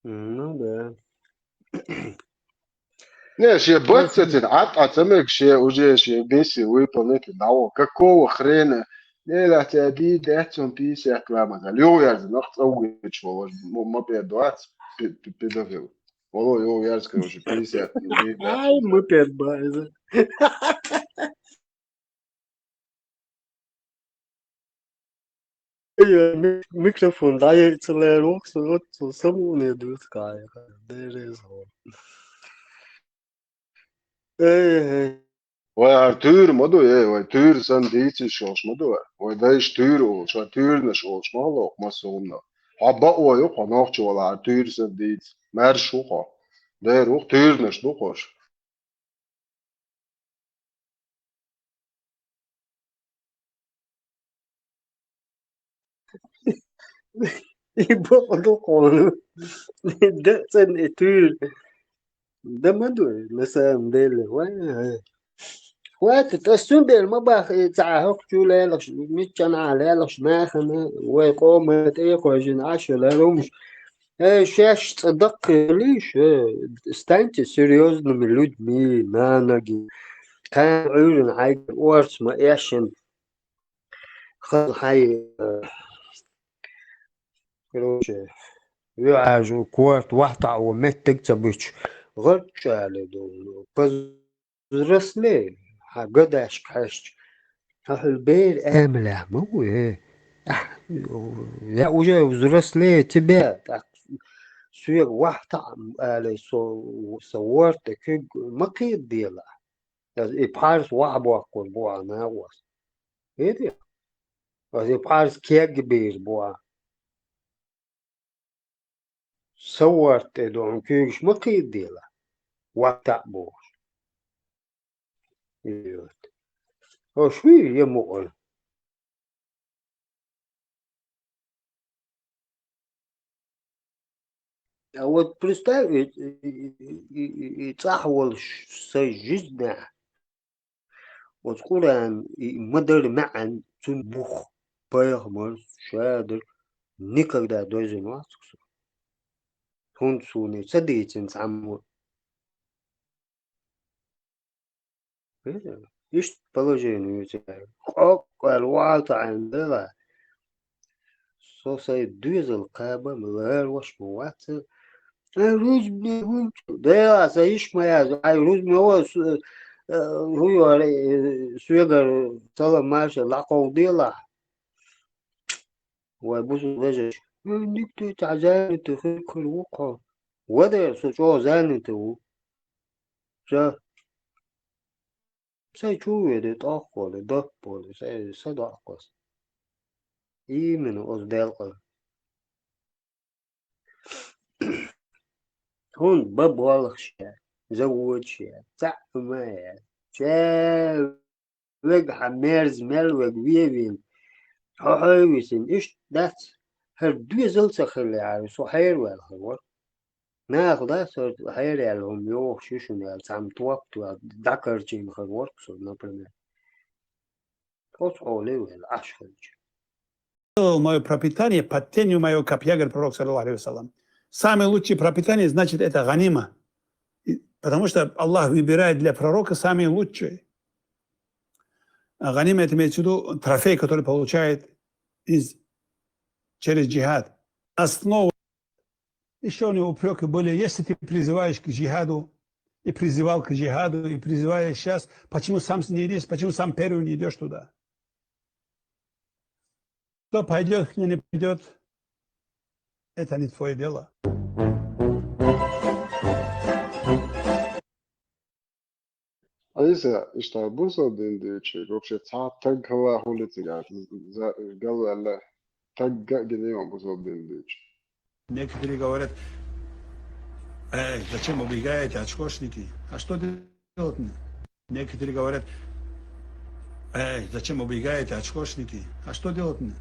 Ну да. Не, шен бац ца цина, Ӏад Ӏа ца мега, шен уже шен миссия выполнить дӀаволу. Какого хрена? Не, ла ца ди, дац он пятьдесят ламаз. Лё яз нах цӀа вуьгуч волаш, мо-, ма пе доац, пи-, пи-, педофил. Воло, лё яз, короче, пятьдесят, ди, дац. Ай, ма пе баьза. Ай, мик-, микрофон дӀаяйцалера воксу, вот цо самуне дуьйцу кхайкха. Дерриг а. Эй, эй. Вай хӀара туьйра ма ду, эй, вай туьйра санна дийца йиш йолуш ма ду вай. Вай дайша туьйра олуш, вай туьйранаш олуш ма хилла хӀокху массо а хӀуманах. Хьо бакъо ю, хьо нохчо валахьара туьйра санна дийца. Маьрша ву хьо. Дера ву-кх, туьйранаш ду-кх уьш. И бакъ ду хьуна. Дан цӀена и туьйра. Дан ма ду, на самом деле. Вай, вай. Хватит, ас цундела ма баха, и цхьа хӀокху чу лелаш, миччанхьа лелаш нахана, вай къоман тӀе а кхойжина Ӏаш йолу хӀумаш. Э, шаьш цкъа даккхийлийша, э, станьте серьёзными людьми, нанаги. Кхана Ӏуьйранна хьайгара орца ма эшшина. Хаза хьай, э, короче, вуьгӀажу корта вахьтаӀо меттиг ца буьтуш, гӀарчӀ али ду. Паз- Взрослей, хьан гадашка хьаьжча, хьан хьуьлу бер амалехь ма ву, э. Ахь, я уже взрослее тебя, тӀаккха соьга вахьа таӀа алий со, со ворта куьг ма кхийда дела. Аса и пхьарс вахьа боккхур бу а накъост. Види? Аса и пхьарс кегга бийр бу а. Са ворта тӀе дохьун куьйгаш ма кхийдийла, вахьа таӀа бохуш. Идиот. Ош вуй я мукъа? А вот представь, и, и, и, и, и цӀахь волуш сан жизнь Оцу Къуръан и ма-дарра маьӀна цуьнан бух пайхамар шадара никогда дойзина вац-кх со. ХӀунда суна ца дийцина цхьаммо? Иштта положение ю церан. Къокъ аьлла, ваьлла тӀаьхьа дела. Со сайн доьзал кхаба, ма лара ваша ма вац. Ай, рузбане вуй чу. Дела, сан йиша ма яц. Ай, рузбане ва, су-, э, хӀу йора, э, соьгара салам-маршалла дӀакховдаделахь. Вай бусалба вежарий. Э, никто цхьа занятый хир, хир ву-кх хьо. Ва дера, со чӀогӀа занятый ву. Ша. Сай чу веде, тӀаккха воле, даппа воле, сай, сай доккхас. Именно оцу делкъа. ХӀунда бан болх ше, завод ше, цхьаъ ма яц. Ше вегахь мерза мел вега вевина, хьо хьевисина, иштта дац. ХӀара доьзал ца хилла яра, со хьераваьлла хир вара. Наха дац хӀара хьераваьлла хӀума йохуш ю шуна аьлла, цхьамма топ тоьлла дӀакарчийна хир вара-кх со, например. Оцу хьоле ваьлла, Ӏаш хилча. Сделал моё пропитание под тенью моего копья, говорит пророк, саллаллаху алейхи ва саллям. Самое лучшее пропитание, значит, это ганима. И, потому что Аллах выбирает для пророка самые лучшие. А ганима, это имеется в виду трофей, который получает из, через джихад. Основа. Еще у него упреки были: если ты призываешь к джихаду, и призывал к джихаду, и призываешь сейчас, почему сам не идешь, почему сам первый не идешь туда? Кто пойдет, кто не пойдет, это не твое дело. Ӏийса, иштта бусалба дин дуьйцуш, вообще цхьа таг хилла хуьлий цигахь, за-, галваьлла, таг а гина ю бусалба дин дуьйцуш. Некоторые говорят: «Эй, зачем убегаете, очкошники? А что делать мне?» Некоторые говорят: «Эй, зачем убегаете, очкошники? А что делать мне?»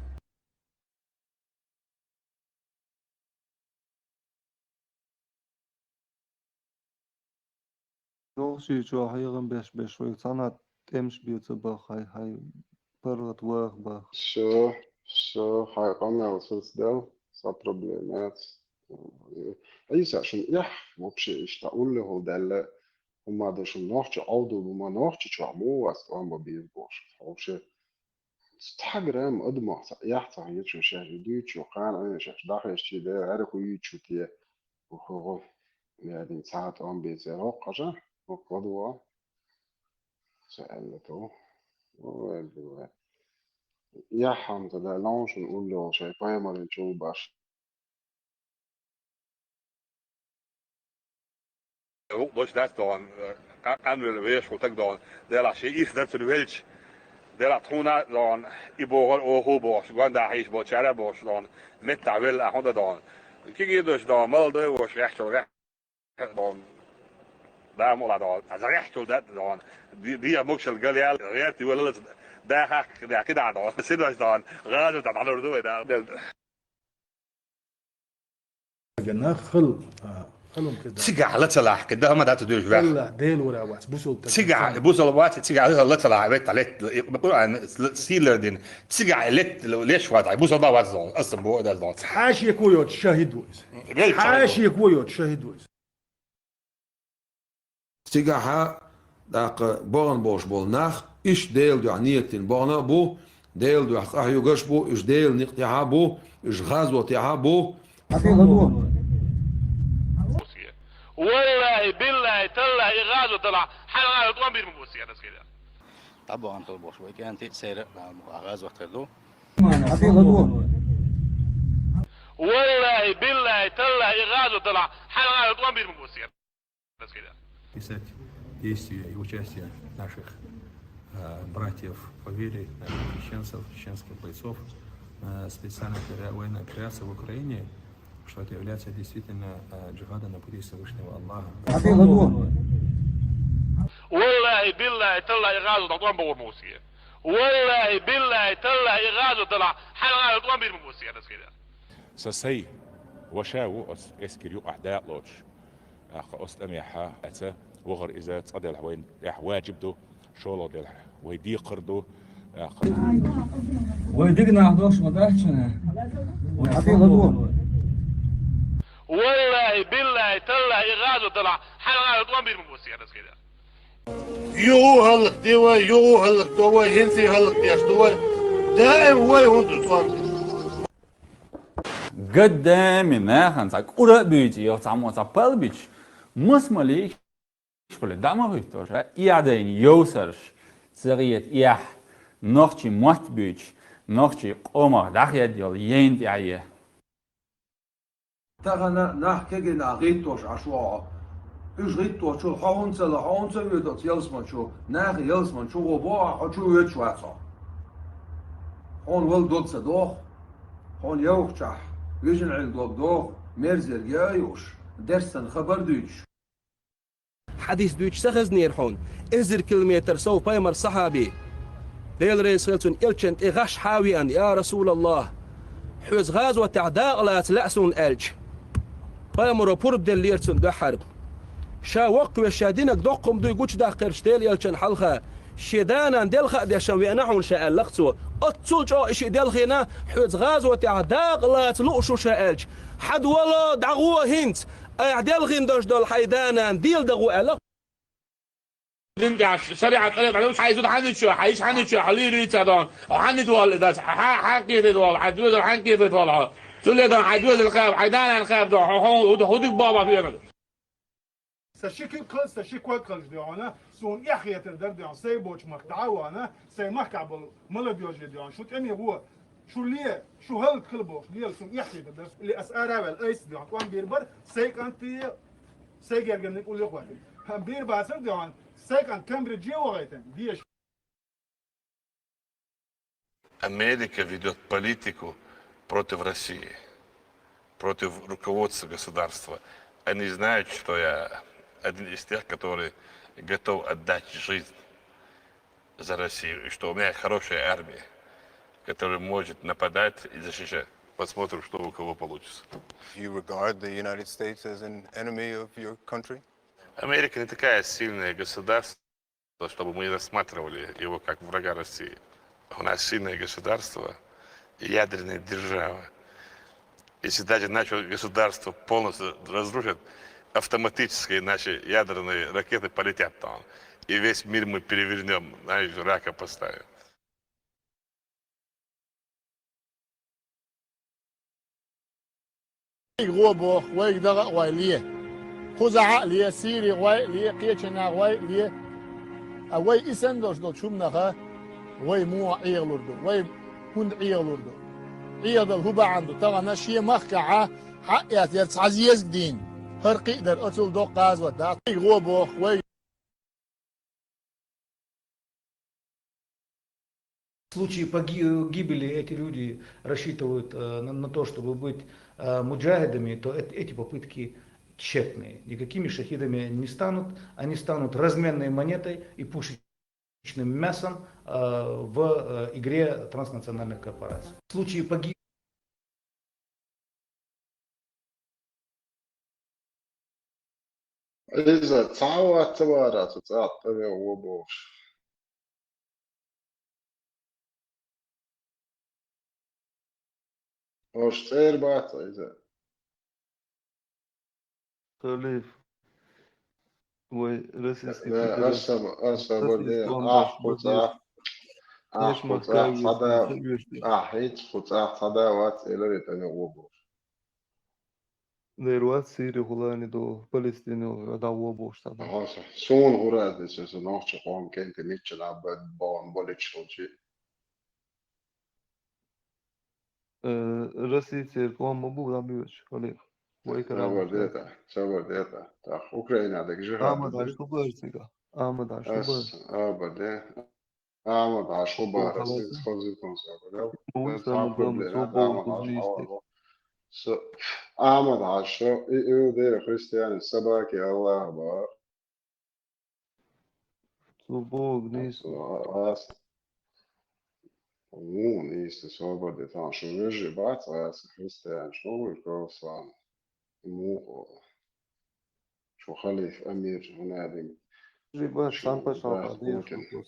Чохь ши чохь хьехам беш-беш вай цхьана тӀемаш беца баха, хьай-хьай паргӀат ваха баха. Со, со, хьайн къамел сацадала, сан проблема яц. Ӏийса, шуна эхь вообще иштта уллехула даьлла хӀума ду шуна нохча Ӏовдал бу ма нохча чохь муха вац тӀом бан беза бохуш. Вообще Цхьа грамм адамах ца, эхь ца хеташ, шаьш дуьйцучу, кхана Ӏийна шаьш дӀахезчий дела, хӀара хӀу юьйцучу те, хӀу-, хӀу-, хӀу-, яьдина цхьа а тӀом беце, хӀокху хьажа, хӀокху ладугӀа. Ца аьлла ту. Ой, дуьйла. Яхь хьамца да, лаьмнашна улло шайн пайхамаран чул баш. Вукх долуш дац догӀун, къа-, къанвелла вешахула таг догӀун, делахь шен ирс дар цуьнан велча, делахь тхуна а догӀун, и бохура оха а бохуш, гонда хьийзаш болчара а бохуш догӀун, меттахь велла а хӀун дан догӀун. Кегий долуш догӀун, мала дой вош гӀехчул гӀехь догӀун, да мукъалахь догӀун, гӀехчул дан догӀун, ди-, дегӀан могушалла гал ял, гӀерта велла даха кхидӀа догӀун, синош догӀун, гӀазот дӀалур ду вай да. Нах хала, а, халон кхидӀа. Цигахь ла ца лахь, кхидӀа хӀама дац дуьйш ваьхна. Аллах, Дела вара вац, бусалба таг. Цигахь бусалба вац, цигахь ла ца лахь, вет лет, Къуръан сийлар дин. Цигахь лет леш вац, бусалба вац зон, аса бо да зон. Хьашико йоцу шахид ву иза. Велча Хьашико йоцу шахид ву иза. Цигахьа, тӀаккха бахана болуш болу нах, иштта Делан дуьхьа нийятдина бахана а бу, Делан дуьхьа къахьоьгуш а бу, уьш Делан некъа тӀехь а бу, уьш гӀазот тӀехь а бу. Валлахи, биллахи, таллахи, и гӀазот далахь, хьайн гӀазот тӀом бийр ма бу аса, я дас хилар. ДӀабахана хила бохуш вай кӀентий а, церан а, гӀазот хир ду. Валлахи, биллахи, таллахи, и гӀазот далахь, хьайн гӀазот тӀом бийр ма бу аса, я. Писать действия и участие наших, э, братьев по вере, наших чеченцев, чеченских бойцов, э, специальной опера-, военной операции в Украине, что это является действительно, э, джихадом на пути Всевышнего Аллаха. Валлахи, биллахи, таллахи, и гӀазот тӀом бийр ма бу аса. Валлахи, биллахи, таллахи, и гӀазот далахь, хьайн гӀазот тӀом бийр ма бу аса, я дас хилар. Сан сай ваша ву оцу эскар юкъахь дакъа лоцуш. ТӀаккха оцу тӀамехьа эца вахар иза цкъа делахь вайна тӀехь ваджиб ду, шолгӀа делахь вай декхар ду. ТӀаккха вай дика нах долуш ма дац шуна. Валлахи, биллахи, таллахи, и гӀазот далахь, хьайн гӀазот тӀом бийр ма бу аса, я дас хилар. Юха хӀаллакде вай, юха хӀаллакдо вай, хӀинца а хӀаллакдеш ду вай. Даим вай хӀунда ду тӀом? Гаддаме нахана цхьа кӀура а буьйцу, йо, цхьаммо цхьа пал а бича, масмале хӀуьлла дӀа ма хӀуьтту аша, эхь дайна йовсарш ца гӀета, эхь, нохчий мотт буьйцуш, нохчий къомах дӀахедда йолу яйна тӀехь е. Тахана нах кегий нах гӀиттош Ӏаш ву хьо. Уьш гӀитточул хьо хӀунда ца ло, хьо хӀунда ца воьду оцу ялсамани чу? Наха ялсамани чу гӀо боху, хьо чу воьдуш вац хьо. Хьуна вала дог ца доху, хьуна йовхачохь вижина Ӏилла дог доху, мерзерг яа а юуш, дерриг санна хабар а дуьйцуш. Хьадис дуьйцуш ца хезнера хьуна, эзар километр сов пайхамар сахьаби, Дела реза хила цунна, элчан тӀе гӀаш хьа а веана: «Я Расулаллах, хьоьца гӀазотехь дакъа лаца лаьа суна», — аьлча, пайхамаро пурба деллера цунна дуьххьара. Ша воккхавеш, ша динарг доккха хӀума дуй гучудаккхарчу Делан элчанна хьалха, шен да-нана делха а деш веана хьуна ша, аьлла-кх цо. Оццул чӀогӀа и шиъ делхийна, хьоьца гӀазотехь дакъа лаца лууш ву ша аьлча, хьада вало, дӀагӀо хӀинца, айхьа делхийна долуш долу хьайн да-нана дийла дан гӀо, аьлла. Дин тӀехь шариӀат къинхетам ца луш, хьайн зуда хьанна чу, хьайн йиша хьанна чу, хьо лийр йийца дон, хьо хьанна валла и дац, хьан, хьан кхетийта валла, хьайн доьзал хьан кхетийта валла хьо? Цуьнан хьайн доьзал кхаба, хьайн да-нана кхаба дон, хьо, хьо, хьо, хьо дика боху бахьана. Сан ши куьг кхалча, сан ши ког кхалча дуьхьал, суна эхь хетар дара дуьхьал, сайн болчу махка дӀа а вахана, сайн махкахь болу молодёжь дуьхьал, шу тӀе ма гӀо, шу ле, шу хӀаллакьхила бохуш, лела суна эхь хетар дара, или ас ара а ваьлла, айса дуьхьал, тӀом бийр бара, сайн кӀанте, сайн гергарниг уллехь а хӀоттина. ХӀан бийр бацара дуьхьал, сайн кӀант Кембридже а вахийтина, деша. Америка ведёт политику против России, против руководства государства. Они знают, что я один из тех, который готов отдать жизнь за Россию, и что у меня хорошая армия, которая может нападать и защищать. Посмотрим, что у кого получится. You regard the United States as an enemy of your country? Америка не такая сильная государство, чтобы мы рассматривали его как врага России. У нас сильное государство, ядерная держава. Если даже наше государство полностью разрушат, автоматически наши ядерные ракеты полетят там. И весь мир мы перевернём, знаешь, рака поставим. Вайга гӀо боху, вайга дагӀа а гӀой ле. Кхузахь а ле, Сири гӀой а ле, кхечанхьа гӀой а ле. Ткъа вай и санна долуш долчу хӀуманаха вай муха Ӏехалур ду, вай хӀунда Ӏехалур ду? Ӏехадала хӀун бахьана ду? Тахана шен махкахьа хьаъ эцна яра цхьа зезаг дийна, хӀара кхин а дара, оцул доккха гӀазот дац. Вайга гӀо боху, вай В случае поги-, гибели эти люди рассчитывают э, на, на то, чтобы быть э, муджахидами, то эт- эти попытки тщетные. Никакими шахидами они не станут, они станут разменной монетой и пушечным мясом э, в э, игре транснациональных корпораций. В случае поги- Иза, цхьа а вац ца вара цу цӀахь тӀе вегӀо бохуш. Ош цӀера бац, иза. Халиф, вай Российский Федерация, аса, аса баде, ах, хуца, ах, хуца, цхьада, ах, хӀинца хуца, цхьада вац, эларе тӀе вегӀо бохуш. Дера вац, Сири хӀулани до, Палестина дӀагӀо бохуш цхьа. Аса, суна хӀура десса, со нохча къом кенте мичча наб бон болич хулчи. Э, Россия церковь ма бу, ма бу, Халиф. Вай кара. Сабар дета, сабар дета. Так, Украина дек жихад. Амад аш хубар цига. Амад аш хубар. Абаде. Амад аш хубар. Сиз хозил кон сабар. Амад аш. Амад аш. И иудея, христиане, собаки, Аллах бар. Цу Бог нийса. Ас, ас, вон нийса собар де тан, шу вежи бац, ас христиан, шу вуй православный. Мухо. Шу халиф, амир, хунадин. Вежи бац, сам пошёл, Путин.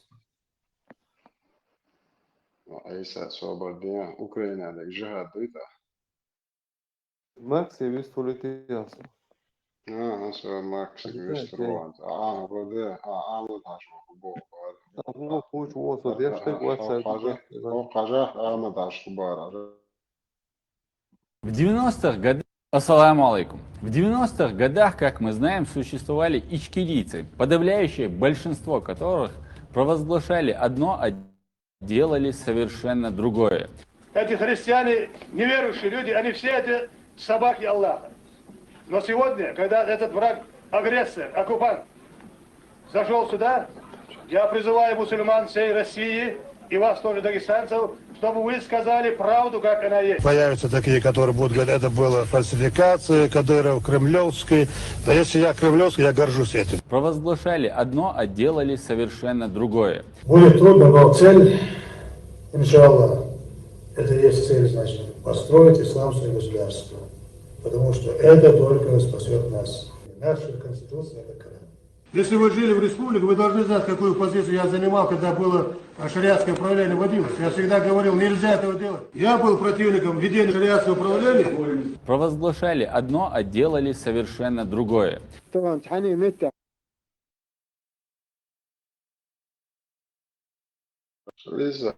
Айса собар де, Украина де, жихад дуйта. Макси вистфулити ясна. А, а, со Максик вестер ван. А, а, воде, а, а, вот аж вот бо. Ага, кучу вот, вот, я что, вот, Хажа, о, Хажа, а, мы даже кубара. В девяностых годах, ассаламу алейкум. В девяностых годах, как мы знаем, существовали ичкерийцы, подавляющее большинство которых провозглашали одно, а делали совершенно другое. Эти христиане, неверующие люди, они все это собаки Аллаха. Но сегодня, когда этот враг, агрессор, оккупант зашел сюда, я призываю мусульман всей России и вас тоже, дагестанцев, чтобы вы сказали правду, как она есть. Появятся такие, которые будут говорить, это была фальсификация, Кадыров, кремлевский. Да если я кремлевский, я горжусь этим. Провозглашали одно, а делали совершенно другое. Будет трудно, но цель, иншаллах, это и есть цель, значит, построить исламское государство. Потому что это только спасет нас. Наша Конституция — это Коран. Если вы жили в республике, вы должны знать, какую позицию я занимал, когда было, а, шариатское правление вводилось. Я всегда говорил, нельзя этого делать. Я был противником введения шариатского правления. Провозглашали одно, а делали совершенно другое. Лиза,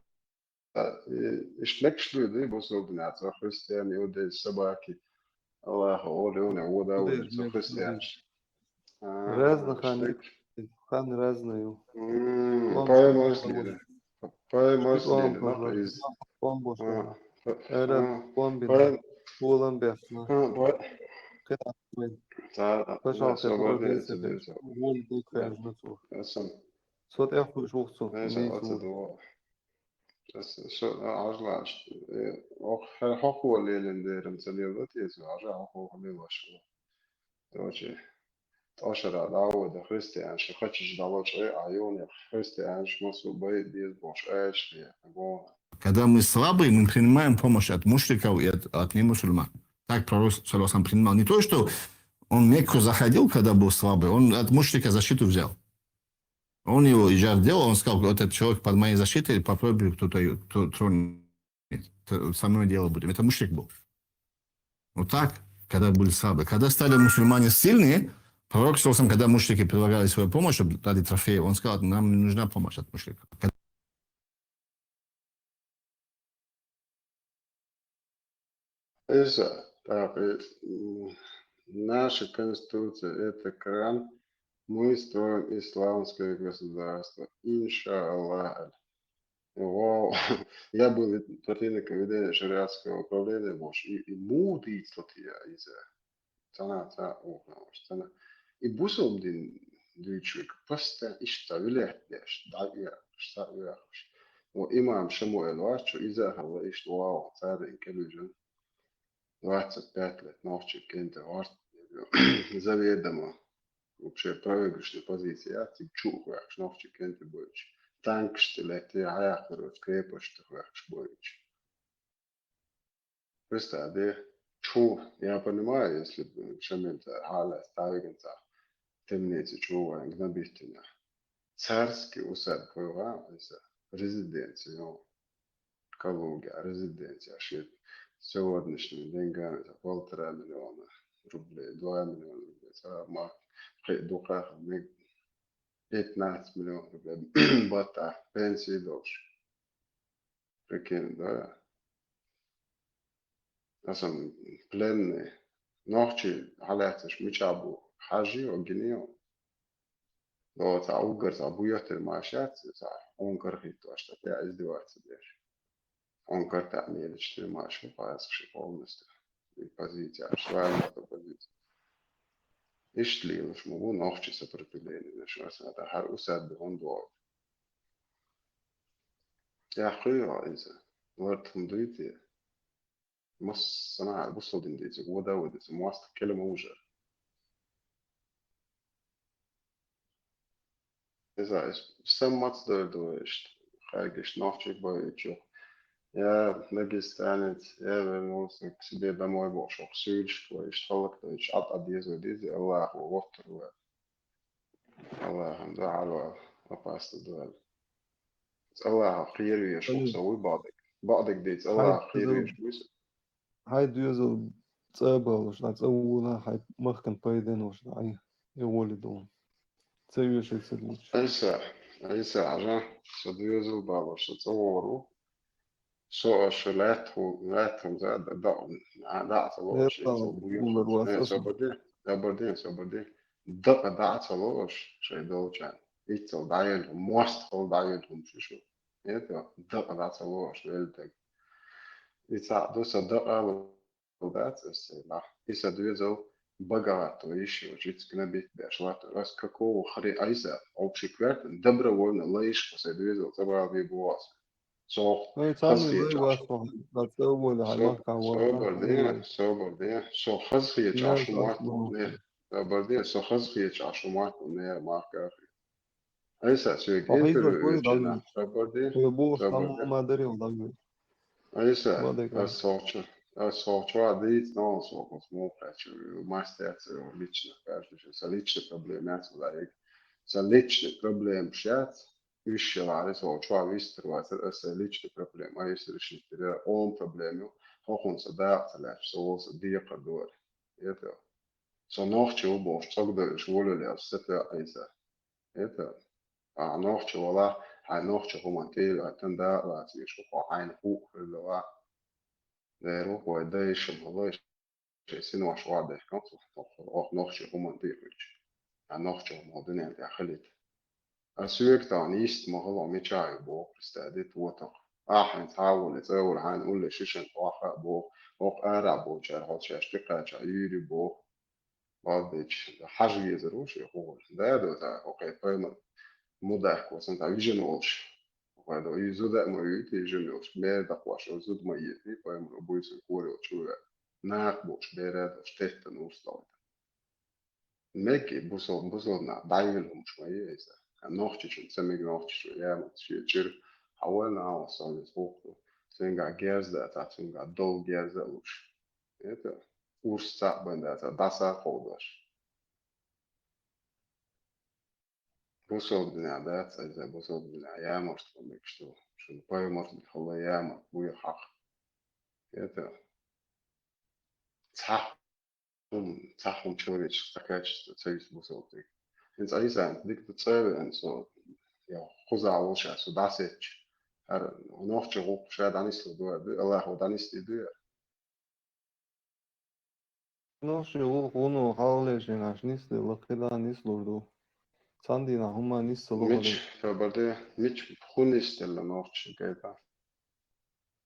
и, и шмекшлю, да, и бусылдыня, а христиане, иудеи, собаки. Аллах, оле, оле, вода, оле, со христиане. А, разных они, хан разную. М, поэма излили. Поэма излили, ну, из. Эрен, а, комбин, поэм-, улан бяхна. А, по-, Кыдат, та, та, пожалуйста, свободный, свободный. Сот эх уж ухцу. Нейса, не оцу цу. Ду. Со, со, а, ажлаш. Э, ох, хе-, хоху лелен дерем целил вот есть, ажа хоху лелаш. Короче, тошара Давуда христианша хочешь далоч, э, а юн христианш масу бай без бош эшли, гона. Когда мы слабые, мы принимаем помощь от мушриков и от, от немусульман. Так пророк, саллаллаху алейхи ва саллям, принимал. Не то, что он в Мекку заходил, когда был слабый, он от мушрика защиту взял. Он его иджар делал, он сказал: «Вот этот человек под моей защитой, попробуй кто-то её, кто тронет. Т-, со мной дело будем». Это мушрик был. Вот так, когда были слабые. Когда стали мусульмане сильные, пророк, саллаллаху алейхи ва саллям, когда мушрики предлагали свою помощь, чтобы дали трофеи, он сказал: «Нам не нужна помощь от мушриков». Иса, так, э, м, наша Конституция — это Коран, мы строим исламское государство, иншаллах. Вау, я был и противником введения шариатского управления, больше, и, и мудить вот я, Иса. Цана, ца, о, цана. И бусулба дин дуьйцург постоянно иштта вилет деш, дӀа а вехаш, са а вехаш. О, имам Шамуэл вац, цо иза а хилла иштта, вау, царна кӀелвижина. Двадцать пять лет нохчий кӀентий варт, заведомо вообще проигрышная позиция, цига чу а вехаш, нохчий кӀентий бойча. Танкаш тӀа летте, хьаяхкарочу крепость тӀа вехаш бойча. Представь, да? Чу, я понимаю, если бы Шамиль хьалаьцна тӀавигина цхьа темница чу вайн гнобительня. Царский усадьба хуьлу, резиденция, ну, Калуга, резиденция, шит сегодняшними деньгами за полтора миллиона рублей, два миллиона рублей, цхьа ма кхе дукха мег пятнадцать миллион рублей бата, пенсии долуш. Прикинь, да? Асан пленный. Нохчий хьалаьцнарш мичахь бу? Хьажийо, гинийо? До цхьа уггар цхьа буьйттина ма шац, цхьа хьуна карахӀиттош, ткъа тӀе издеваться деш. Хьуна карахь мелачу тӀе ма шу пасаш полностью. И позиция, аш вайн позиция. Иштта лелаш ма бу нохчий сопротивление, аш аса хӀара усадьба хӀунда догӀу. ТӀехь хуьйхьа иза. Лартам дуй те? Массанхьа бусалдина дийциг, вода а вадица, моастагӀа кӀела ма вужар. Иза, сан маца дойр ду иштта, хьайгаш нохчий бойучух. Я дагестанец, я вернулся к себе домой бохуш, суьйлашка вай иштта хӀаллакдойчу, Ӏад-Ӏад дезо дези, Аллахо воттур вай. Аллахьан дуьхьал вала, опасно дуьхьал. Аллахьах кхера везаш ву со, вуй бакъдерг. Бакъдерг дийца, Аллахьах кхера везаш ву со. Хьайн доьзал цӀа а балуш, дӀа цӀа вола, хьай махкан пайдана волуш, дӀа, и гӀоли долу. Ца оьшург ца дуьйцуш. Айса, Айса, хьажа, со доьзал балуш, со цӀа вогӀур ву. Со аша лаьтта хӀу-, лаьтта хӀума за да-, да-, дӀа а ца ло аша, Лаьтта ца буй хӀума хӀума. Э, аса. Собар де, собар де, собар де. Дакъа дӀа а ца ло аша, шайн долчарна. Иццал дӀаелла хӀума, мостагӀалла дӀаелла хӀума шу шу. Это дакъа дӀа ца ло аша, велла даг. И цхьаъ ду, сан дакъа а ло дац аса цӀе нах. И сан доьзал бага гӀатто йиш йолчу ицкана битта беш латтар. Ас какого хре-, Айса, общий квертан, добровольно лайшка сан доьзал цӀа бала бе боху аса. Со Ой, царна хаза лай хеташ. Вац, со, ца вола, хьай Со-, махка вола, собар де, вац. Собар де, со хаза хеташ Нах шу вац, мартта вац. Не. Собар де, со хаза хеташ шу мартта не, махка. Айса, соьга Ахьа, интервью иза хуьлу йичина, дагна. Собар де, Хьо бохуш собар де. Хьан ма дарил дагна. Айса, Ма дагна. Ас сохчу, ас сохчу а дийца, но со хӀума муха кхаьчу, мастер ца йогӀу лично, каждый сан личный проблема яц, валлахӀи. Сан личный проблема яц, уьш шелахьара со чу а вистар вацара, аса личный проблема, а если решить дира, он проблема ю, хӀокхунна сан дакъа ца лаьтташ, со волу сан декхар дора. Это, со нохчи ву бохуш, цӀогдойуш волавелла, аса сатоьа Айса. Это, а нохчи вала, хьайн нохчи хӀуманна тӀе а лаьттан дакъа лацийша, хьо хьайна хӀуъа хилла ва. Дера ву, вай дайша ма ло, шайн синош ван дехкан, оха нохчи хӀуманна тӀе а хилча. А нохчи хӀума дуьнен тӀехь хилийта. А соьга тахана йист ма хало, мича ю боху, представь, вотах. Ахьа хьайн цхьа а воле, цӀа а воле, хьайна улле шишан тхьоха а боху, хӀокху ара а болчара хьо шаьш тӀекхача юьйри боху. Валдича, хьажа везар ву шен хӀугӀур. Да, до та, окей, пайма мудахко сан та вижина волуш. Окей, до, и зуда а ма вуьйти, вижина волуш. Мер дакхош, о, зуда ма йити, пайма буйсун кори волчу вуьа. Нах болуш, бера долуш, теттан усталта. Меги бусал, бусална дайвил хумуш ма йи айса. Нохчичун, ца меги нохчичун, я ма ши чир. Хьавална а сан вес хухту. Цуьнга герзда, та цуьнга дол герза луш. Это урс цхьаъ бан дац, дӀаса а кховдош. Бусалба динехь дац, айза бусалба динехь ямарт хӀума мегаш ду. Шуна пайхамарна хила ямарт буй хьакха. Это цхьа хӀума, цхьа хӀума человеческий качество ца виса бусалба дин. ХӀинца айза дика ду цӀа а веана со, я кхузахь волуш а со дӀасетташ. ХӀара нохча гӀуллакх ша дӀанислур ду, Аллахо дӀанисдийр ду яра. Нохчий гӀуллакх вуно хьалхале шен аш нисде лакхе дан нислур ду. Цхьана дийнахь хӀумма нисса лохур Мич, ду. Хабарде, мич хӀун нисделла нохчий гайта?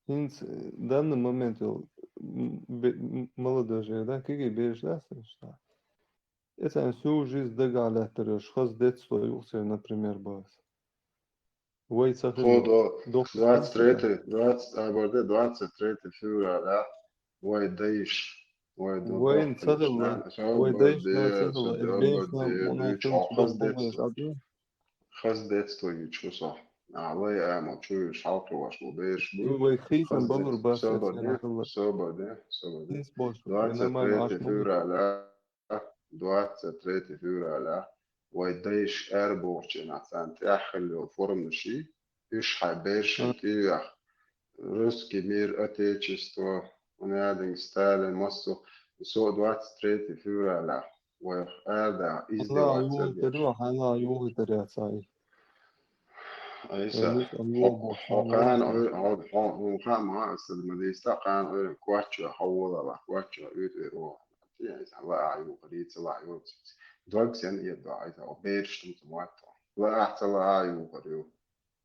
ХӀинца, э, данный момент йолу, м, бе-, м, молодёжь, да, кегий бераш дац, да? Эцайна всю жизнь дагахь лаьттар йолуш, хаза детство юкъа церан, например, бац. Вай ца хилла. Хо до Дохуш двадцать третье, двадцать, а, барде, двадцать третье февраля, вай дайш, вай до Вайн ца хилла, вай дайш ца хилла, э, бейш нам, хаз детство ю чу со. А, вай ама чу ю шалкы ваш мо бейш бу. Вай хитам балур бас, собаде, собаде, собаде. Хис бош, двадцать третье февраля, двадцать третье февраля, вай дайш аьрбохучу нах царна тӀехь хилла йолу форманаш, уьш хьайн бершин тӀе а веха, Русский мир, Отечество, Надин, Сталин, массо, со двадцать третье февраля, вай арда издеваться деш. Хьайна юхитар яцай. Айса, хьо кхана ой, хьо, хьо, хьо, хьо, ма, аса ма дийста, кхана ой, кваччо, хьо волала, кваччо, уьт, уьт, о. Ти, айса, ла а юхари, ца ла а юхари. Дог сен иет ба, айса, о, берш тум ца муатто. Ла а ца ла а юхари.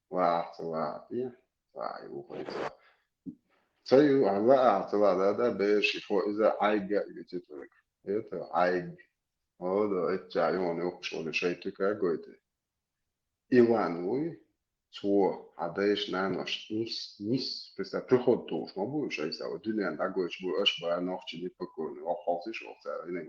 Ла а ца ла а, ти, ла а юхари, ца. Ца ю, а, ла а ца ла, да, да, берш, хо, иза, айга, ю, ти, турик. Это, айг. О, да, это, ю, он, ю, шо, шей, ты, какой ты. Иван вуй, цо, хьан дайша, нанош, нис, нис, представь, приход тухуш ма бу уьш айса, вай дуьнен дӀагойтуш бу, аша бара нохчий непокорный, охьа хьовсийша вахца, винаг.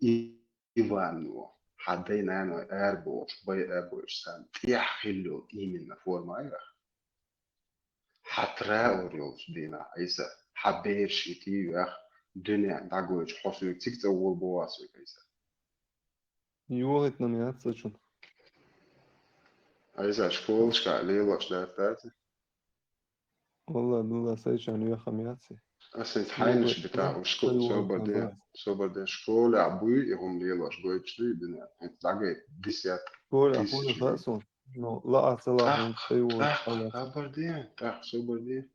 И Иван ву, хьан дай-наной арабохуш, бай арабохуш санна, тӀехь хилла йолу именно форма а яха. Хьан траур йолчу дийнахь, айса, хьан бераш и тӀе а веха, дуьнен дӀагойтуш, хьо соьга цига цӀа волу боху ас соьга, айса. Йохийтина яц ца чун. Айса, школашка лелош дац, дац? Валла, дулла, сайчан йохам яц. Ас хӀинца хьайнаш бита, уж школа, собар де, собар де, школехь буй, и хӀума лелош гойтуш дуй, бина, хӀинца дӀагайта, десятка, школехь буй, тысяча хаьа суна. Ну, лаа ца лаа, тӀаккха, хӀинца тӀаккха, собар де, тӀаккха, собар де.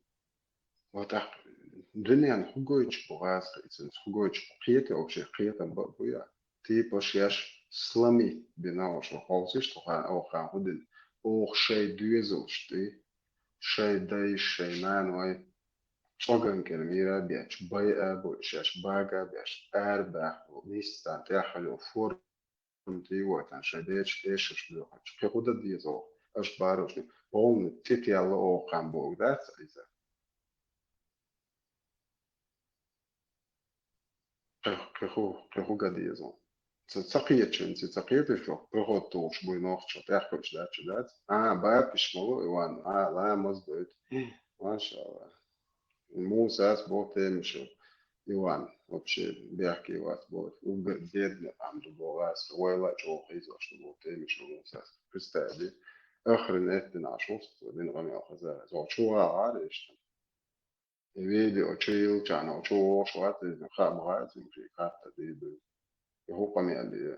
Ва тӀаккха, дуьненна хӀу гойтуш бу гӀазкхи, и цунца хӀу гойтуш бу, кхета вообще, кхетам бакъ бу я. Типа шаьш сломить бина оха, хьовсийша тхо, оха хӀу дина. Оха шайн доьзалш тӀе, шайн дайш, шайн наной, цӀоган кӀел мийра бетташ, байа а бой, шаьш бага а беш, арабаьхна, нийсса тӀехь хила йолу форма тӀе а войтан, шайн дечу эшарш боьхуьйтуш. Кхин хӀу дан деза оха, аша барошна, полный тӀетелла оха хан боху дац иза? Кхин, кхин хӀу, кхин хӀу ган деза? Ца, ца кхеташ, ца кхеташ, проход тухуш буй нохчо, тӀехкхуьуш дац, дац? А, бапиш ма ло, Иван, а, ламаз дойту. Машалла. Мусас бо темишу, Иван, вообще бехке вац бо. Угар бедный къам ду бо гӀаз, вайла чӀогӀа хьийзош ду бо темишу Мусас. Представь, ди? Ахрин эттина Ӏаш вуст, дин къамел хаза. Зо чу вагӀар иштта. И видео чу йилчахьана, чу вогӀуш вац, иза хаа ма хаьа, иза ши кхатта дийбира. И хӀу къамел ю?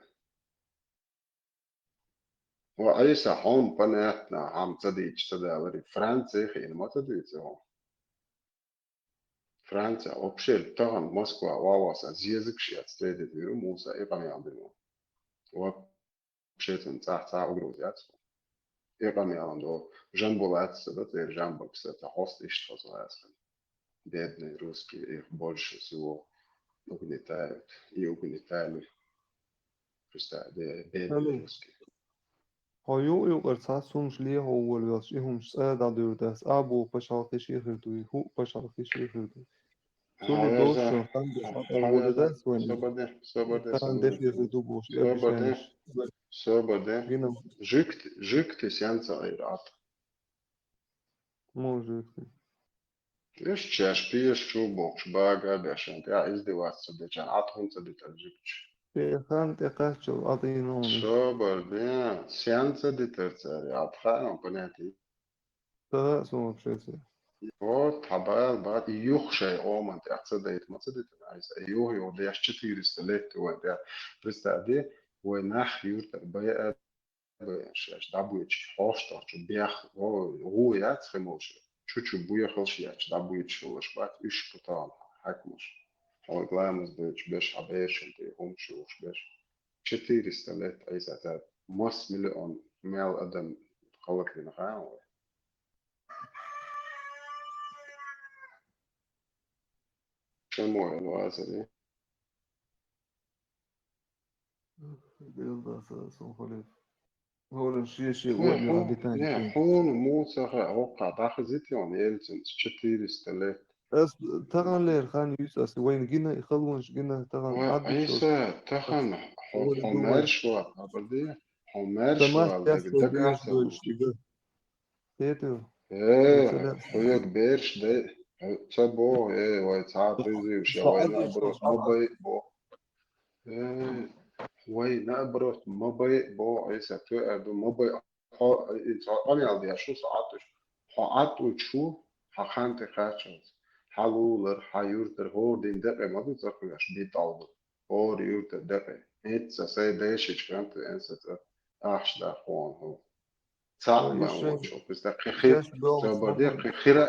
Ва Ӏийса, хьуна понятно, хьан ца дийцча ца даларе, Франци хиъна ма ца дуьйцу хьуна. Франци, вообще, тахана Москва, ва, ва, сан зезагаш яц, тедит виру Муса, и къамел дина. Вообще, цунна цӀахь цхьа угроз яц. И къамелан до, Жамбулат ца до, цӀера Жамбакса, ца хьост иштта хоза гӀазкхи. Бедные русские, их больше всего угнетают и угнетали. Представь, бе-, бедные русские. Хьо юкъа-юкъара цхьа сумаш лехьа волавелча, и хӀумаш цӀа дӀадуьйр дац, а боху пачхьалкхе шен хир дуй, хӀуъа пачхьалкхе шен хир дуй. Цунна доцуш хан де, хан де дац вайн. Собар де, собар де, собар де. Хан де хир ду бохуш, собар де. Собар де. Гина. Жуьгти, жуьгти сен ца айра Ӏад? Муха жуьгти? Иштта шаьш пеша чу бохуш, бага а беш, шайн тӀехь издеваться ца дечарна, Ӏад хӀунда ца дитар жуьгташ? Пехан тӀе кхаччал Ӏад йина хьуна. Собар де, сен ца дитар цара, Ӏад хаьа хьуна понятие? Ца хаьа суна вообще цара. Вот, хьан бала бац, юха шайн къоман тӀехь ца дайта ма ца дитар, Ӏийса, юха-юха деш четыреста лет вайн тӀехь. Представь де, вай нах юьртара байа а бен шаьш дӀабоьдуш, хьоштахчу бех, гӀо-, гӀо яц хи молуш, чу-чу боьхалш яц, дӀабоьдуш хилалаш бац, уьш кху тахана хьаькамаш. Хьо ламаз дойтуш беш, хьан берашна тӀе хӀумаш йохуш беш. Четыреста лет, Ӏийса, цара масса миллион мел адам халакдина хаьа вай. Чамой лазаре. Делдаса сон хулев. ХӀора шен-шен вон обитание. Не, хьуна муха ца хаьа, хӀокхахь дӀахезийта хьуна, Ельцин, четыреста лет. Ас таханлера хан юьйцу ас, вайна гина, и халонаш гина, тахана Ӏад Ӏийса, тахана, хьо, хьо маьрша вац, хабар де, хьо маьрша вац, дага, дага. Хету? Э, хьоьга бераш дай, ца боху, э, вай цхьа а кхуьйзийша, вай наоборот ма байа боху. Э, вай наоборот ма байа боху, Ӏийса, тоьар ду, ма байа. Хьо, и цхьа къамел деш ву со Ӏад уьш. Хьо Ӏад уьш ву, хьан хан тӀе кхаччалц. Хьан лулара, хьан юьртара, хӀора дийнан декъе ма ду цӀа кхоьхьуш, битӀал ду. ХӀора юьртара декъе. ХӀинца сайн дайшича кӀант веана сан цӀа ахча даккха хьуна хьо. Цхьаъ бан волчу, кхин хира, собар де, кхин хира,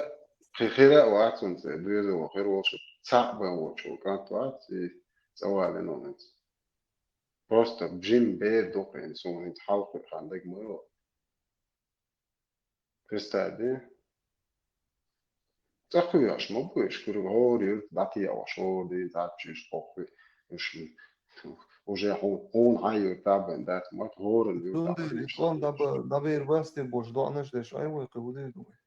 кхин хира а вац хӀинца, доьзало хир волуш, цхьаъ бан волчу кӀант вац, и цӀа валина хӀинца. Просто жим бер ду кхин, суна хӀинца хьалха хан дага ма йо. Представь де. ЦӀа кхоьхьуш ма бу уьш, куьрга хӀора юьрта дӀатеӀош, хӀора дийна цхьаьччуьш кхокхуьйту, уьш уже хьуна, хьуна хьан юьрта а бен дац, ма хӀоран юьрта. Цундела и къам дӀабер басте бош доӀанаш деш, ай вай кхин хӀу дийр ду вай?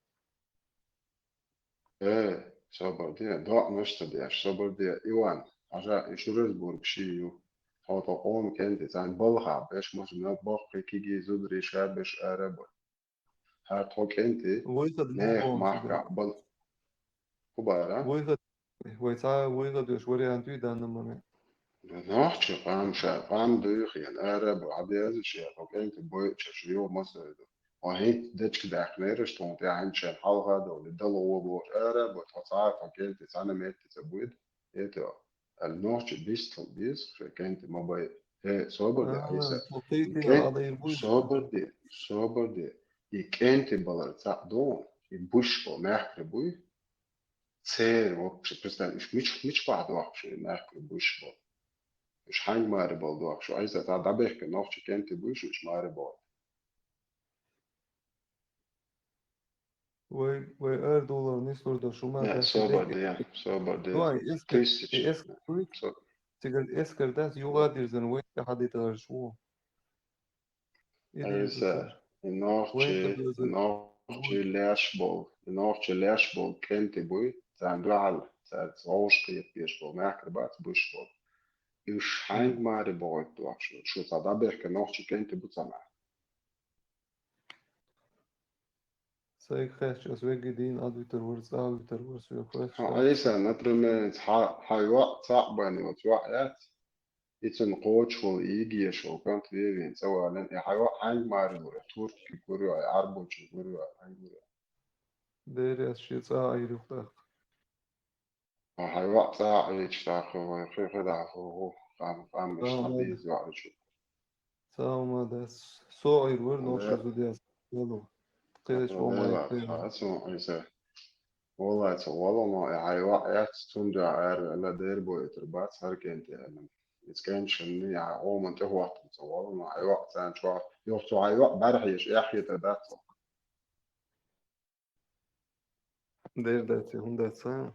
Э, собар де, доӀанаш ца деш, собар де, Иван, хьажа, и Шурезбург ши ю. Хьо тхо къоман кӀентий, царна балха беш, маша, мел боккхий кигий зударий ша беш ара бу. ХӀара тхо кӀентий, нехан махкахь бала. ХӀу бара? Вайха, вай цхьа вайха доьш вариант ю данна ма ме. Нохча къам ша, къам дуьйхьена, ара бу, хьан деза шен, тхо кӀентий бойчаш, йо, масайду. Ва хӀинца дечка даьхнера, что тӀаьхьа шайн хьалха довле, дало вон бохуш ара, бо тхо цхьа а, тхо кӀентий цхьана метте ца буьйда, это, аьлла, нохчий бистхила беза, шайн кӀентий ма бай. Э, собар де, а, Айса. Тхо кхетий кӀен-, ала ир буй? Собар де, собар де. И кӀентий балар цхьаъ ду, и буьш бо мехкара буй. Церан вообще, представь, уьш мич-, мичахь дохкуш, и мехкара буьш бо. Уьш хьаьнга маре бала дохкуш, Айса, цхьа дӀабехке нохчий кӀентий буй, уьш маре бала. Вай, вай ардулар нислур да шума. Не, да собар де, собар де. Вай, эскар, тысяч. Э, эскар, со-, цигар эскар дац, югадирзан вай хадитар шу. Айса, и нохчий, вай нохчий леш бол, и нохчий леш бол кӀентий буй, царна дуьхьал, царца гӀовш кхетабеш бол, мехкара бац, буьш бол. И уьш хьаьнга маре бохуьйту дохуш, шу цхьа дӀабехке нохчий кӀентий бу ца мара. Сайга хаьттича, ас вегги дийна Ӏадвитар вара, цӀа а витар вара, соьга хаьттича. Хьо, Айса, например, хьа-, хьан йоӀ цхьаъ бани, оцу йоӀ яц? И цунна кхочуш волу, и йига еш волу кӀант вевен цӀа валийна, и хьан йоӀ хьаьнга маре лур, туркиг гур ю, Ӏарбочун гур ю, хьаьнга гур ю? Дера, ас шен цӀа а Ӏийр ю тӀаккха. Хьан йоӀ цӀа а Ӏийча тӀаккха вай хи-, хи даха хӀу, къам-, къам иштта хьан деза йоӀ ю чу. Цхьа хӀума дац. Со Ӏийр вара, нохчо зудеш. Валлахь. Кхечо ма яц. Хьан со Ӏийса. Валлахь, ца валлахь, но и хьан йоӀ яц, цунна дуьхьа ара ваьлла, дера бо итар бац, хӀара кӀентий аьлла. Иза кӀентий шанна, я хьан гӀоман тӀехӀоттам ца валлахь, но хьан йоӀ царна чохь, юха цо хьан йоӀ бӀаьрахьеша эхь хетар дац цо. Дера дац, хӀунда дац, а?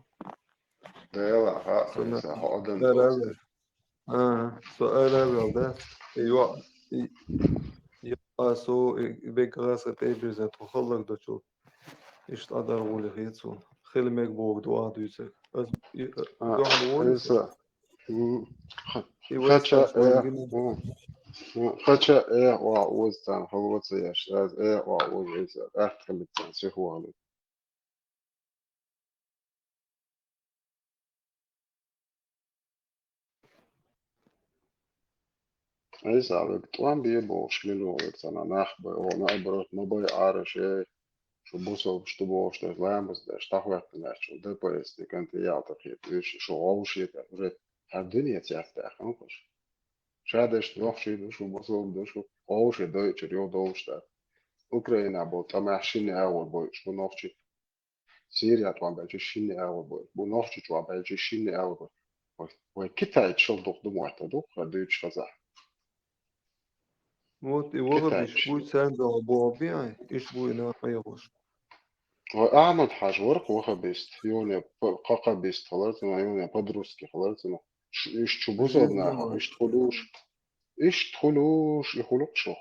Дела, ха, со Ӏийса, хьо адам ара вер. А, со ара вер, да? И йоӀ, и, и йоӀ, а, со, и, и бегга гӀаса тӀе бирза, тхо халлаг до чу. Иштта Ӏадар гӀули хи цунна. Хила мега боху дуьхьа дуьйцург. Ас, и, а, дуьхьа вон Ӏийса. М, ха-, и хача, вайстам э, шуна гина. М, м, хача, э, ва, оз царна хала ва ца еш, аз, э, ва, оз, Ӏийса, атта хилица царна, сих вахалица. Ай, Ӏийса, вега тӀом бе бохуш, мила вогӀур царна нах бай, о, наоборот, ма бай Ӏараш, эй, шу бусалбаш ду бохуш, дерш ламаз деш, тахветтан аьлча, шу Д П С-ник анта ялта хета, уьш шу гӀовшийтар, уже хӀара дуьнеца яц даьккхина кхуш. Ша дешна нохчий ду шу, бусалба ду шу, гӀовше дойчур юха долуш дац. Украина болу тӀамехь шинна агӀор бойуш бу нохчий. Сирия тӀом баьлча шинна агӀор бойуш бу, нохчий чӀом баьлча шинна агӀор бойуш. Вай, вай Китайца шал дукха ду мойтта ду, хӀара дуьйцуш хаза. Вот и вахабиш буй царна догӀу боху бе ай, иш буй нах хьехош. Вай Ахьмад-Хьажа вара-кх вахабист, юне п-, кхакхабист хилар цунах, юне по-русски хилар цунах. Ш-, иш чу бусалба нахах, иштта хуьлуш, иштта хуьлуш, и хуьлу-кх шух.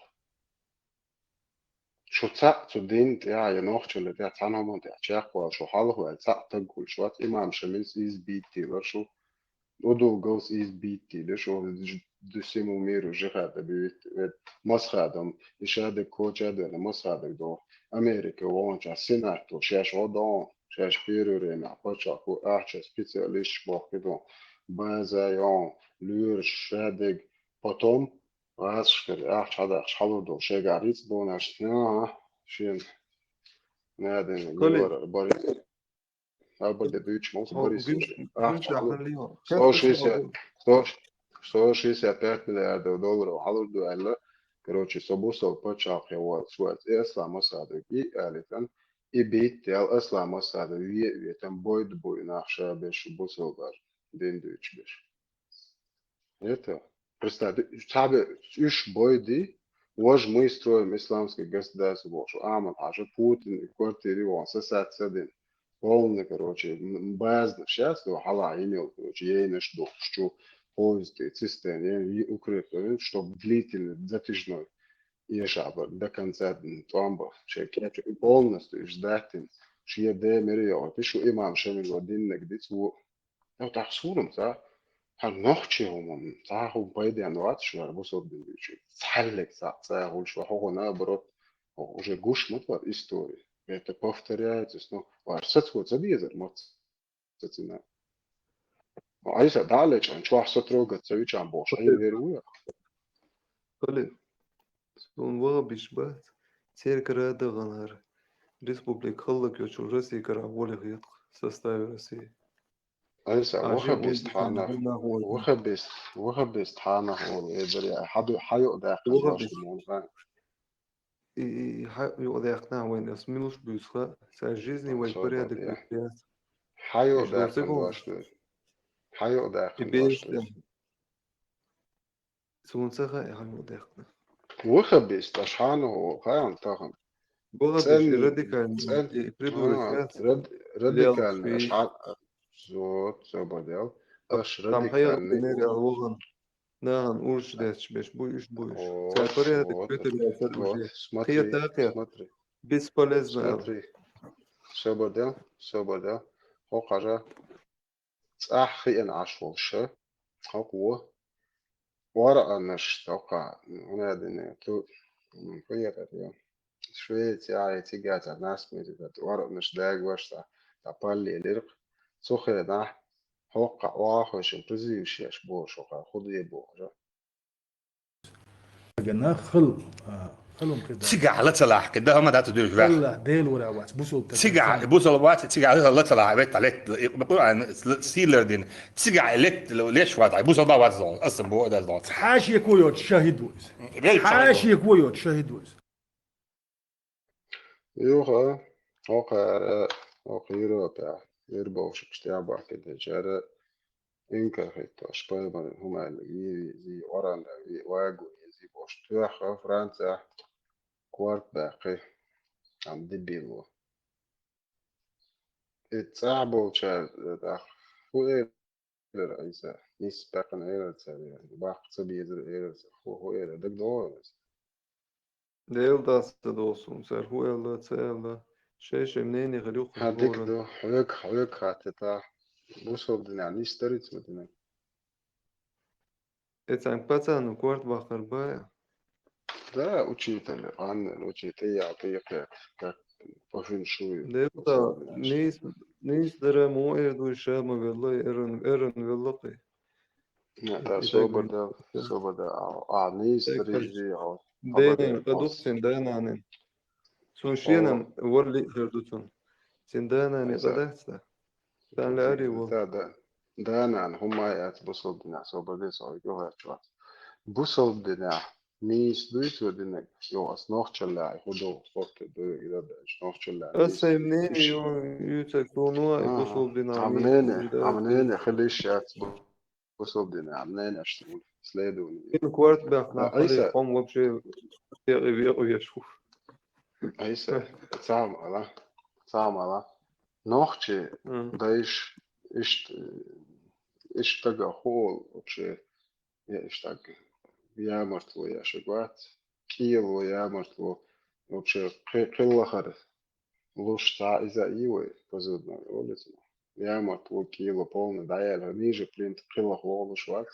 Шу цхьаъ цу дин тӀехь я нохчалла тӀехь цхьана хӀуманна тӀехь чекхвала, шу хьалхаваьлла цхьаъ таг хуьлуш вац, имам Шамилс иза биттийлар шу, удулгалс иза биттийлар шу, ду симул миру жихад а бивитта, вед масхадам, и шадерг коча а дойна, масхадерг доху. Америка вогӀанчохь сенатто шаьш гӀо догӀу, шаьш первое время пачхьалкхо ахча специалисташ бохкуьйту, база йогӀу, лоьраш шадерг, потом гӀазкхашкара ахча хьадаккхаш хьалур долу шайгахь рицкъ донаш, а, шен надо Коли. Лора Борис. Абаде дуьйцуш муса О, Борис гуш-, гуш ахча хьалур. Сто шестьдесят, сто, сто шестьдесят пять миллиардов долларов хьалур ду аьлла. Короче, со бусалба пачхьалкхе вац, вац, и Аслан Масхадов и алитан, и битти ал Аслан Масхадов ве а ветан, бойда буй нах ша беш бусалба дин дуьйцуш беш. Это, представь, цхьабе уьш бойди, вож мы строим исламское государство бохуш, Ахьмад-Хьажа, Путин и квартири вон сосать ца дина. Полный, короче, м, базна сейчас, до хьала имел, короче, ейнаш духуш чу, поезд и цистерн, и укрепленный, чтобы длительный, затяжной, ешабар, до конца дин, томба, шея кечу, и полностью уьш даттина, шея де мире йогӀу, и шу имам Шамило диннаг диц, во, Эу, тӀаккха суна ца, хьан нохчи хӀума, ца хӀу пайден вац шу хӀара бусалба дин дуьйцуш. Цхьаьллиг ца, ца хӀуш ва хӀугу наоборот, уже гуш ма твар история. Это повторяется, ну, ваш сацо ца безар, ма ца цина. Айса далечан, чохь со трогать ца вичан бохуш, ай вер ву я. Халил, суна вахабиш бац. церкара дагӀанар. Республика хӀаллакьйолча Росси кара гӀоле хеташ, составе России. Айса, вахабист хьанах, вахабист, вахабист хьанах ол эбери хьайо даккха. Вахабист. И хьайо даккха вайн, ас милуш буьсха, са жизни вай порядок. Хьайо даккха. Хьайо даккха. Цунца хьайо даккха. Вахабист, аш хьанах ол, хьан тахан. Вахабист, радикальный, придурок. Радикальный, аш хьан, зот, собадел. Аш радикальный. Нахан урш деш беш, буй уш, буй уш. Царь порядок, смотри, смотри. Бесполезно. Смотри. Собадел, собадел. Хо кажа. ЦӀахь хиъна Ӏаш волуш, хӀокхо, ОргӀанаш, хӀокхо, хӀунадина, ту, хӀун яра, Швеция, цига цхьа нас меза, ОргӀанаш дагош цхьа, цхьа палле лирх, цу хенахь, хӀокхо охьахуьйшина призываш еш бохуш, хӀокхо хӀун де бохуш. Гана хал, а, халун кхида. Цигахь ла ца лахь, кхида хӀама дац дуьйш ваьхьа. Аллах, Дела вара вац, бусул та. Цигахь, бусул вац, цигахь ла ца лахь, вет, лет, Къуръан, сийлар дин. Цигахь лет, леш вац, бусул ба вац зон, асан бу да зон. Хьаши куйот шахид вуз. Хьаши куйот шахид вуз. Юха, хӀокхара, хӀокху Европехь, ирбовшикаш тӀехь бахкийтинчара, инкар хӀиттош, пайхамаран хӀума аьлла, вий, вий, зи, оран, вий, вагу, зи, бош, тоьхха Францехь корта баьккхи, ам дебило. И цӀахь болчара, тӀаккха, хӀун элира Ӏийса? Нийса баьккхина элира цара, баккха ца безара элира цара, хӀун, хӀун элира, дагадогӀу иза? Дела дац ца догӀу суна, цара хӀун аьлла, ца аьлла. Шай-шай мнение хила юккъе. Хьан дика ду, хьоьга, хьоьга хаттита. Бусул динехь нийса дарий цу динехь? Эцан пацану корта бахкар бая? Да, учитель, Анна, учитель, я, ты, как по фэншую. Дела дац, нийса, нийса дара ма эр дуй ша ма велла, эран, эран велла кхи. Ма, да, собар да, собар да, а, а, нийса рижи, а, Дайнан, кадук син дайнанин. Цун шенан валли хир ду цун. Син дайнанин кадац да. Дан лари вол. Да, да. Дайнан, хӀума яц бусул динехь, собар де, со юхачу вац. Бусул динехь, нийса дуй цу динехь, йо, ас нохчалла, хӀу ду, спорт ду, и да, нохчалла. Ас сай мнение, ю, ю, цак, ну, ай, бусул динехь, а мнение, а мнение, хилиш яц бу. Бусул динехь, а мнение, аш следование. Ин корта баьхна, а, Ӏийса. Хьале хьо вообще векъа, векъа веш ву. Ӏийса, цхьа хӀума ала, цхьа хӀума ала. Нохчий дайш, иштта, иштта стага хӀу олу вообще, я иштта стаг ямартло еш вац, кӀело ямартло, вообще кхи-, кхиллахара. Луш цхьа иза а йий вай, позывной, олу цунах. Ямартло, кӀело полный дӀаяьлла, ниже плинтуса кхиллахь вогӀуш вац.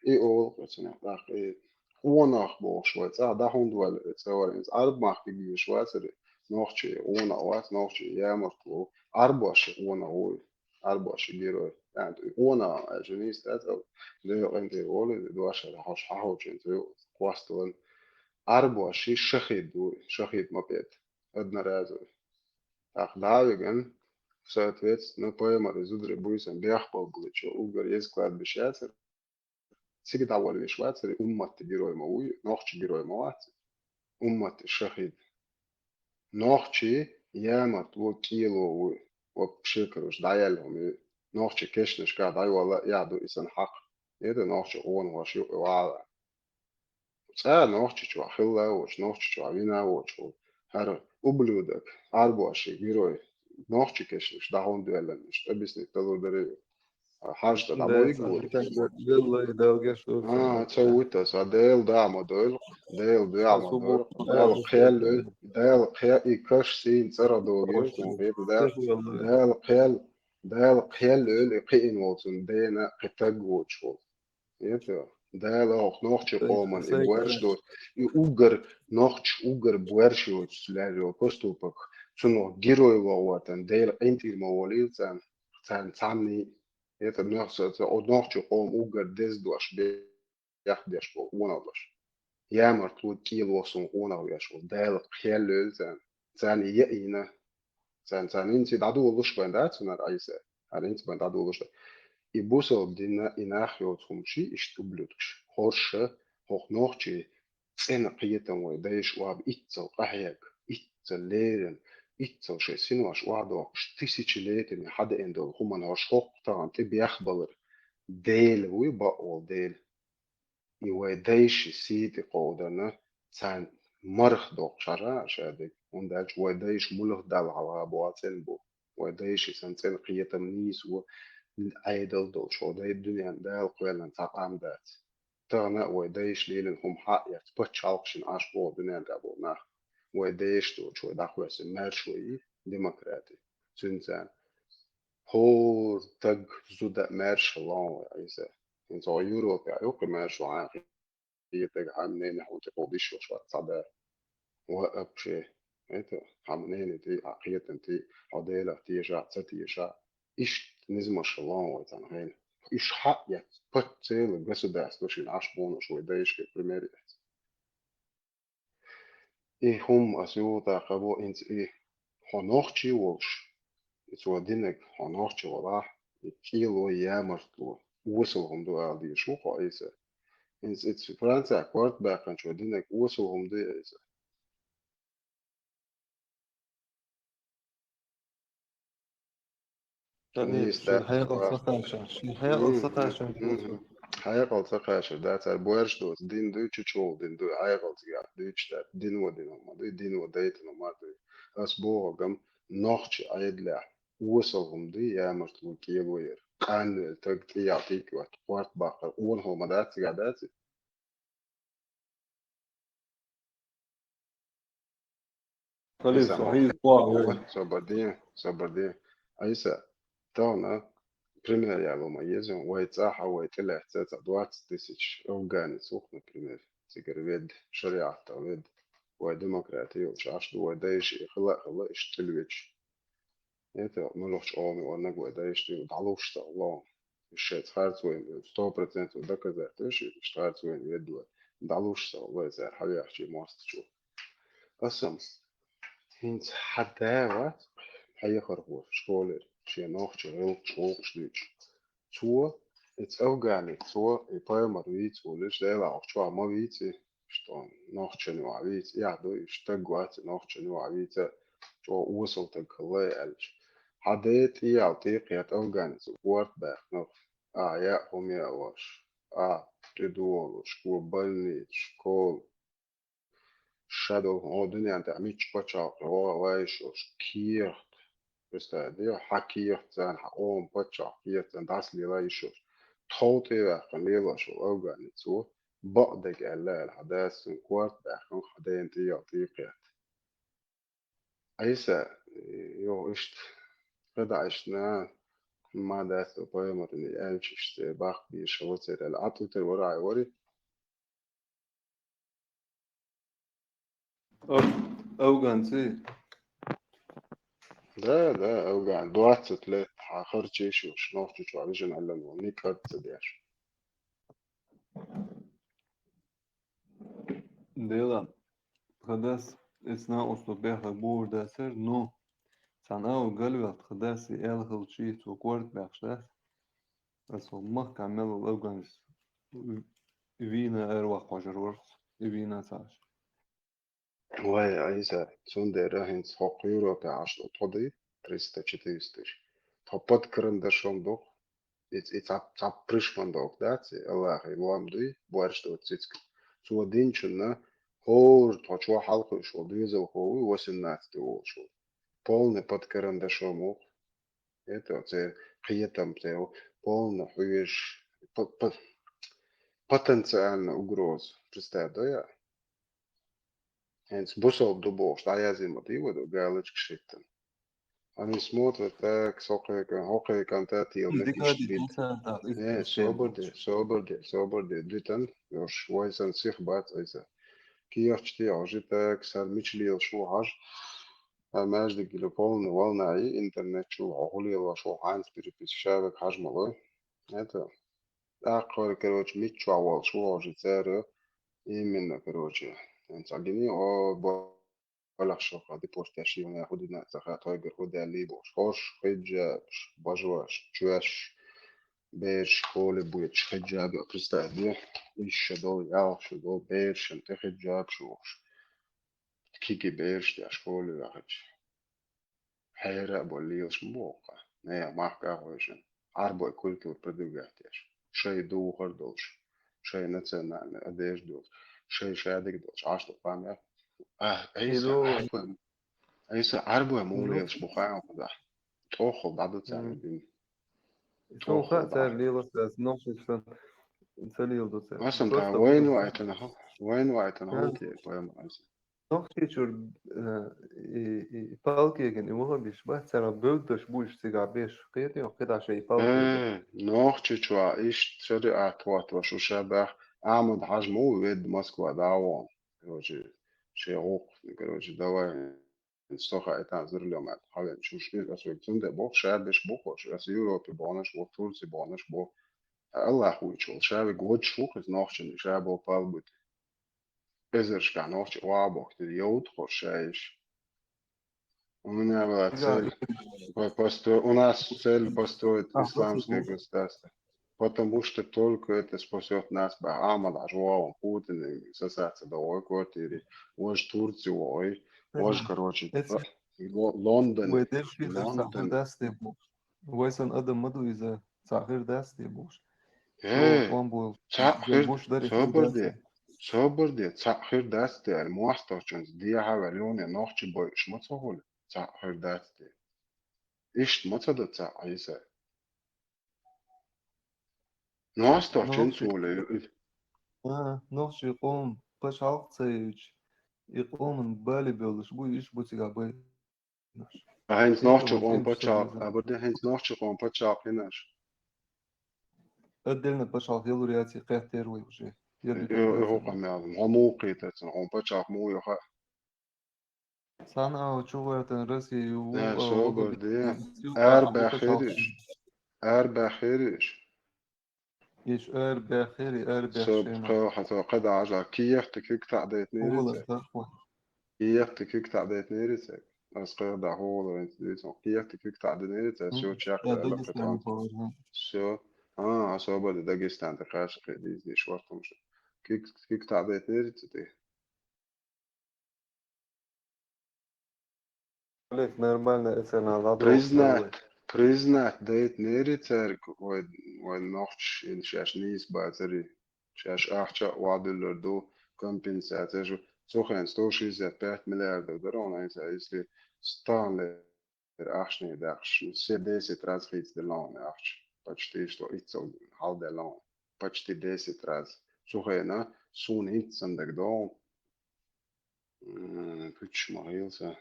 И олу кху цунах, тӀаккха и къонах бохуш вай, цӀа дӀа хӀунда ваьлла, цӀа ваьлла, иза Ӏарб-махкахь гуш вацара, нохчий къонах вац, нохчий ямартло, Ӏарбош и къонах ву, Ӏарбош и герой. ТӀаккха и къонах аьлча нийса дац, Дела къинтӀера волу, дош хьош хьахьочуьнца кхоссалан. Ӏарбош и шахид ву, шахид ма пет. Одноразовый. ТӀаккха дӀа а вигна, соответственно, пайхамаран зударий буьйсанна бехбалбалчо уггар еза кладбище яцара. Цига дӀаволла веш вацара, умматан герой ма вуй, нохчийн герой ма вац. Умматан шахид. Нохчий ямартло, кӀело вуй. Вообще, короче, дӀаяьлла хӀума ю. Нохчий кешнашкахь дӀайолла а ду и сан хьакъ. Это нохчийн къонахош юкъа вала. ЦӀа нохчи чохь хилла а воцуш, нохчи чохь вина а воцуш волу хӀара ублюдок, Ӏарбош и герой, нохчийн кешнаш дӀа хӀунда доьллина, иштта объяснить далур дара. Хьажа тӀе дӀа ма вигна ву. Делла и Дала гечдойла. А, ца вуьту аса, Дела дӀа а ма дойла, Дела дӀа а ма дойла, Дала кхел лойла, Дала кхел, и каш сийна цӀарах догӀуш ву, Дала, Дала кхел, Дала кхел лойла, и кхиъна волу цунна дена кхин таг воцуш волу. Это, Дала оха нохчийн къоман и боьрша доцу, и уггар нохчийн уггар боьрша йоцуш лаьрра йолу поступок, цунах герой вахаватан, Дела къинтӀера ма волийла царна, царна цхьанний. Это нох-, ца-, ца-, о, нохчийн къоман уггар деза дош, бехк беш болу, вон а дош. ямартло, кӀело суна къонах веш волу. Дала кхел лойла царна. Царна яийна. Царна, царна хӀинца дӀадолуш бен дац хӀунар Ӏийса. Хьара хӀинца бен дӀадолуш дац. И бусалба дина, и нах йоцу хӀума ши иштта ублюдкаш. ХӀорша, хӀокху нохчий цӀена кхетам вай дайша оха иццал къахьега, иццал лерина, иццал шайн синош охьадоккхуш, тысячелетиями хьадеана долу хӀуманаш хӀокху тахана тӀе бехбалар Дела вуй, бакъволу Дела. И вай дайши сий тӀе кховдарна, царна марха доккхуш хьажа аша дерг, хӀунда аьлча вай дайша муьлха Далла хьалха боху цӀена бу. Вай дайши сан цӀена кхетам нийсо, Ӏедал долчу хьо дай дуьненна Дала кхоьллина цхьа къам дац. Тахана а вай дайша лелийна хӀума хьаъ яц, пачхьалкхашна Ӏаш боху дуьненна тӀехь болу нах. Вай дайша долчу вай дӀахоьссина маьрша вай и демократи. Цуьнан царна хӀора таг зуда маьрша лан вай Ӏийса. ХӀинца хьо Европехь юккъе маьрша ван хи, хи таг хьан ненехь хьуна тӀе кховдийш йолуш вац цхьа да. Ва апше, это, хьан ненан тӀе, а кхетам тӀе, хьо Делах тешахь, ца тешахь. Иштта низамаш лан вай цхьана хенахь. Уьш хьаъ яц, паччахьалла государство шина Ӏаш бохуш вай дайшка пример яц. И хӀума ас юха тӀаккха бо, хӀинца и хьо нохчий волуш, и цо динарг хьо нохчий валахь, и кӀело, ямартло, осал хӀума ду ала дезаш ву хьо Ӏийса. ХӀинца и Францехь корта баьккхинчо динарг осал хӀума ду Ӏийса. Дале, шен хьекъал ца кхачар, шен хьекъал ца кхачар. Хьекъал ца кхачар, да, цара боьрша доцу дин дуй, чу чӀогӀа дин дуй, хьекъал цигахь дуьйцуш дац, дино дина ма дуй, дино дайтина ма дуй. Ас боху гам, нохчи Ӏедалехь осал хӀума дуй, ямартло, кӀело яр. Къанвелла таг тӀеял тӀекхоьтту, корта баккхар, къонахалла ма дац цигахь, дац и? Салам, Ӏийса, сахьийх, вахь, вахь. Собар де, собар де. Ӏийса, тахана пример яло ма еза, вай цӀахь а, вай тӀелаьцна цхьа двадцать тысяч афганец ву-кх, например, цигара ведда, шариӀатах ведда, вай демократи йолчу Ӏаш ду, вай дайша и хила а хилла, иштта тӀелвечу. Это, муьлхачу къоман ваннаг вай дайша ду, дӀалуш ца ло. Уьш шайца харц вайна, сто процентов доказать деш, уьш харц вайна ведда вай. ДӀалуш ца ло, цара хьавехча мостагӀчо. Аса хӀинца хьан да вац, хьехархо, школера, шен нохчийн гӀиллакхаш, гӀуллакхаш дуьйцуш. Цо, и цӀа афганец, цо, и пайхамар вийца волуш, Дела ахча ма вийца, что нохчан юкъахь вийца, эхь ду, и стаг вац, нохчан юкъахь вийца, чӀогӀа осал таг хилла аьлча. Хьан ден тӀеял тӀекхетта афганец корта баьккхинарг, а, яа хӀума яа ваш, а, тӀедогӀуш, шко больница, школа. Ша долу хӀун дуьнен тӀехь мичча пачхьалкхе ваха вайша йолуш кехат. Представь, де, хьан кехат царна, хьан къоман пачхьалкх кехат царна дӀасалела йиш йолуш. Тхов тӀе а ваьккхина лелош волу афганец ву, бакъдерг аьлла аьлла, хьан дас цуьнан корта баьккхина, хьан ден тӀеял тӀекхетта. Ӏийса, йо, иштта, кхидӀа иштта, ма дац тхо пайхамаран аьлча иштта, баккха бийша вацара аьлла, Ӏад витар вара а вари. Аф-, афганцы? Да, да, афган. Двадцать лет хьан харчийша йолуш, нохчочохь вижина аьллан вон, никъ а ца деш. Дела, тхан дас, эцна усто бехар буур дацара, ну, цхьана агӀор галвелла тхан дас и аьлла хилча, цо корта баьхкаш дац. Аса махкахь мел волу афганец вийна ара ваккха хьожур вара, и вийна ца Ӏаш. Вай, Ӏийса, цундела хӀинца хӀокху Европехь Ӏаш ду тхо дай, триста-четыреста. Тхо под карандашом ду-кх, и, и цхьа, цхьа пришман дог дац, и Аллахьан лом дуй, боьрша доцу цициг. Цо динчунна хӀора тхо чохь хьалакхуьуш волу доьзалхо вуй, восемнадцать волуш волу. Полный под карандашом ву-кх. Это церан кхетам, церан полный хьоьжуш, по-, по-, потенциальная угроза. Представь, да, я? ХӀинца бусалба ду бохуш, дӀаязйина ма дий вай галочка шрифтан. Они смотрят так, со кхайкан, хӀо кхайкан, та тела мегаш дит. Э, собар де, собар де, собар де, дитан, йош, вай сан сих бац айса. Кехача те хьожи так, сар мича лелаш ву хьажа. Ай маьждиг гила полный волна и интернет чу, хьо хӀу лелош ву, хьанца переписка шаваг хьажа ма лой. Это, тӀаккха, короче, миччохь волуш ву хьожи цара, Именно, короче, хӀинца гини, о, бо-, балагӀа шух депортаци йина, хӀу дина ца хаьа, тхоайгара хӀу даьлла бохуш. ХӀорш хиджабаш, бажош, чоьш, бераш школе бойтуш хиджаб, представь де, исс шо долу, ялх шо долу, берашна тӀе хиджабаш йохуш. Киги бераш тӀе школе ваьхча. Хьера а болу лелаш ма боху-кх. Не, махка а вайшина. Ӏарбой культура продвигать деш. Шайн духар долуш. Шайн национальный одежда долуш. Шайн шадерг долуш. Ӏаш ду памя. А, айса, ну, Ӏарбой, айса Ӏарбой муха, ну, лелаш бу хаьа хӀунда. ТӀоххал дӀаду царна, м, дин. Сон ТӀоххал хаьа цара дӀа. Лелаш, цара нохчаш сан ца леладо цара. Масалан, просто да, вайн вайтана, вайн вайтана, а, хӀунда те, поэма айса. Нохчийчуьра, э, и, и, и палкеган, и ваххабиш бац, царна бевддаш бу уьш цигахь беш. Кхетий хьо, кхидӀа шайн и палкеган? Э, Нохчийчохь иштта шариӀат хӀоттош уьш а баьхна, Ахьмад-Хьаьжа ма ву ведда Москва дӀа а вахана. Короче, шен гӀуллакх, короче, давай, со хаийтина за рулём аьлла, хьавеана уьш, иза ас вайга цундела боху, ша беш бу хӀорш, ас Европе баханаш бу, Турци баханаш бу. Аллах вуьйцуш волу, ша вайга водуш ву-кх иза нохчанна, ша боху палбуьту. Эзаршкахь нохчий охьа а бохкуьйтура, йовту хӀорш ша йиш. У меня была цель, по-, постро-, у нас цель построить исламское государство. Потому что только это спасёт нас, бах, Ахьмад-Хьаьжа вахана, Путин сосаться до ой квартире, вож Турци ой, вож, короче, Ло-, Лондон, вай дерриш вита Лондон. Вай сан адам ма ду иза, цхьаъ хир дац те бохуш. Э, цхьаъ хир, собар де, собар де, цхьаъ хир дац те аьлла, мостагӀчунца дехьа а ваьлла, юне нохчи бойуш ма ца хуьлу, цхьаъ хир дац те. Иштта ма ца до цхьаъ Ӏийса. МостагӀчунца волу. А, нохчий къоман пачхьалкх ца йойтуш, и къоман бале бевллаш бу, уьш бу цигахь бай. Хьайнца нохчи къоман пачхьалкх, абарде хьайнца нохчи къоман пачхьалкх хинаш. Отдельно пачхьалкх ялур яций кхеттера вай уже. Э, э, хӀокху мел, хьо муха кхетар цунна, хьуна пачхьалкх муха йо хаьа? Цхьана агӀо чу гӀоьртина Россия ю, да, агӀо собар де. Арабаьххира иш. Арабаьххира иш. Иш арабаьххира, арабаьххира. Со пхи-, хьан со кхидӀа Ӏажа, кехта куьг таӀдайтинера ца. Кехта куьг таӀдайтинера ца. Ас кхидӀа хӀугӀала вайн ца дуьйцу. Кехта куьг таӀдинера ца, всё, чекх да, Дагестан. Всё. А, особо Дагестан, ты хаша, кхидӀа иза деш вартумша. Куьг, куьг таӀдайтинера ца тӀе. Олег, нормально, это надо. Признать, признать дайтинера цаьрга, вай, вай нохчий, шаьш нийса бацаре, шаьш ахча а охьадуьллур ду, компенсация шу. Цу хенахь сто шестьдесят пять миллиардов дара хьуна, если стан лер ахча не даккхаш, все десять раз хийцаделла хьуна ахча. Почти что иццал хьалделла хьуна. Почти десять раз. Цу хенахь суна хӀинца сан дагадогӀу. М, куьчаш ма хилла сан.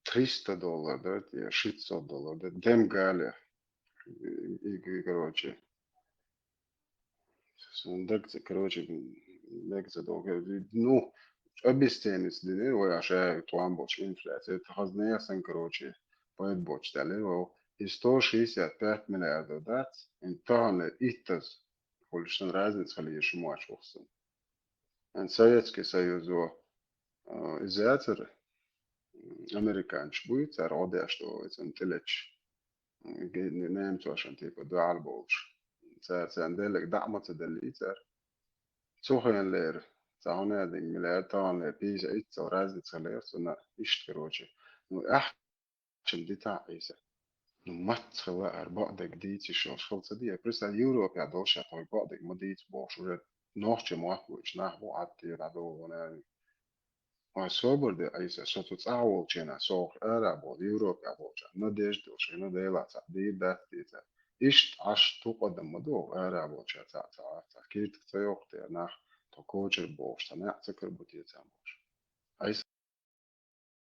Триста доллар, да, я шестьсот доллар, да, дем гале. И, и, короче, сан дагца, короче, дагца доллар. Ну, обесценить динера вай, аша тхуан болчу инфляция. Это хазна ясан, короче, поэт болчу дале, вау. И сто шестьдесят пять миллиардов дац, и тахана иттаз. Хуьлуш сан разница хила еза шу моч вахсан. Ан Советский Союзо, а, иза яцара, м, американцаш буй, цара гӀо деш ду, иза тӀелеташ. М, ге-, не-, немцошан типа дуьхьал болуш. Цара царна деллаг дӀа а ма ца деллий цара. Цу хенлера, цхьа хӀун а дина, миллиард таханлера, пиза иццал разница хила еза цунна, иштта, короче. Ну, ахь Чим дита Ӏийса. Ну, мацца хила ара бакъдерг дийца йиш йолуш хила ца деза. Представь, Европехь долуш а тхоьга бакъдерг ма дийца бохуш, уже нохчийн мотт вуьйцу нах бу Ӏад тӀера дӀадолу ван аьлла. Вай собар де Ӏийса, со цу цӀахь волчу хенахь, со ара болу, Европехь болчу хенахь, надежда йолуш хилла, Делахь цхьаъ дийр дац те цара. Иштта Ӏаш тукъадам ма ду ара болчу хенахь цхьаъ, цхьаъ, цхьаъ киртиг ца йоккху те нах, тхо кочара бохуш, цхьа некъ ца карабу те царна бохуш. Ӏийса.